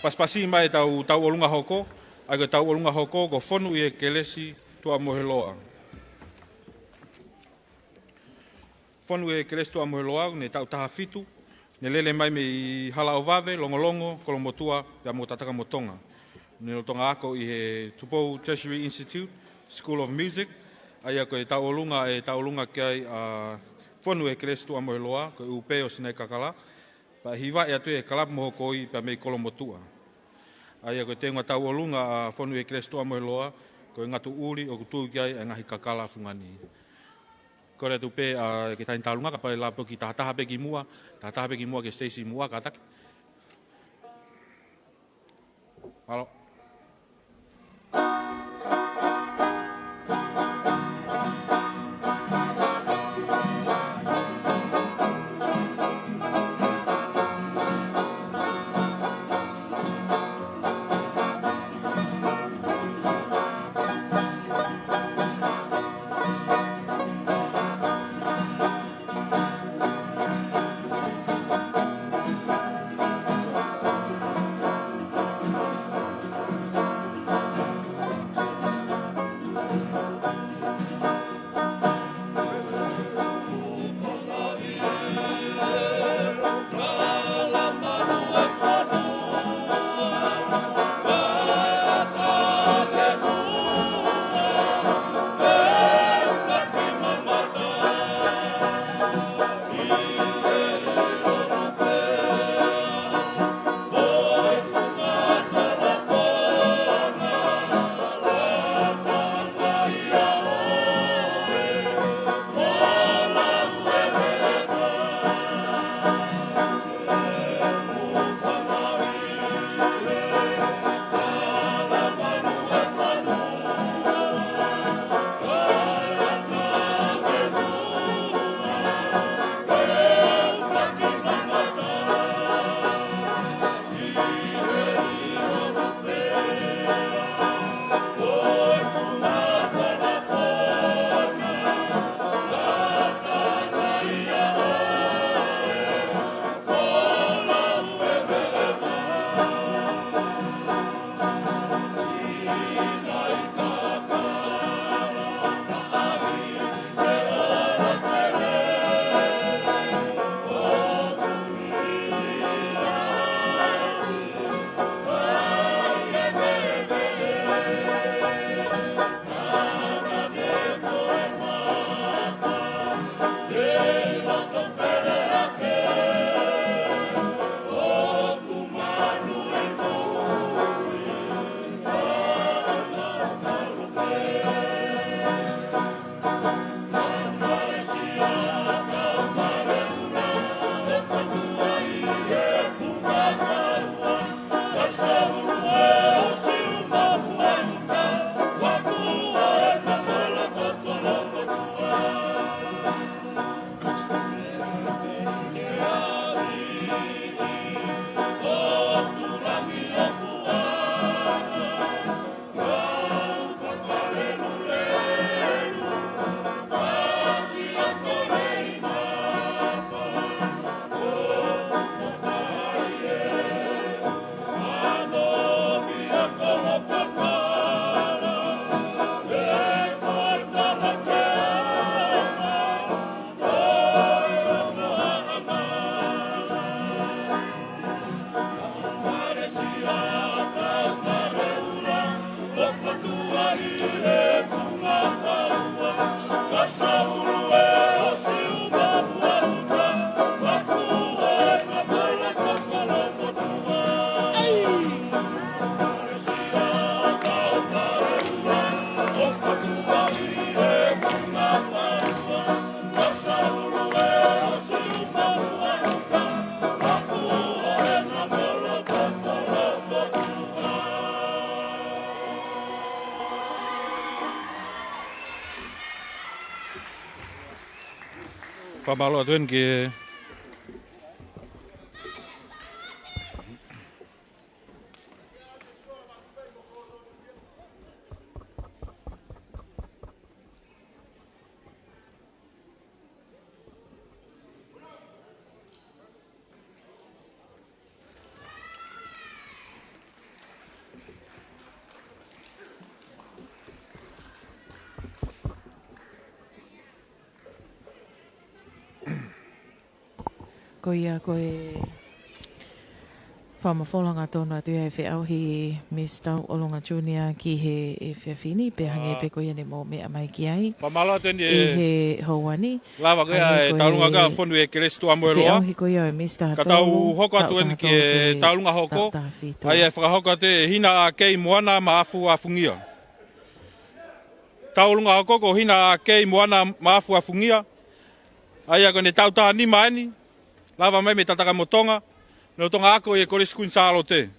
pasipasi mai ʻetau tauʻolunga hoko, ʻa ia ko e tauʻolunga hoko ko Fonu ʻi he Kelesi Tuʻamoheloa. Fonu ʻi he Kelesi Tuʻamoheloa, ne taʻu taha fitu, ne lele mai mei Halaʻovave, Longolongo, Kolomotuʻa, pea mo Tatakamotonga. Ne lolotonga ako ʻi he Tupou Tertiary Institute, School of Music, ʻa ia ko e tauʻolunga ʻe tauʻolunga ki ai ʻa Fonu ʻi he Kelesi Tuʻamoheloa, ko e ʻū pē ʻo Sinaikakala, pea hivaʻi atu ʻe he Kalapu Mohokoi pea mei Kolomotuʻa. ʻA ia ko e teunga tauʻolunga ʻa Fonu ʻi he Kelesi Tuʻamoheloa, ko e ngatu ʻuli ʻoku tui ki ai ʻa e ngaahi kakala fungani. Kole atu pē, ā, ke tau tauʻolunga, kapau ʻe lava pē ke tahataha pē ki muʻa, tahataha pē ki muʻa ki he siteisi muʻa, kātaki. Mālō. Fakamālō atu eni ki he Ko ia ko e fakamafola ʻoku tonu atu ia e feʻauhi Miss Tauʻolunga Junior ki he efiafi ni, pea hangē pē ko ia ne mou meʻa mai ki ai. Fakamālō atu eni ʻi he houa ni. Lava ko ia e tauʻolunga ka fonu e kelesi tuʻa mo e loa. Feʻauhi ko ia e Miss Taha Tolu, ka tau hoko atu eni ki he tauʻolunga hoko. ʻA ia ʻe fakahoko atu ʻe Hina ʻAkei Moana Maʻafu ʻa Fungia. Tauʻolunga hoko ko Hina ʻAkei Moana Maʻafu ʻa Fungia. ʻA ia ko ʻene taʻu taha nima eni, lava mai mei Tatakamotonga, lolotonga ako ʻi he Kolisi Kuini Sālote.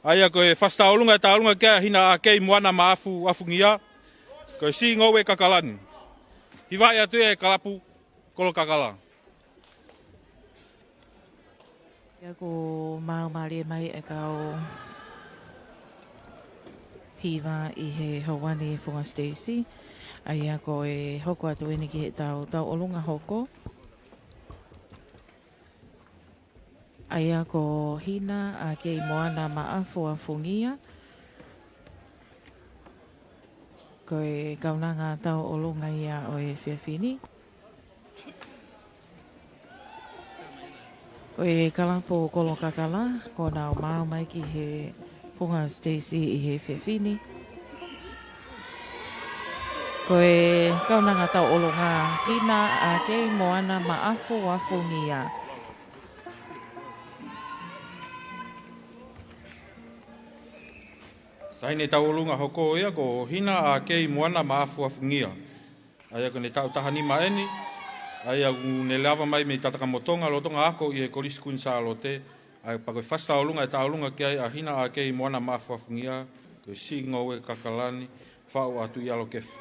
ʻA ia ko e fasi tauʻolunga ʻe tauʻolunga ki ai ʻa Hina ʻAkei Moana Maʻafu ʻa Fungia, ko e Sīngoue Kakalani. Hivaʻi atu ia ʻe he kalapu Kolokakala. ʻA ia kuo māmālie mai e kau hiva ʻi he houa ni Funga Stacy. ʻA ia ko e hoko atu eni ki he tau, tauʻolunga hoko. ʻA ia ko Hina ʻAkei Moana Maʻafu ʻa Fungia. Ko e kaunanga tauʻolunga ia ʻo e efiafi ni. Ko e kalapu Kolokakala, kuo nau maau mai ki he Funga Stacy ʻi he efiafi ni. Ko e kaunanga tauʻolunga Hina ʻAkei Moana Maʻafu ʻa Fungia. Taʻahine tauʻolunga hoko ia ko Hina ʻAkei Moana Maʻafu ʻa Fungia. ʻA ia ko ʻene taʻu taha nima eni. ʻA ia ʻoku ne lava mai mei Tatakamotonga, lolotonga ako ʻi he Kolisi Kuini Sālote. ʻA ia pea ko e fasi tauʻolunga ʻe tauʻolunga ki ai ʻa Hina ʻAkei Moana Maʻafu ʻa Fungia, ko e Sīngoue Kakalani, faʻu ʻa Tuʻialokefu.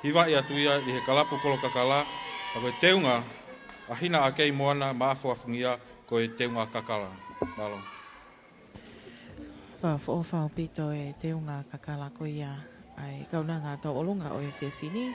Hivaʻi atu ia ʻe he kalapu Kolokakala, pea ko e teunga ʻa Hina ʻAkei Moana Maʻafu ʻa Fungia, ko e teunga kakala. Mālō. Fakaʻofoʻofa ʻaupito e teunga kakala ko ia ʻa e kaunanga tauʻolunga ʻo e efiafi ni.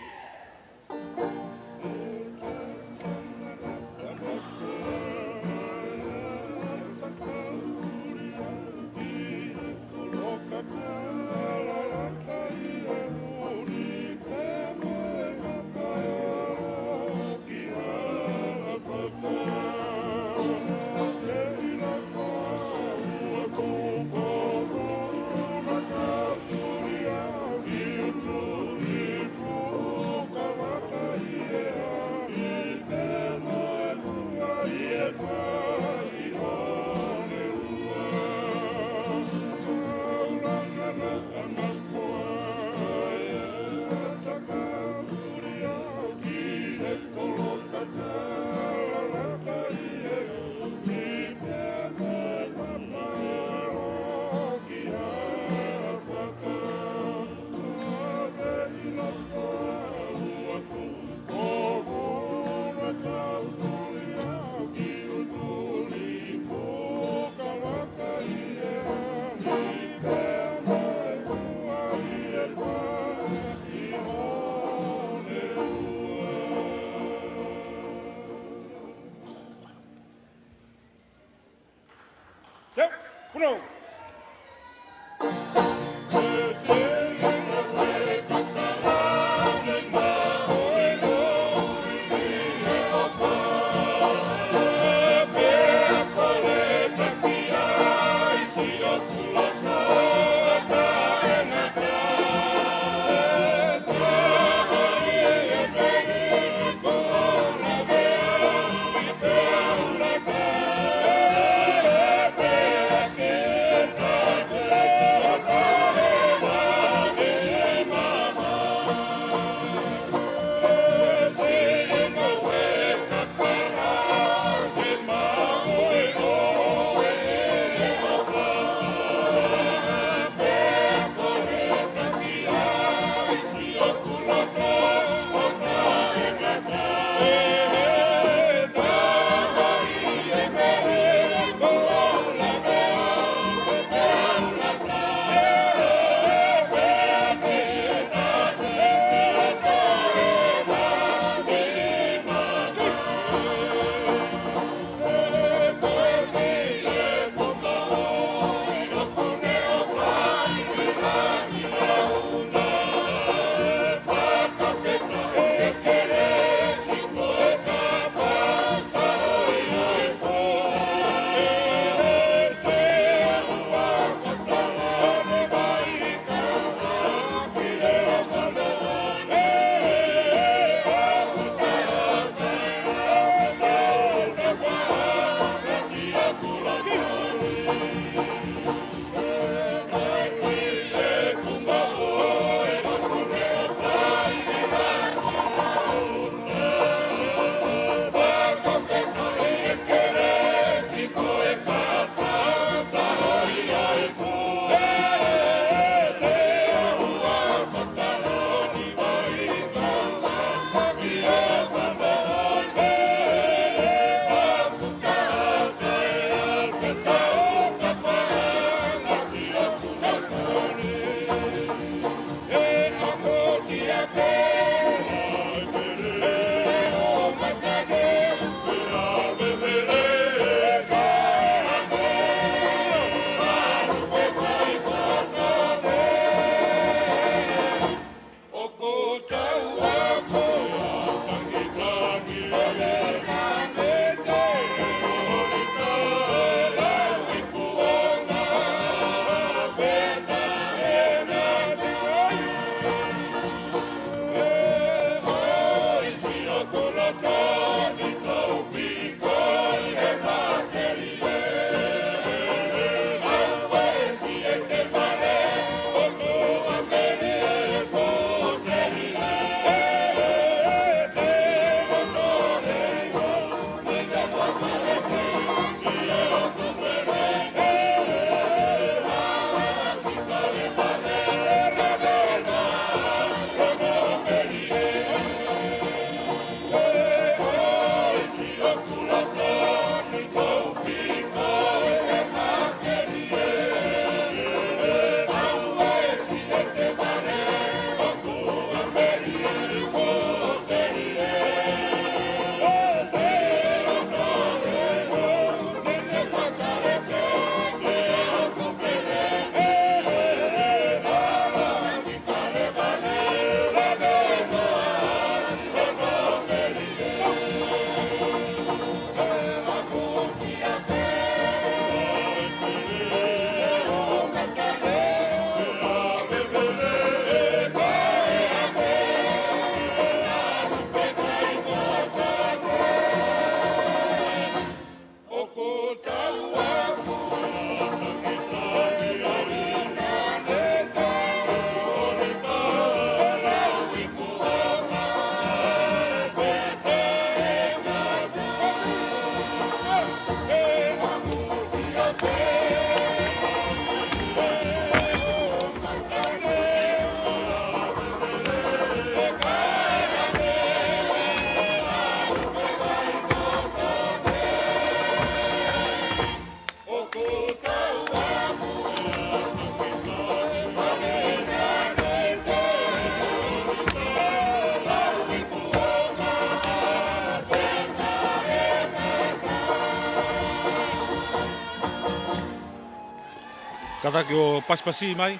Kātaki ʻo pasipasi mai.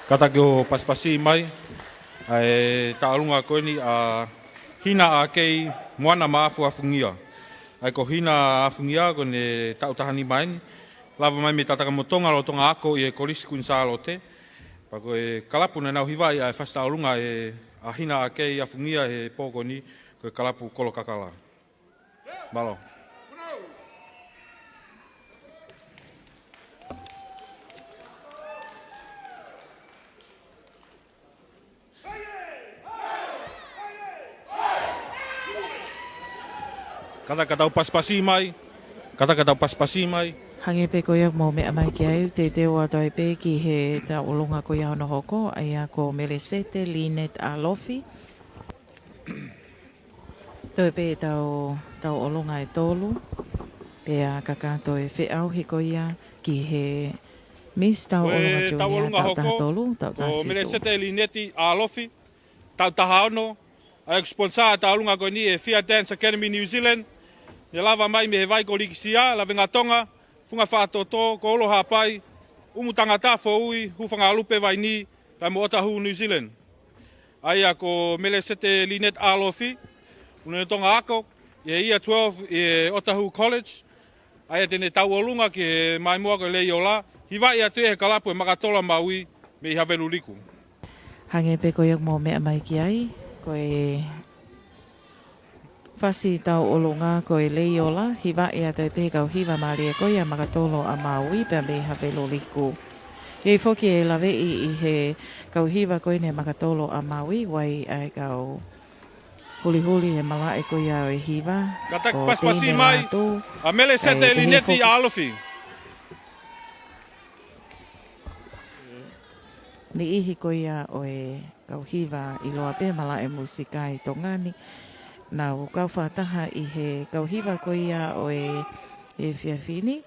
Kātaki ʻo pasipasi mai ʻa e tauʻolunga ko eni ʻa Hina ʻAkei Moana Maʻafu Afungia. ʻA ia ko Hina Afungia ko ʻene taʻu taha nima eni. Lava mai mei Tatakamotonga, lolotonga ako ʻi he Kolisi Kuini Sālote. Pea ko e kalapu naʻa nau hivaʻi ʻa e fasi tauʻolunga ʻa Hina ʻAkei Afungia he pō ko eni, ko e kalapu Kolokakala. Mālō. Kātaki ʻo tau pasipasi mai. Kātaki ʻo tau pasipasi mai. Hangē pē ko ia ʻoku mou meʻa mai ki ai, teuteu atu ai pē ki he tauʻolunga ko ia hono hoko, ʻa ia ko Melesete Linette Alofi. Toe pē tau, tauʻolunga ʻe tolu, pea kakato e feʻauhi ko ia ki he Miss Tauʻolunga Junior, tauʻolunga taʻu taha tolu, taʻu taha fitu. Melesete Linette Alofi, taʻu taha ono, ʻa ia ʻoku sponsor ʻa e tauʻolunga ko eni ʻe he Fia Dance Academy New Zealand, ne lava mai mei he Vai ko Likisia, Lavengatonga, Funga Faʻatoto, Koulo Haʻapai, ʻUmu Tangata Foʻui, Hūfangalupe Vainī, pea mo Otahuhu New Zealand. ʻA ia ko Melesete Linette Alofi, ʻoku ne lolotonga ako ʻi he Year twelve ʻi he Otahuhu College, ʻa ia te ne tauʻolunga ki he Maimoa ko e Leiola, hivaʻi atu ʻe he kalapu ʻa e Makatolo ʻa Maui mei Haveluliku. Hangē pē ko ia ʻoku mou meʻa mai ki ai, ko e fasi tauʻolunga ko e Leiola, hivaʻi atu ai pē he kau hiva mālie ko ia Makatolo ʻa Maui pea mei Haveluliku. ʻOku ʻi ai foki e laveʻi ʻi he kau hiva ko eni Makatolo ʻa Maui, ʻoku ʻi ai ʻa e kau hulihuli he malaʻe ko ia ʻo e hiva. Kātaki ʻo pasipasi teine mai atu, ʻa Melesete Linette Alofi. Niʻihi ko ia ʻo e kau hiva ʻiloa pē malaʻe musika ʻi Tonga ni, nau kau fakataha ʻi he kau hiva ko ia ʻo e, ʻo e efiafi ni.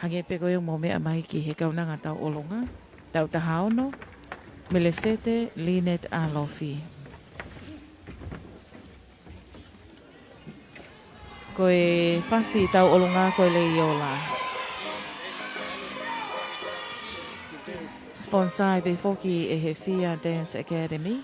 Hangē pē ko ia ʻoku mou meʻa mai ki he kaunanga tauʻolunga, taʻu taha ono, Melesete Linette Alofi. Ko e fasi tauʻolunga ko e Leiola. Sponsor ai pē foki ʻe he Fia Dance Academy.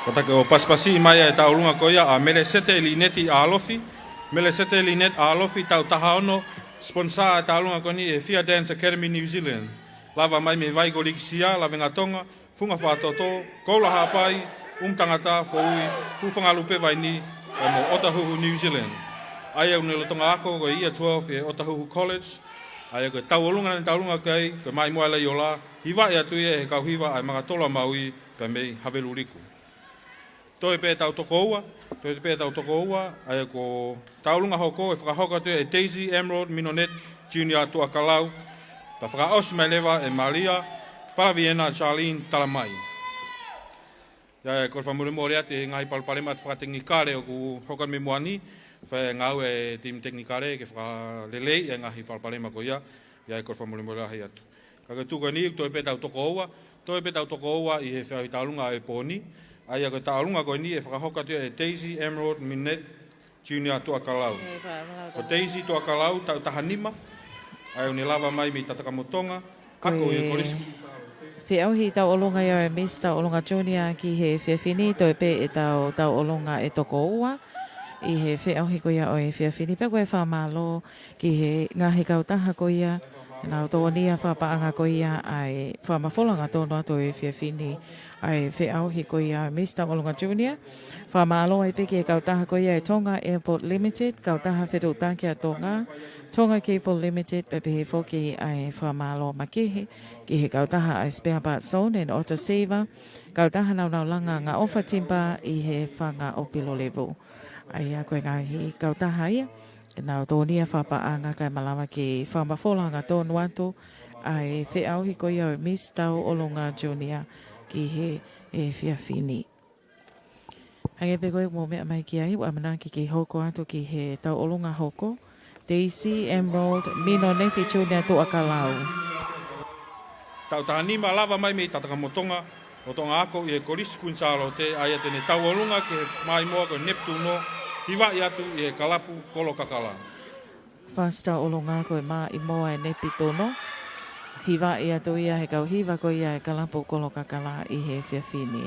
Kātaki ʻo pasipasi mai e tauʻolunga ko ia ʻa Melesete Lineti Alofi. Melesete Lineti Alofi, taʻu taha ono, sponsor e tauʻolunga ko eni ʻe he Fia Dance Academy New Zealand. Lava mai mei Vai ko Likisia, Lavengatonga, Funga Fatoto, Koula Haʻapai, ʻUmu Tangata, Foʻui, Hūfangalupe Vaini, pea mo ʻOtahuhu New Zealand. ʻA ia ʻoku ne lolotonga ako ko e Year twelve ʻi he ʻOtahuhu College. ʻA ia ko e tauʻolunga naʻa ne tauʻolunga ki ai, ko e Maʻimoa ʻa e Leiola, hivaʻi atu ia ʻe he kau hiva ʻa e Makatolu ʻa Maui, pea mei Haveluliku. Toe pē tau toko ua, toe pē tau toko ua, ʻa ia ko e tauʻolunga hoko ʻe fakahoko atu ʻe Daisy Emerald Minonet Junior Tuʻakalau, pea fakaʻosi mai leva ʻe Malia Falaviena Charlene Talamai. ʻA ia ko e fakamolemole atu he ngaahi palopalema atu fakatekinikale ʻoku hoko atu mei muʻa ni, fai ngāue e timi tekinikale ke fakaleleiʻi e ngaahi palopalema ko ia, ʻa ia ko e fakamolemole lahi atu. Ka ko e tuʻu ko eni, toe pē tau toko ua, toe pē tau toko ua ʻi he feʻauhi tauʻolunga ʻo e pō ni, ʻa ia ko e tauʻolunga ko eni ʻe fakahoko atu ʻe Daisy Emerald Minonet Junior Tuʻakalau. Ko Daisy Tuʻakalau, taʻu taha nima, ʻa ia ʻoku ne lava mai mei Tatakamotonga, ako ʻi he Kolisi. Feʻauhi tauʻolunga ia ʻo e Miss Tauʻolunga Junior ki he efiafi ni, toe pē ʻetau tauʻolunga ʻe toko ua ʻi he feʻauhi ko ia ʻo e efiafi ni, pea ko e fakamālō ki he ngaahi kautaha ko ia, naʻa nau tokoni ʻi he fakapaʻanga ko ia ʻa e fakamafola hangatonu atu ʻo e efiafi ni, ʻa e feʻauhi ko ia ʻo e Miss Tauʻolunga Junior. Fakamālō ai pē ki he kautaha ko ia ʻa e Tonga Airport Limited, Kautaha Fetuʻutaki ʻa Tonga, Tonga Cable Limited, pea pehē foki ʻa e fakamālō makehe ki he kautaha ʻa e Spare Parts Zone and Auto Saver, kautaha naunau langa angaʻofa Timber ʻi he Fanga ʻo Pilolevu. ʻA ia ko e ngaahi kautaha ia naʻa nau tokoni ʻi he fakapaʻanga kae malava ke fakamafola hangatonu atu ʻa e feʻauhi ko ia ʻo e Miss Tauʻolunga Junior ki he efiafi ni. Hangē pē ko ia ʻoku mou meʻa mai ki ai, ʻoku ʻamanaki ke hoko atu ki he tauʻolunga hoko, Daisy Emerald Minonet Junior Tuʻakalau. Taʻu taha nima, lava mai mei Tatakamotonga, lolotonga ako ʻi he Kolisi Kuini Sālote, ʻa ia te ne tauʻolunga ki he maʻimoa ko e Neptuno, hivaʻi atu ʻi he kalapu Kolokakala. Fasi tauʻolunga ko e maʻimoa ʻa e Neptuno, hivaʻi atu ia ʻe he kau hiva ko ia ʻa e kalapu Kolokakala ʻi he efiafi ni.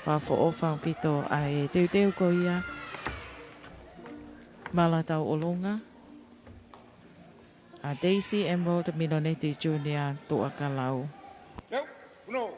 Fakaʻofoʻofa ʻaupito ʻa e teuteu ko ia, mala tauʻolunga ʻa Daisy Emerald Minonet Junior Tuʻakalau. Yep, no.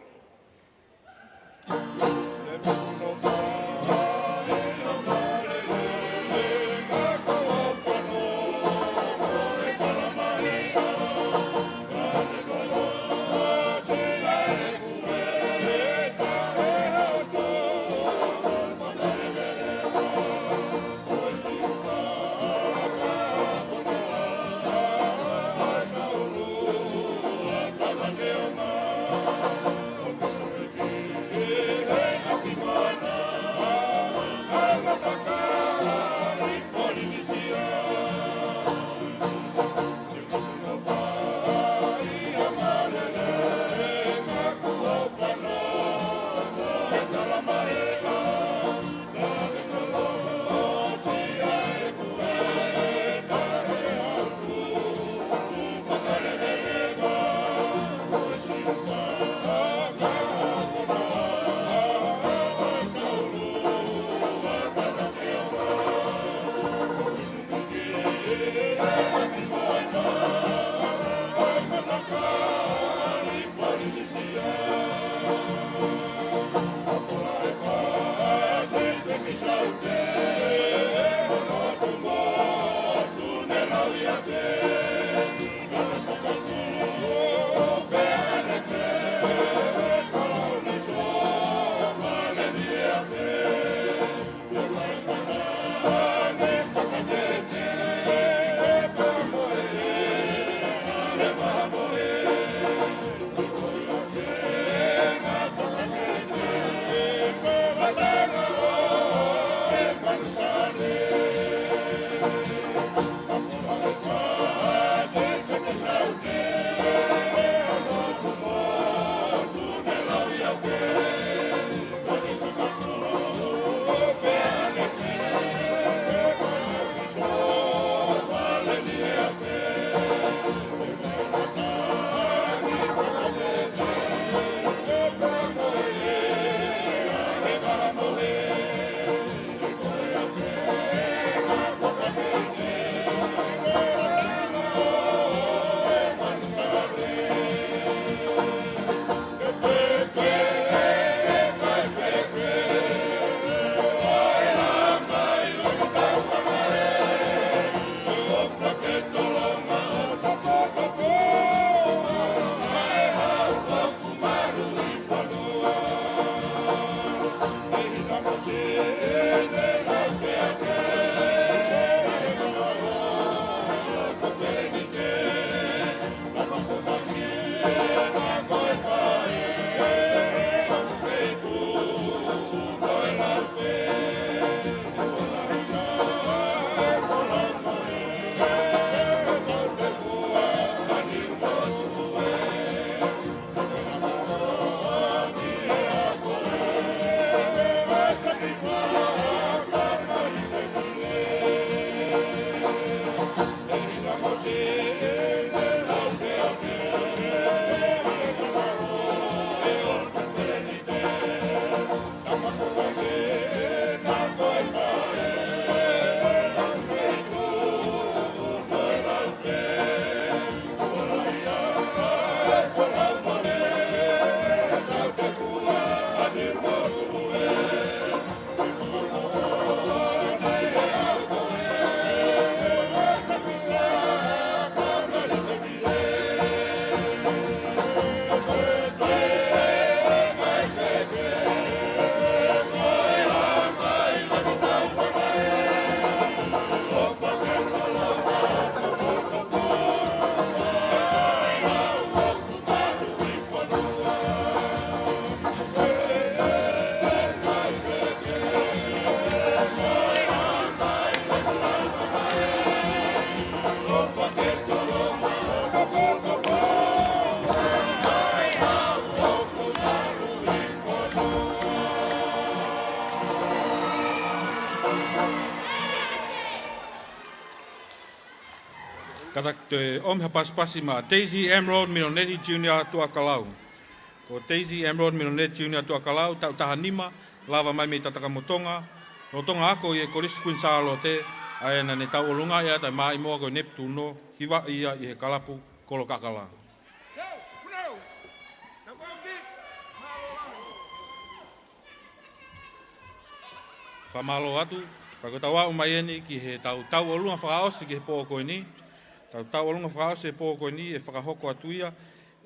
Kātaki toe ʻomi ha pasipasi maʻa Daisy Emerald Miloneti Junior Tuʻakalau. Ko Daisy Emerald Miloneti Junior Tuʻakalau, taʻu taha nima, lava mai mei Tatakamotonga, lolotonga ako ʻi he Kolisi Kuini Sālote, ʻa ia naʻa ne tauʻolunga ia ʻi he maʻimoa ko e Neptuno, hivaʻi ia ʻi he kalapu Kolokakala. Fakamālō atu, pea ko e tau aʻu mai eni ki he tau tauʻolunga fakaʻosi ki he pō ko eni. Tau tauʻolunga fakaʻosi he pō ko eni ʻe fakahoko atu ia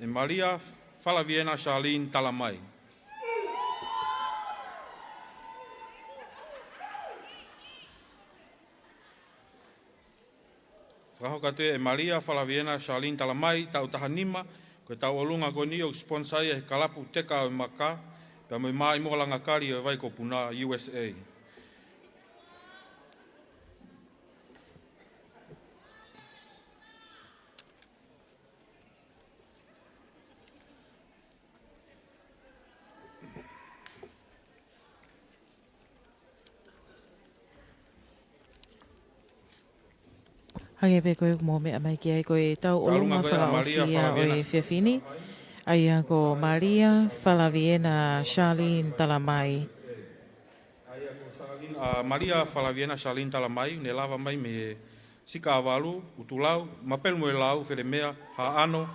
ʻe Malia Falaviena Charlene Talamai. Fakahoko atu ʻe Malia Falaviena Charlene Talamai, taʻu taha nima, ko e tauʻolunga ko eni ʻoku sponsor ia ʻe he kalapu Teka ʻo e Maka, pea mo e maʻimoa Langakali ʻo e Vai ko Puna, U S A. Hangē pē ko ia ʻoku mou meʻa mai ki ai, ko e tauʻolunga fakaʻosi ia ʻo e efiafi ni. ʻA ia ko Malia Falaviena Charlene Talamai. ʻA ia ko Charlene, ʻa Malia Falaviena Charlene Talamai, ne lava mai mei he Sika ʻa Valu, ʻUtulau, Mapelu mo e Lau, Felemea, Haʻano,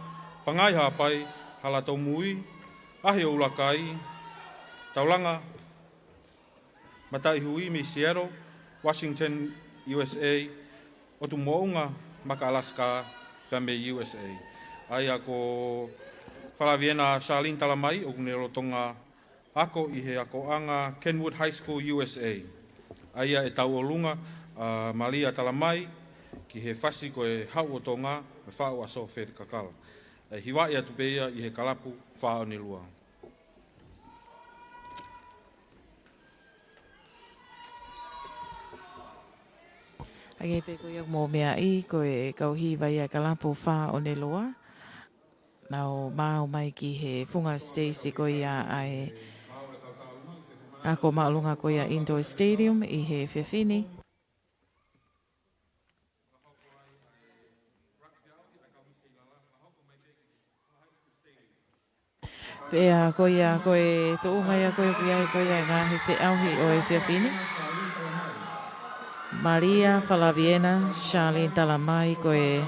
Pangai, Haʻapai, Halatomui, ʻAhi ʻo ʻUlakai, Taulanga, Mataʻihui mei Seattle, Washington, U S A, ʻOtu Moʻunga, Maka, Alaska, pea mei U S A. ʻA ia ko Falaviena Charlene Talamai, ʻoku ne lolotonga ako ʻi he akoʻanga Kenwood High School, U S A. ʻA ia ʻe tauʻolunga ʻa Malia Talamai ki he fasi ko e Haʻu ʻo Tonga, mo e Faʻu ʻa Sofeli Kakala. ʻE hivaʻi atu pē ia ʻi he kalapu Fā ʻo Nelua. Hangē pē ko ia ʻoku mou meaʻi, ko e kau hiva ia kalapu Fā ʻo Nelua. Nau maʻu mai ki he funga siteisi ko ia ʻa e ako māʻolunga ko ia Indoor Stadium ʻi he efiafi ni. Pea ko ia ko e tuʻunga ia ko ē ʻoku ʻi ai ko ia e ngaahi feʻauhi ʻo e efiafi ni. Malia Falaviena Charlene Talamai ko e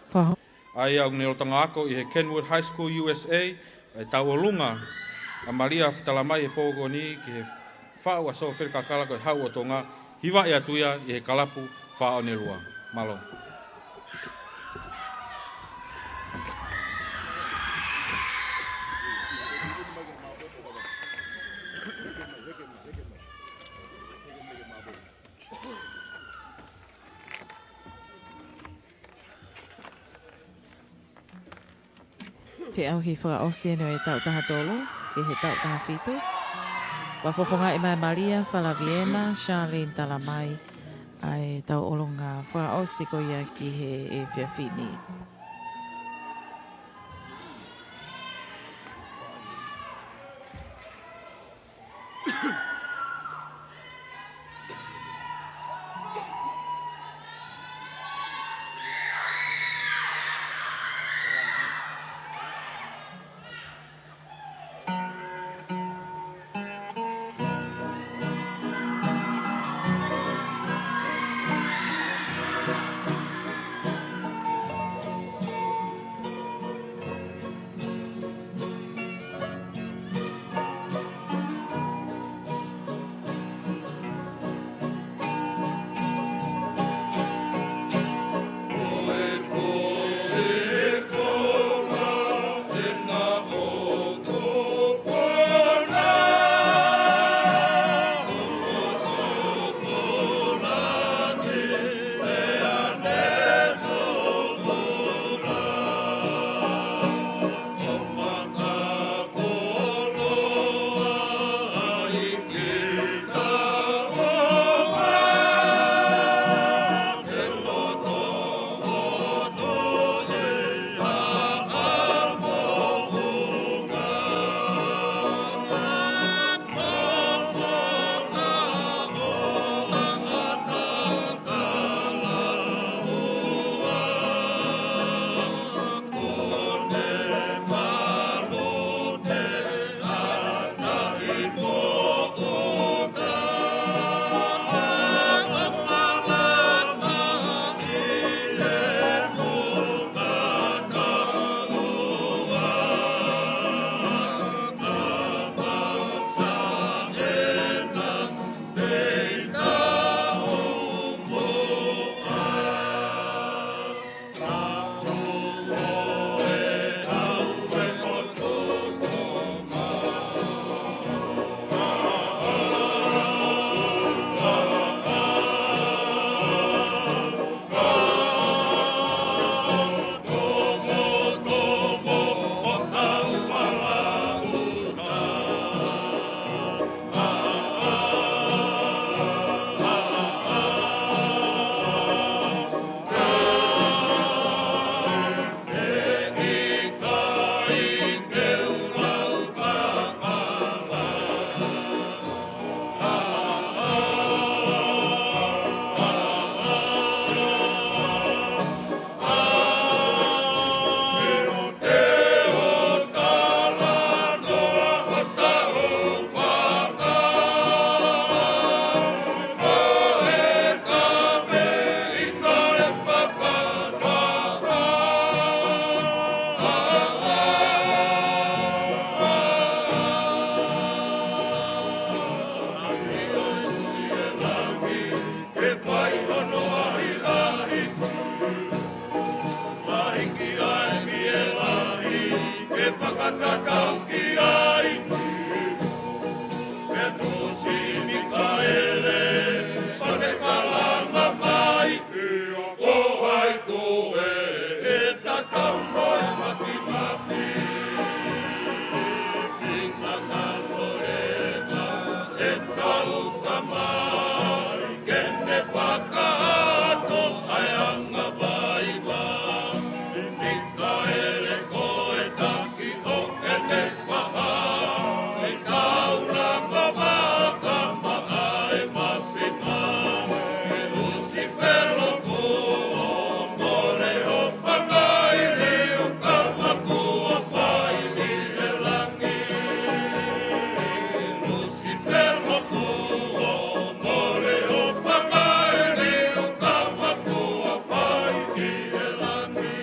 faho- ʻA ia ʻoku ne lolotonga ako ʻi he Kenwood High School, U S A, ʻe tauʻolunga ʻa Malia Talamai he pō ko eni ki he Faʻu ʻa Sofeli Kakala ko e Haʻu ʻo Tonga, hivaʻi atu ia ʻi he kalapu Fā ʻo Nelua. Mālō. Feʻauhi fakaʻosi eni ʻo e taʻu taha tolu ki he taʻu taha fitu. Fakafofongaʻi mai ʻe Malia Falaviena Charlene Talamai ʻa e tauʻolunga fakaʻosi ko ia ki he efiafi ni. Kakau ki ai, e Tusi Mikaele, pale kalanga mai, ko hai koe, e tatau mo e mafimafi. Finangalo e ta, e tau kamai, ke ne fakahoko ʻa e anga vaivai. Mikaele ko e taki ʻo ʻene faʻahi, taulanga vaka maʻa e mafimafi. Lusifelo ko e mole ʻo Pangai, liu ka makua fai ʻi he langi. Lusifelo ko e mole ʻo Pangai, liu ka makua fai ʻi he langi.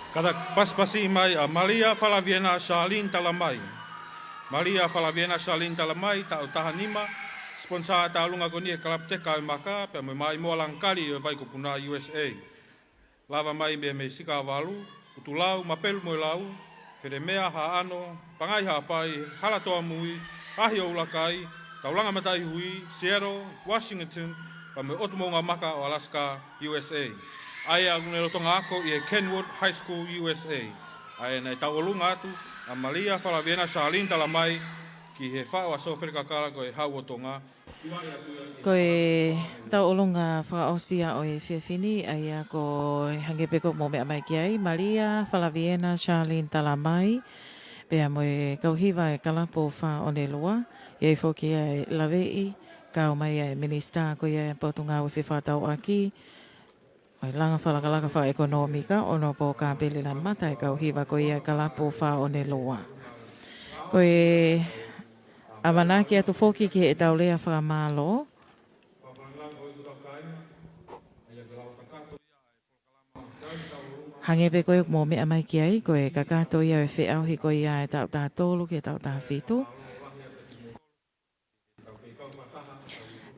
Ka ta pasipasi mai ʻa Malia Falaviena Shalin Talamai. Malia Falaviena Shalin Talamai, taʻu taha nima, siponisā tauʻolunga ko eni ʻe he Kalapu Teka ʻo e Maka, pea mo e Maʻimoa Langakali ʻo e Vaikupuna, U S A. Lava mai mei Mekisika valu, Utulau, Mapelu mo e Lau, Felemea, Haʻano, Pangai, Haʻapai, Halatoamui, Ahi ʻo Ulakai, Taulanga Mataʻihui, Seattle, Washington, pea mo e ʻOtu Moʻunga Maka ʻo Alaska, U S A. ʻA ia ʻoku ne lolotonga ako ʻi he Kenwood High School, U S A. ʻA ia naʻe tauʻolunga atu ʻa Malia Falaviena Shalin Talamai ki he faʻu ʻa Sofele Kakala ko e Hau ʻo Tonga, Ko e tauʻolunga fakaʻosi ia ʻo e efiafi ni, ʻa ia ko e hangē pē ko hoʻomou meʻa mai ki ai, Malia Falaviena Shalin Talamai, pea mo e kau hiva ʻa e Kalapu ʻo Fā ʻOnelua, ʻi ai foki ʻa e laveʻi, kau mai ʻa e Minisitā ko ia ʻo e Potungāue Fefakatauʻaki, ʻo e langa fakalakalaka fakaʻekonōmika ʻo Honourable Kāpeli Lamata, ʻa e kau hiva ko ia ʻa e Kalapu Fā One Lua. Ko e ʻamanaki atu foki ki heʻetau lea fakamālō. Hangē pē ko ia ʻoku mou meʻa mai ki ai, ko e kakato ia ʻo e feʻauhi ko ia ʻa e taʻu taha tolu ki he taʻu taha fitu.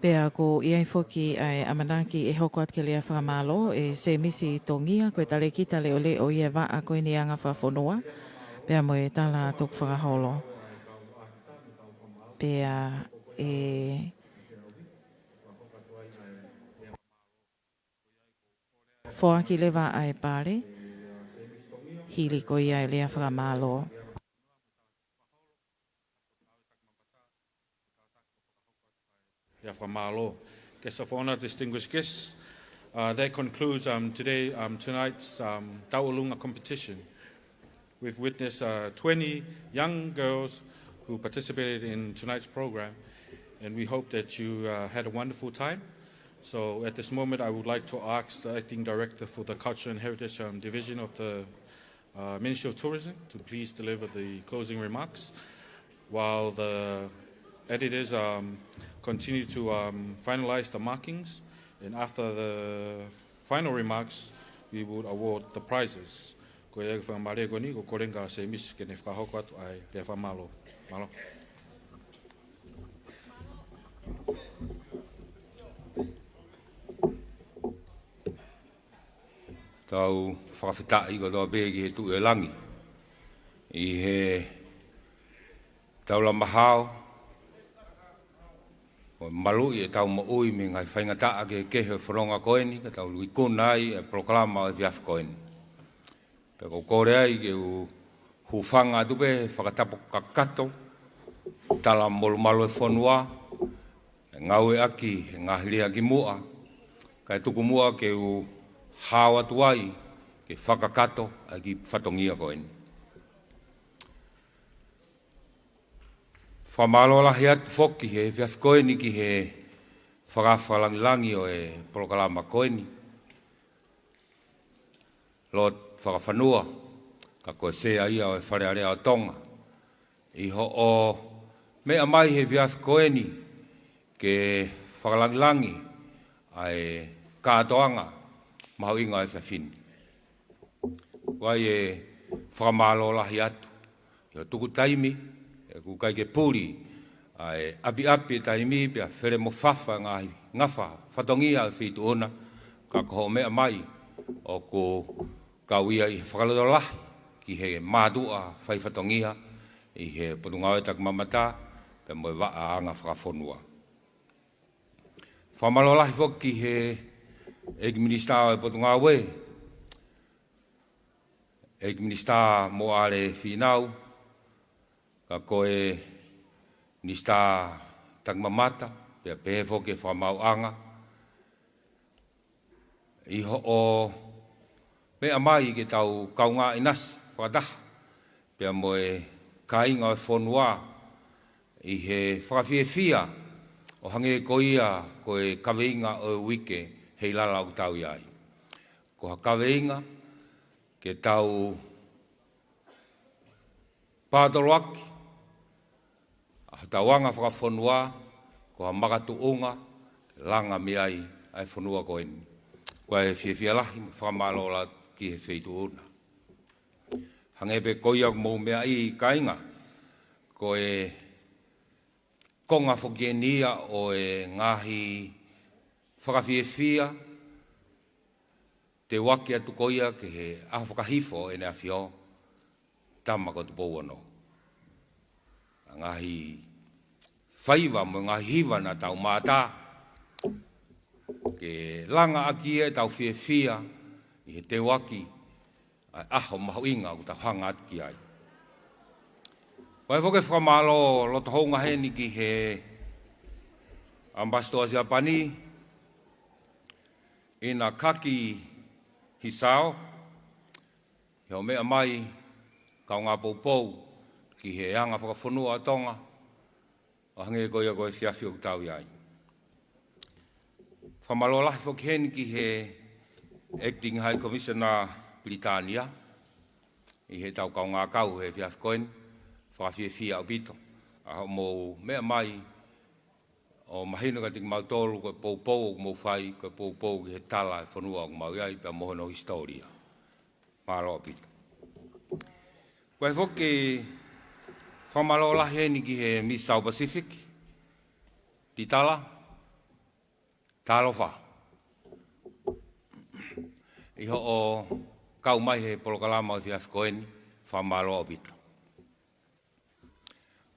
Pea ʻoku ʻi ai foki ʻa e ʻamanaki ʻe hoko atu ki he lea fakamālō ʻe Sēmisi Tongia, ko e talēkita leʻoleʻo ia ʻo e vaʻa ko eni ʻo e anga fakafonua pea mo e tala tukufakaholo. Pea ʻe foaki leva ʻa e pale hili ko ia ʻa e lea fakamālō. Lea fakamālō. Guests of honor, distinguished guests, uh, that concludes, um, today, um, tonight's, um, Tauʻolunga competition. We've witnessed, uh, twenty young girls who participated in tonight's program, and we hope that you, uh, had a wonderful time. So at this moment, I would like to ask the Acting Director for the Culture and Heritage, um, Division of the, uh, Ministry of Tourism to please deliver the closing remarks while the editors, um, continue to, um, finalize the markings. And after the final remarks, we would award the prizes. Ko ia ʻoku fakamālō ko eni, ko e kole ange kia Sēmisi ke ne fakahoko atu ʻa e lea fakamālō. Mālō. Tau fakafetaʻi kotoa pē ki he Tuʻi ʻo e langi ʻi he taulama hao ʻo e maluʻi ʻetau moʻui mei he ngaahi faingataʻa kehekehe ʻo e fononga ko eni, ka tau ikuna ai ʻa e polokalama ʻo e efiafi ko eni. Pea ʻoku ou kole ai ke u hūfanga atu pē he fakatapu kakato, tala molumalu ʻa e fonua, ʻe ngāueʻaki he ngaahi lea kimuʻa, kae tuku muʻa ke u hao atu ai ke fakakakato ʻa e kiʻi fatongia ko eni. Fakamālō lahi atu foki he efiafi ko eni ki he fakaafe fakalāngilangi ʻo e polokalama ko eni, Lord Fakafanua, ka ko e Sea ia ʻo e Fale Alea ʻo Tonga, ʻi hoʻo meʻa mai he efiafi ko eni ke fakalāngilangi ʻa e kātoanga mahuʻinga ʻo e efiafi ni. ʻOku ʻi ai e fakamālō lahi atu ʻi hoʻo tuku taimi, ʻoku ʻikai ke puli ʻa e ʻapiʻapi e taimi pea fele mo fafa e ngaahi ngafa fatongia ʻo e feituʻu na, ka ko hoʻo meʻa mai ʻoku kau ia ʻi he fakaloto lahi ki he mātuʻa fai fatongia ʻi he Potungāue Takimamata pea mo e vaʻa anga fakafonua. Fakamālō lahi foki ki he ʻEiki Minisitā ʻo e Potungāue, ʻEiki Minisitā Moale Fīnau, ka ko e Minisitā Takimamata, pea pehē foki e Fakamaauʻanga, ʻi hoʻo meʻa mai ke tau kaungā ʻinasi fakataha pea mo e kāinga ʻo e fonua ʻi he fakafiefia ʻo hangē ko ia ko e kaveinga ʻo e uike he ʻilala ʻoku tau ʻi ai. Ko ha kaveinga ke tau pātoloaki ʻa hotau anga fakafonua ko ha makatuʻunga ke langa mei ai ʻa e fonua ko eni. Ko e fiefia lahi mo e fakamālō lahi ki he feituʻu na. Hangē pē ko ia ʻoku mou meaʻi kāinga, ko e konga foki eni ia ʻo e ngaahi fakafiefia, teuaki atu ko ia ki he ʻaho fakahifo ʻEne ʻAfio, Tama ko Tupou Ono. ʻA e ngaahi faiva mo e ngaahi hiva naʻa tau mātā, ke langa ʻaki ia ʻetau fiefia ʻi he teuaki ʻa e ʻaho mahuʻinga ʻoku tau hanga atu ki ai. Fai foki e fakamālō loto hounga heni ki he ʻAmipasitoa Siapani, Inakaki Hisao, ʻi hoʻo meʻa mai kaungā poupou ki he anga fakafonua ʻo Tonga, ʻo hangē ko ia ko e efiafi ʻoku tau ʻi ai. Fakamālō lahi foki heni ki he Acting High Commissioner Pilitānia, ʻi heʻetau kaungā kau he efiafi ko eni, fakafiefia ʻaupito ʻa hoʻomou meʻa mai ʻo mahino kiate kimautolu ko e poupou ʻoku mou fai, ko e poupou ki he tala e fonua ʻoku mau ʻi ai pea mo hono hisitōlia. Mālō ʻaupito. Ko e foki fakamālō lahi eni ki he Miss South Pacific, Titala, talofa. ʻI hoʻo kau mai he polokalama ʻo e efiafi ko eni, fakamālō ʻaupito.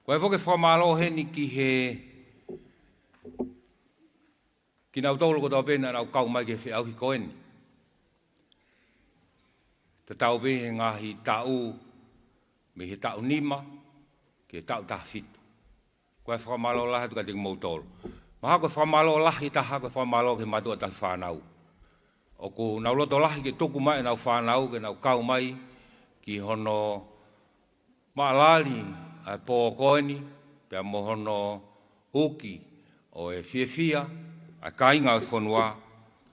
Ko e foki fakamālō heni ki he kinautolu kotoa pē naʻa nau kau mai ki he feʻauhi ko eni. Tatau pē he ngaahi taʻu, mei he taʻu nima ki he taʻu taha fitu. Ko e fakamālō lahi atu kiate kimoutolu. Mahalo ko e fakamālō lahi taha ko e fakamālō ki he mātuʻa tauhi fānau. ʻOku nau loto lahi ke tuku mai ʻenau fānau ke nau kau mai ki hono maʻalali ʻa e pō ko eni, pea mo hono uki ʻo e fiefia ʻa e kāinga ʻo e fonua,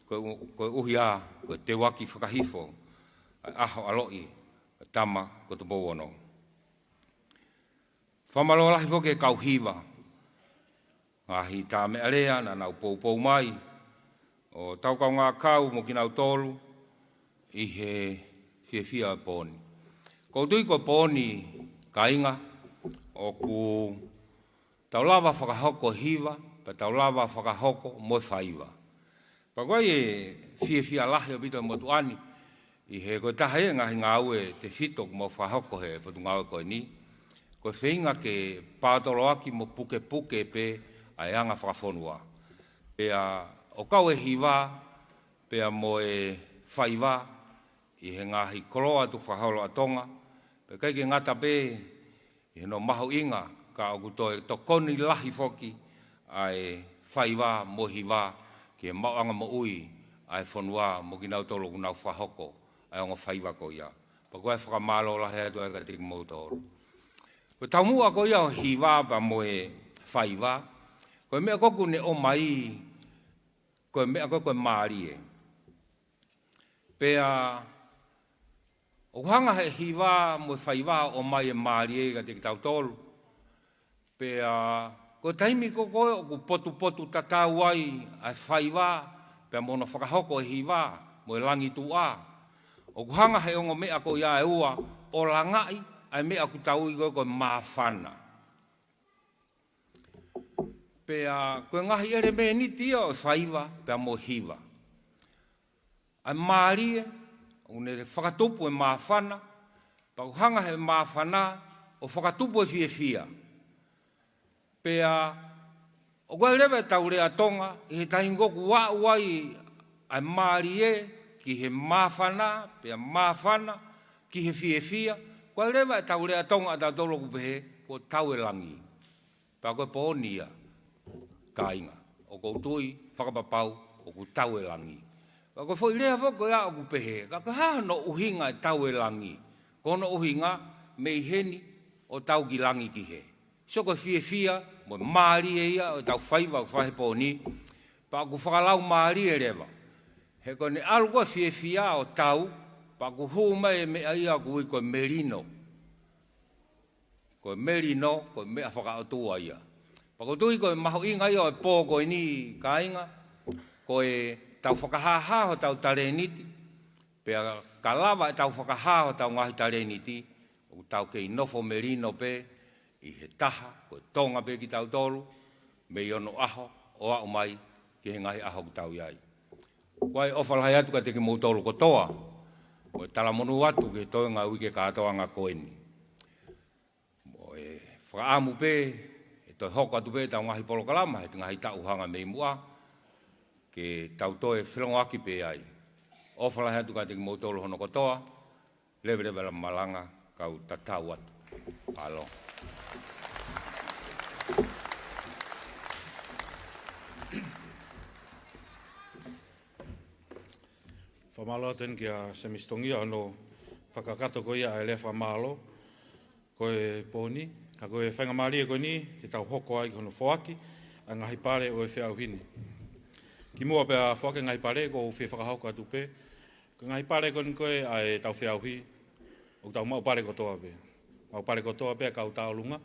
ko e ʻu-, koeʻuhi ā ko e teuaki fakahifo ʻa e ʻaho ʻaloʻi ʻo e tama ko Tupou Ono. Fakamālō lahi foki ki he kau hiva, ngaahi tā meʻalea naʻa nau poupou mai, ʻo tau kaungā kau mo kinautolu ʻi he fiefia ʻo e pō ni. ʻOku ou tui ko e pō ni, kāinga, ʻoku tau lava fakahoko e hiva, pea tau lava fakahoko mo e faiva. Pea ko e fiefia lahi ʻaupito e motuʻa ni, ʻi he ko e taha e ngaahi ngāue tefito ʻoku mau fakahoko he potungāue ko eni, ko e feinga ke paotoloaki mo pukepuke pē ʻa e anga fakafonua. Pea ʻo kau e hiva, pea mo e faiva, ʻi he ngaahi koloa tukufakaholo ʻa Tonga, pea ʻikai ke ngata pē ʻi hono mahuʻinga, ka ʻoku toe tokoni lahi foki ʻa e faiva mo e hiva ki he maʻuʻanga moʻui ʻa e fonua mo kinautolu ʻoku nau fakahoko ʻa e ongo faiva ko ia. Pea ko e fakamālō lahi atu ai kiate kimoutolu. Ko e taumuʻa ko ia ʻo e hiva pea mo e faiva, ko e meʻa ko ē ʻoku ne ʻomai, ko e meʻa ko ē ko e mālie. Pea ʻoku hanga he hiva mo e faiva ʻo ʻomai e mālie kiate kitautolu. Pea ko e taimi ko ē ko ē ʻoku potupotutatau ai ʻa e faiva, pea mo hono fakahoko e hiva mo e langi tuʻa, ʻoku hanga he ongo meʻa ko ia ʻe ua ʻo langaʻi ʻa e meʻa ʻoku tau ui ko ē ko e māfana. Pea ko e ngaahi ʻelemēniti ia ʻo e faiva pea mo e hiva. ʻA e mālie, ʻoku ne fakatupu e māfana, pea ʻoku hanga he māfana ʻo fakatupu e fiefia. Pea ʻoku ʻi ai leva ʻetau lea Tonga, ʻi he taimi ko ē ʻoku aʻu ai ʻa e mālie ki he māfana, pea māfana ki he fiefia, ʻoku ʻi ai leva ʻetau lea Tonga ʻatautolu ʻoku pehē, kuo tau e langi. Pea ko e pō ni ia, kāinga, ʻoku ou tui fakapapau ʻoku tau e langi. Pea ko e foʻi lea foki ko ia ʻoku pehē, ka ko e hā hono ʻuhinga e tau e langi? Ko hono ʻuhinga mei heni ʻo tau ki langi ki hē. Sio ko e fiefia mo e mālie ia ʻo ʻetau faiva ʻoku fai he pō ni, pea ʻoku fakalaumālie leva. He ko ʻene ʻalu ko ē fiefia ʻo tau, pea ʻoku hū mai e meʻa ia ʻoku ui ko e melino. Ko e melino, ko e meʻa fakaʻotua ia. Pea ʻoku ou tui ko e mahuʻinga ia ʻo e pō ko eni, kāinga, ko ʻetau fakahāhā hotau talēniti, pea ka lava ʻetau fakahā hotau ngaahi talēniti, ʻoku tau kei nofo melino pē ʻi he taha, ko e Tonga pē kitautolu, mei onoʻaho ʻo aʻu mai ki he ngaahi ʻaho ʻoku tau ʻi ai. Ko e ʻofa lahi atu kiate kimoutolu kotoa, mo e talamonū atu ki he toenga uike kātoanga ko eni. Mo e fakaʻamu pē, ʻe toe hoko atu pē ʻetau ngaahi polokalama, he ngaahi taʻu hanga mei muʻa, ke tau toe felongoaki pē ai. ʻOfa lahi atu kiate kimoutolu hono kotoa, leveleva la malanga, kau tatau atu. Alo. Fakamālō atu eni kia Semisi Tongia hono fakakakato ko ia ʻa e lea fakamālō ko e pō ni, ka ko e faingamālie ko eni, te tau hoko ai ki hono foaki ʻa e ngaahi pale ʻo e feʻauhi ni. Kimuʻa pea foaki e ngaahi pale, ʻoku ou fie fakahoko atu pē Ko e ngaahi pale ko eni ko ē ʻa ʻetau feʻauhi, ʻoku tau maʻu pale kotoa pē. Maʻu pale kotoa pē ʻa e kau tauʻolunga.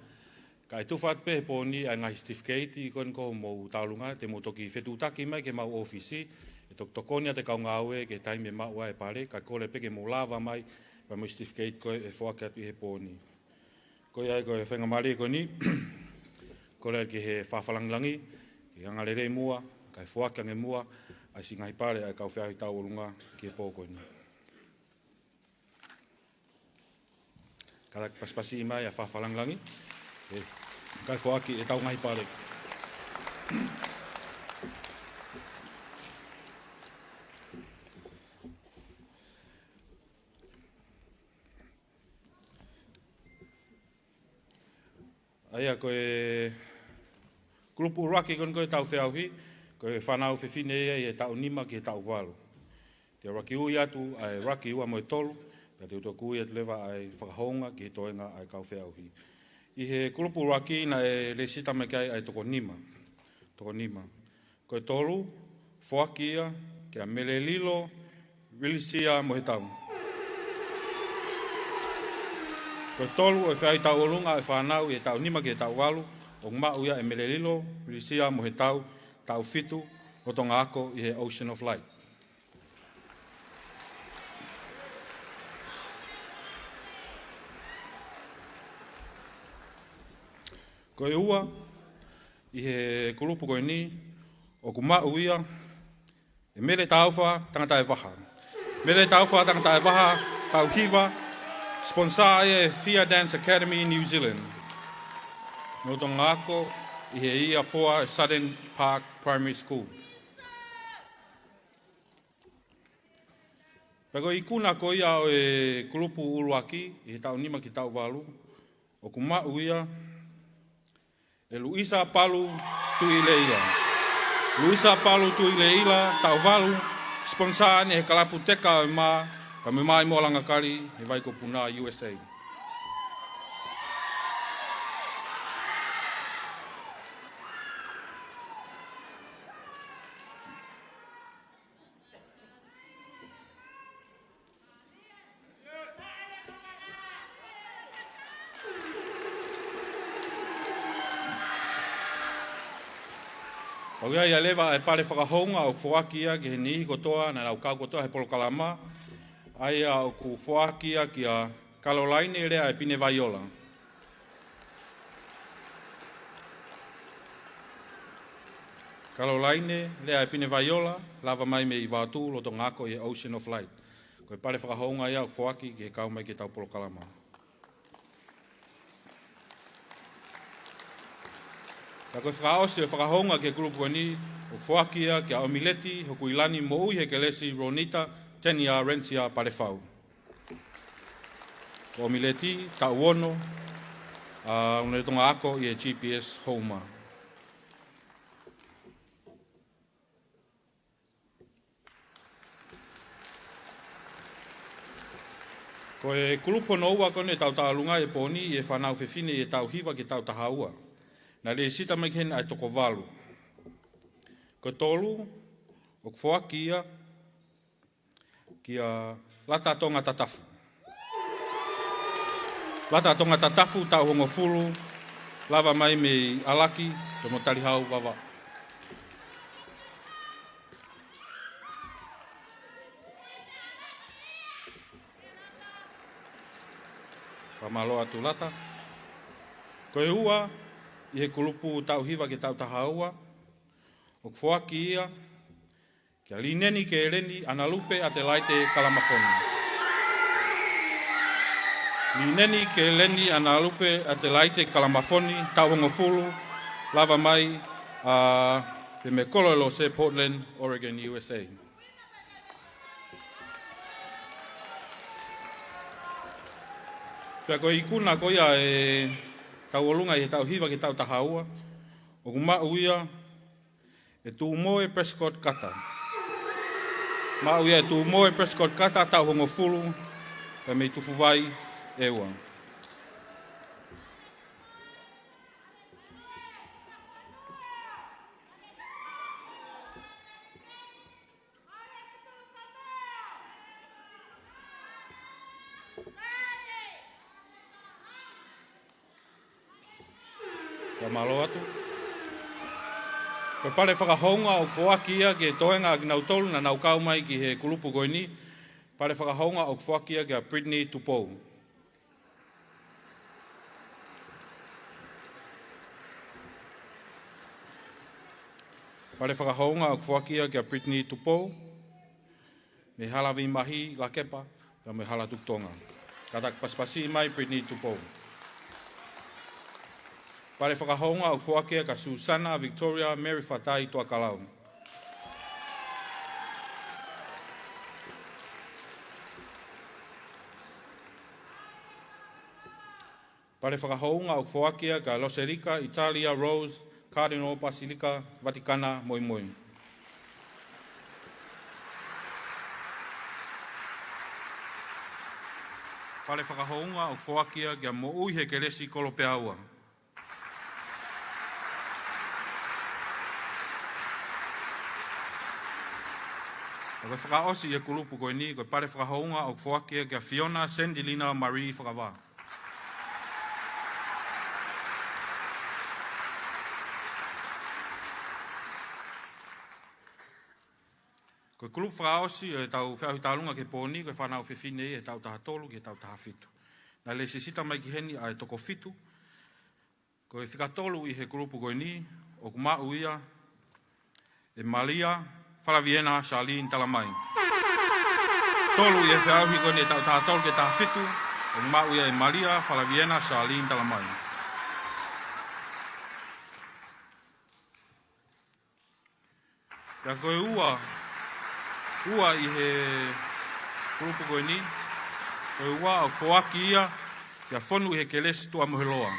Kae tufa atu pē he pō ni ʻa e ngaahi certificate ko eni ko ē homou tauʻolunga, te mou toki fetuʻutaki mai ki heʻemau ʻōfisi, ʻe toki tokoni atu e kau ngāue ki he taimi ʻe maʻu ai e pale, kae kole pē ke mou lava mai, pea mo e certificate ko ē ʻe foaki atu ʻi he pō ni. Ko ia ai ko e faingamālie ko eni, kole ki he fafalanglangi, ke angalelei muʻa, kae foaki ange muʻa ʻa e siʻi ngaahi pale ʻa e kau feʻauhi tauʻolunga ki he pō ko eni. Kātaki pasipasi mai ʻa e fafalanglangi, ē, kae foaki ʻetau ngaahi pale. ʻA ia ko e kulupu ʻuluaki ko eni ko ē ʻetau feʻauhi, ko e fānau fefine ia ʻi he taʻu nima ki he taʻu valu. Te u laki ui atu ʻa e laki ua mo e tolu, pea te u toki ui atu leva ʻa e fakahounga ki he toenga ʻa e kau feʻauhi. ʻI he kulupu ʻuluaki naʻe lēsisita mai ki ai ʻa e toko nima. Toko nima. Ko e tolu, foaki ia kia Melelilo Vilisia Mohetau. Ko e tolu ʻo e feʻauhi tauʻolunga ʻa e fānau ʻi he taʻu nima ki he taʻu valu, ʻoku maʻu ia ʻe Melelilo Vilisia Mohetau, taʻu fitu, lolotonga ako ʻi he Ocean of Light. Ko e ua, ʻi he kulupu ko eni, ʻoku maʻu ia ʻe Mele Taufa Tangataevaha. Mele Taufa Tangataevaha, taʻu hiva, sponsor ia ʻe Fia Dance Academy New Zealand. Lolotonga ako ʻi he Year Four Sutton Park Primary School. Pea ko e ikuna ko ia ʻo e kulupu ʻuluaki, ʻi he taʻu nima ki he taʻu valu, ʻoku maʻu ia ʻe Luisa Palu Tuʻileila. Luisa Palu Tuʻileila, taʻu valu, sponsor ʻeni ʻe he kalapu Teka ʻo e Mā, pea mo e Maʻimoa Langakali, ʻi he Vaikopuna, U S A. ʻOku ʻi ai leva ʻa e pale fakahounga ʻoku foaki ia ki he niʻihi kotoa naʻa nau kau kotoa he polokalama, ʻa ia ʻoku foaki ia kia Kalolaine Leaʻaepine Vaiola. Kalolaine Leaʻaepine Vaiola, lava mai mei Vaotu, lolotonga ako ʻi he Ocean of Light. Ko e pale fakahounga ia ʻoku foaki ki he kau mai ki heʻetau polokalama. Ka ko e fakaʻosi ʻo e fakahounga ki he kulupu ko eni, ʻoku foaki ia kia ʻOmileti Hokuilani Moʻuihekelesi Ronita Tenia Rensia Palefau. Ko ʻOmileti, taʻu ono, ʻa, ʻoku ne lolotonga ako ʻi he G P S Houma. Ko e kulupu hono ua ko eni ʻetau tauʻolunga he pō ni ʻi he fānau fefine ʻi he taʻu hiva ki he taʻu taha ua. Naʻe lēsisita mai ki heni ʻa e toko valu. Ko e tolu, ʻoku foaki ia kia Lata Tonga Tatafu. Lata Tonga Tatafu, taʻu hongofulu, lava mai mei ʻAlaki, pea mo Talihau, Vavaʻu. Fakamālō atu Lata. Ko e ua, ʻi he kulupu taʻu hiva ki he taʻu taha ua, ʻoku foaki ia kia Lineni Keleni ʻAnalupe ʻAtelaite Kalamafoni. Lineni Keleni ʻAnalupe ʻAtelaite Kalamafoni, taʻu hongofulu, lava mai, ʻa, pea mei Koloelose, Portland, Oregon, U S A. Pea ko e ikuna ko ia ʻetau tauʻolunga ʻi he taʻu hiva ki he taʻu taha ua, ʻoku maʻu ia ʻe Tūmoe Prescott Carter. Maʻu ia ʻe Tūmoe Prescott Carter, taʻu hongofulu, pea mei Tufuvai, ʻEua. Mālō atu. Ko e pale fakahounga ʻoku foaki ia ki he toenga ʻa kinautolu naʻa nau kau mai ki he kulupu ko eni. Pale fakahounga ʻoku foaki ia kia Brittany Tupou. Pale fakahounga ʻoku foaki ia kia Brittany Tupou, mei Hala Vīmahi Lakepa, pea mo e Hala Tukutonga. Kātaki pasipasi mai Brittany Tupou. Pale fakahounga ʻoku foaki ia kia Susana Victoria Mary Fatai Tuʻakalau. Pale fakahounga ʻoku foaki ia kia Loselika Italia Rose, Cardinal Basilica, Vatikana, Moimoi. Pale fakahounga ʻoku foaki ia kia Moʻui he Kelesi Kolopeaua. Ko e fakaʻosi ʻi he kulupu ko eni, ko e pale fakahounga ʻoku foaki ia kia Fiona Sendilina Marie Fakavā. Ko e kulupu fakaʻosi ʻo ʻetau feʻauhi tālunga ki he pō ni, ko e fānau fefine ʻi he taʻu taha tolu ki he taʻu taha fitu. Naʻe lēsisita mai ki heni ʻa e toko fitu. Ko e fika tolu ʻi he kulupu ko eni, ʻoku maʻu ia ʻe Malia Falaviena Charlene Talamai. Tolu ʻi he feʻauhi ko eni ʻa e taʻu taha tolu ki he taha fitu, ʻoku maʻu ia ʻe Malia Falaviena Charlene Talamai. Pea ko e ua, ua ʻi he kulupu ko eni, ko e ua ʻoku foaki ia kia Fonu ʻi he Kelesi Tuʻamoheloa.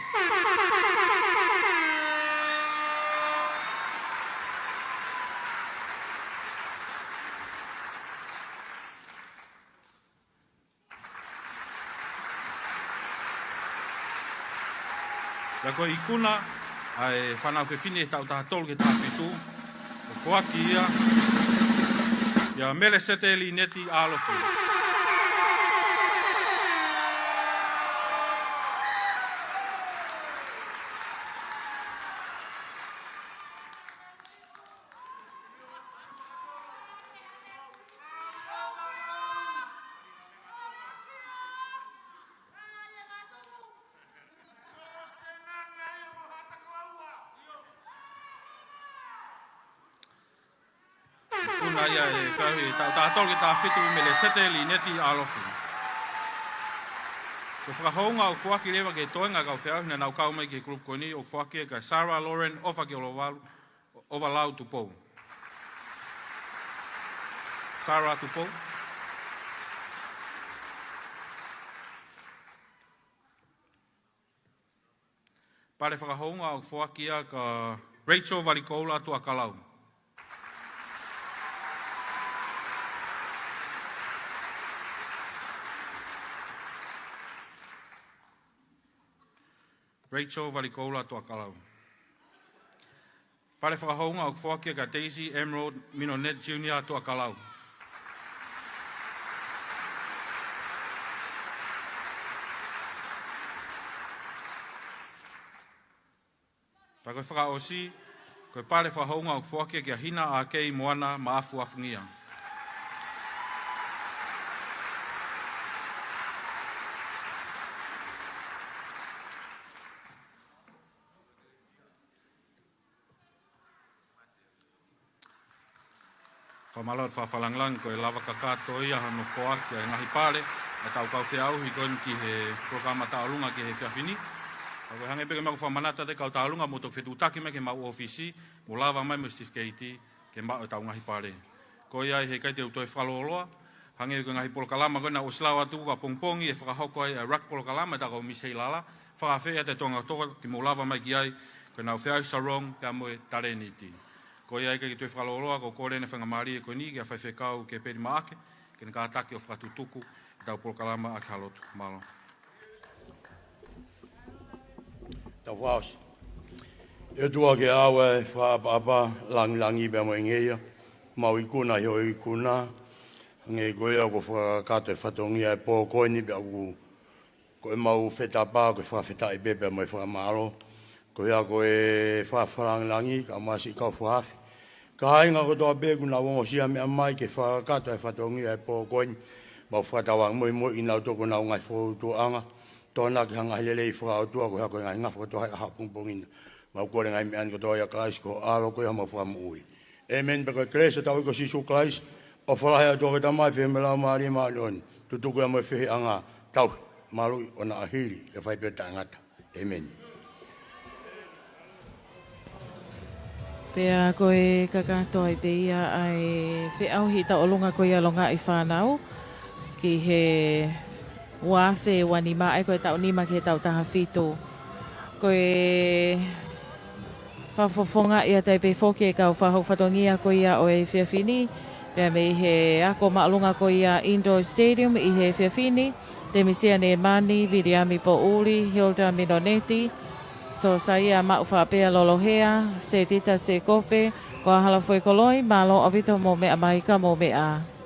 Pea ko e ikuna ʻa e fānau fefine ʻi he taʻu taha tolu ki he taha fitu, ʻoku foaki ia kia Melesete Lineti Alofi. Ikuna ia ʻe feʻauhi taʻu taha tolu ki he taha fitu, Melesete Lineti Alofi. Ko e fakahounga ʻoku foaki leva ki he toenga kau feʻauhi naʻa nau kau mai ki he kulupu ko eni, ʻoku foaki ia kia Sarah Lauren ʻOfa ki Olovalu, ʻOvalau Tupou. Sarah Tupou. Pale fakahounga ʻoku foaki ia kia Rachel Valikoula Tuʻakalau. Rachel Valikoula Tuʻakalau. Pale fakahounga ʻoku foaki ia kia Daisy Emerald Minonet Junior Tuʻakalau. Pea ko e fakaʻosi, ko e pale fakahounga ʻoku foaki ia kia Hina ʻAkei Moana Maʻafuʻafungia. Fakamālō atu fakalangilangi, ko e lava kakato ia hono foaki ʻa e ngaahi pale ʻa e kau feʻauhi ko eni ki he polokalama tauʻolunga ki he efiafi ni. Ka ko e hangē pē ko e meʻa ʻoku fakamanatu atu ʻe he kau tauʻolunga, mou toki fetuʻutaki mai ki heʻemau ʻōfisi, mou lava mai mo e certificate ke maʻu ʻetau ngaahi pale. Ko ia ai he ʻikai te u toe fakalōloa, hangē ko e ngaahi polokalama ko ē naʻe ʻosi lau atu ʻapongipongi ʻe fakahoko ai ʻa e rak polokalama ʻa e tau kau Misi Heilala, fakaafeʻi atu e Tonga kotoa ke mou lava mai ki ai, ko ʻenau feʻauhi sarong pea mo e talēniti. Ko ia ai ʻikai ke toe fakalōloa, ko e kole eni e faingamālie ko eni kia Faifekau Kepeli Maʻake, ke ne kātaki ʻo fakatutuku ʻetau polokalama ʻaki ha lotu. Mālō. Tau fakaʻosi. ʻE ʻOtua, ke ʻoua ʻe fakaʻapaʻapa, langilangi pea mo e ngeia, mau ikuna ʻi hoʻo ikuna, hangē ko ia kuo fakakakato e fatongia e pō ko eni pea ʻoku ko ʻemau fetapa, ko e fakafetaʻi pē pea mo e fakamālō. Ko ia ko e fakafalangilangi, kae ʻumaʻā siʻi kau fakahaofi. Kāinga kotoa pē kuo nau ongosia meʻa mai ke fakakakato e fatongia e pō ko eni. Mau fakatauange moʻui ʻi he nau toko nau ngaahi fōtuʻanga. Tōnaki ha ngaahi lelei fakaʻotua ko ia ko e ngaahi ngafa kotoa he ʻaho pongipongi na. Mau kole ngaahi meʻa ni kotoa ʻia Kalaisi ko ho ʻAlo ko ia homau Fakamoʻui. ʻĒmeni. Pea ko e kelesi ʻa hotau ʻEiki ko Sīsū Kalaisi, ʻofa lahi ʻa e ʻOtua ko e Tamai, feohi mo e Laumālie Māʻoniʻoni, tutuku ia mo e feohiʻanga, tauhi, maluʻi ʻo na ʻahili, ke fai pē taʻengata. ʻĒmeni. Pea ko e kakato ai pē ia ʻa e feʻauhi tauʻolunga ko ia longaʻi fānau ki he ua afe ua nima, ʻa ia ko e taʻu nima ki he taʻu taha fitu. Ko e fakafofongaʻi atu ai pē foki e kau fakahoko fatongia ko ia ʻo e efiafi ni, pea mei he ako māʻolunga ko ia Indoor Stadium ʻi he efiafi ni, Temisia Nemani, Viliami Poʻuli, Hilda Minoneti, Sosaia Maʻufaʻapea Lolohea, Setita Sekope, ko Ahala Foʻi Koloi, mālō ʻaupito hoʻomou meʻa mai, ka mou meʻa.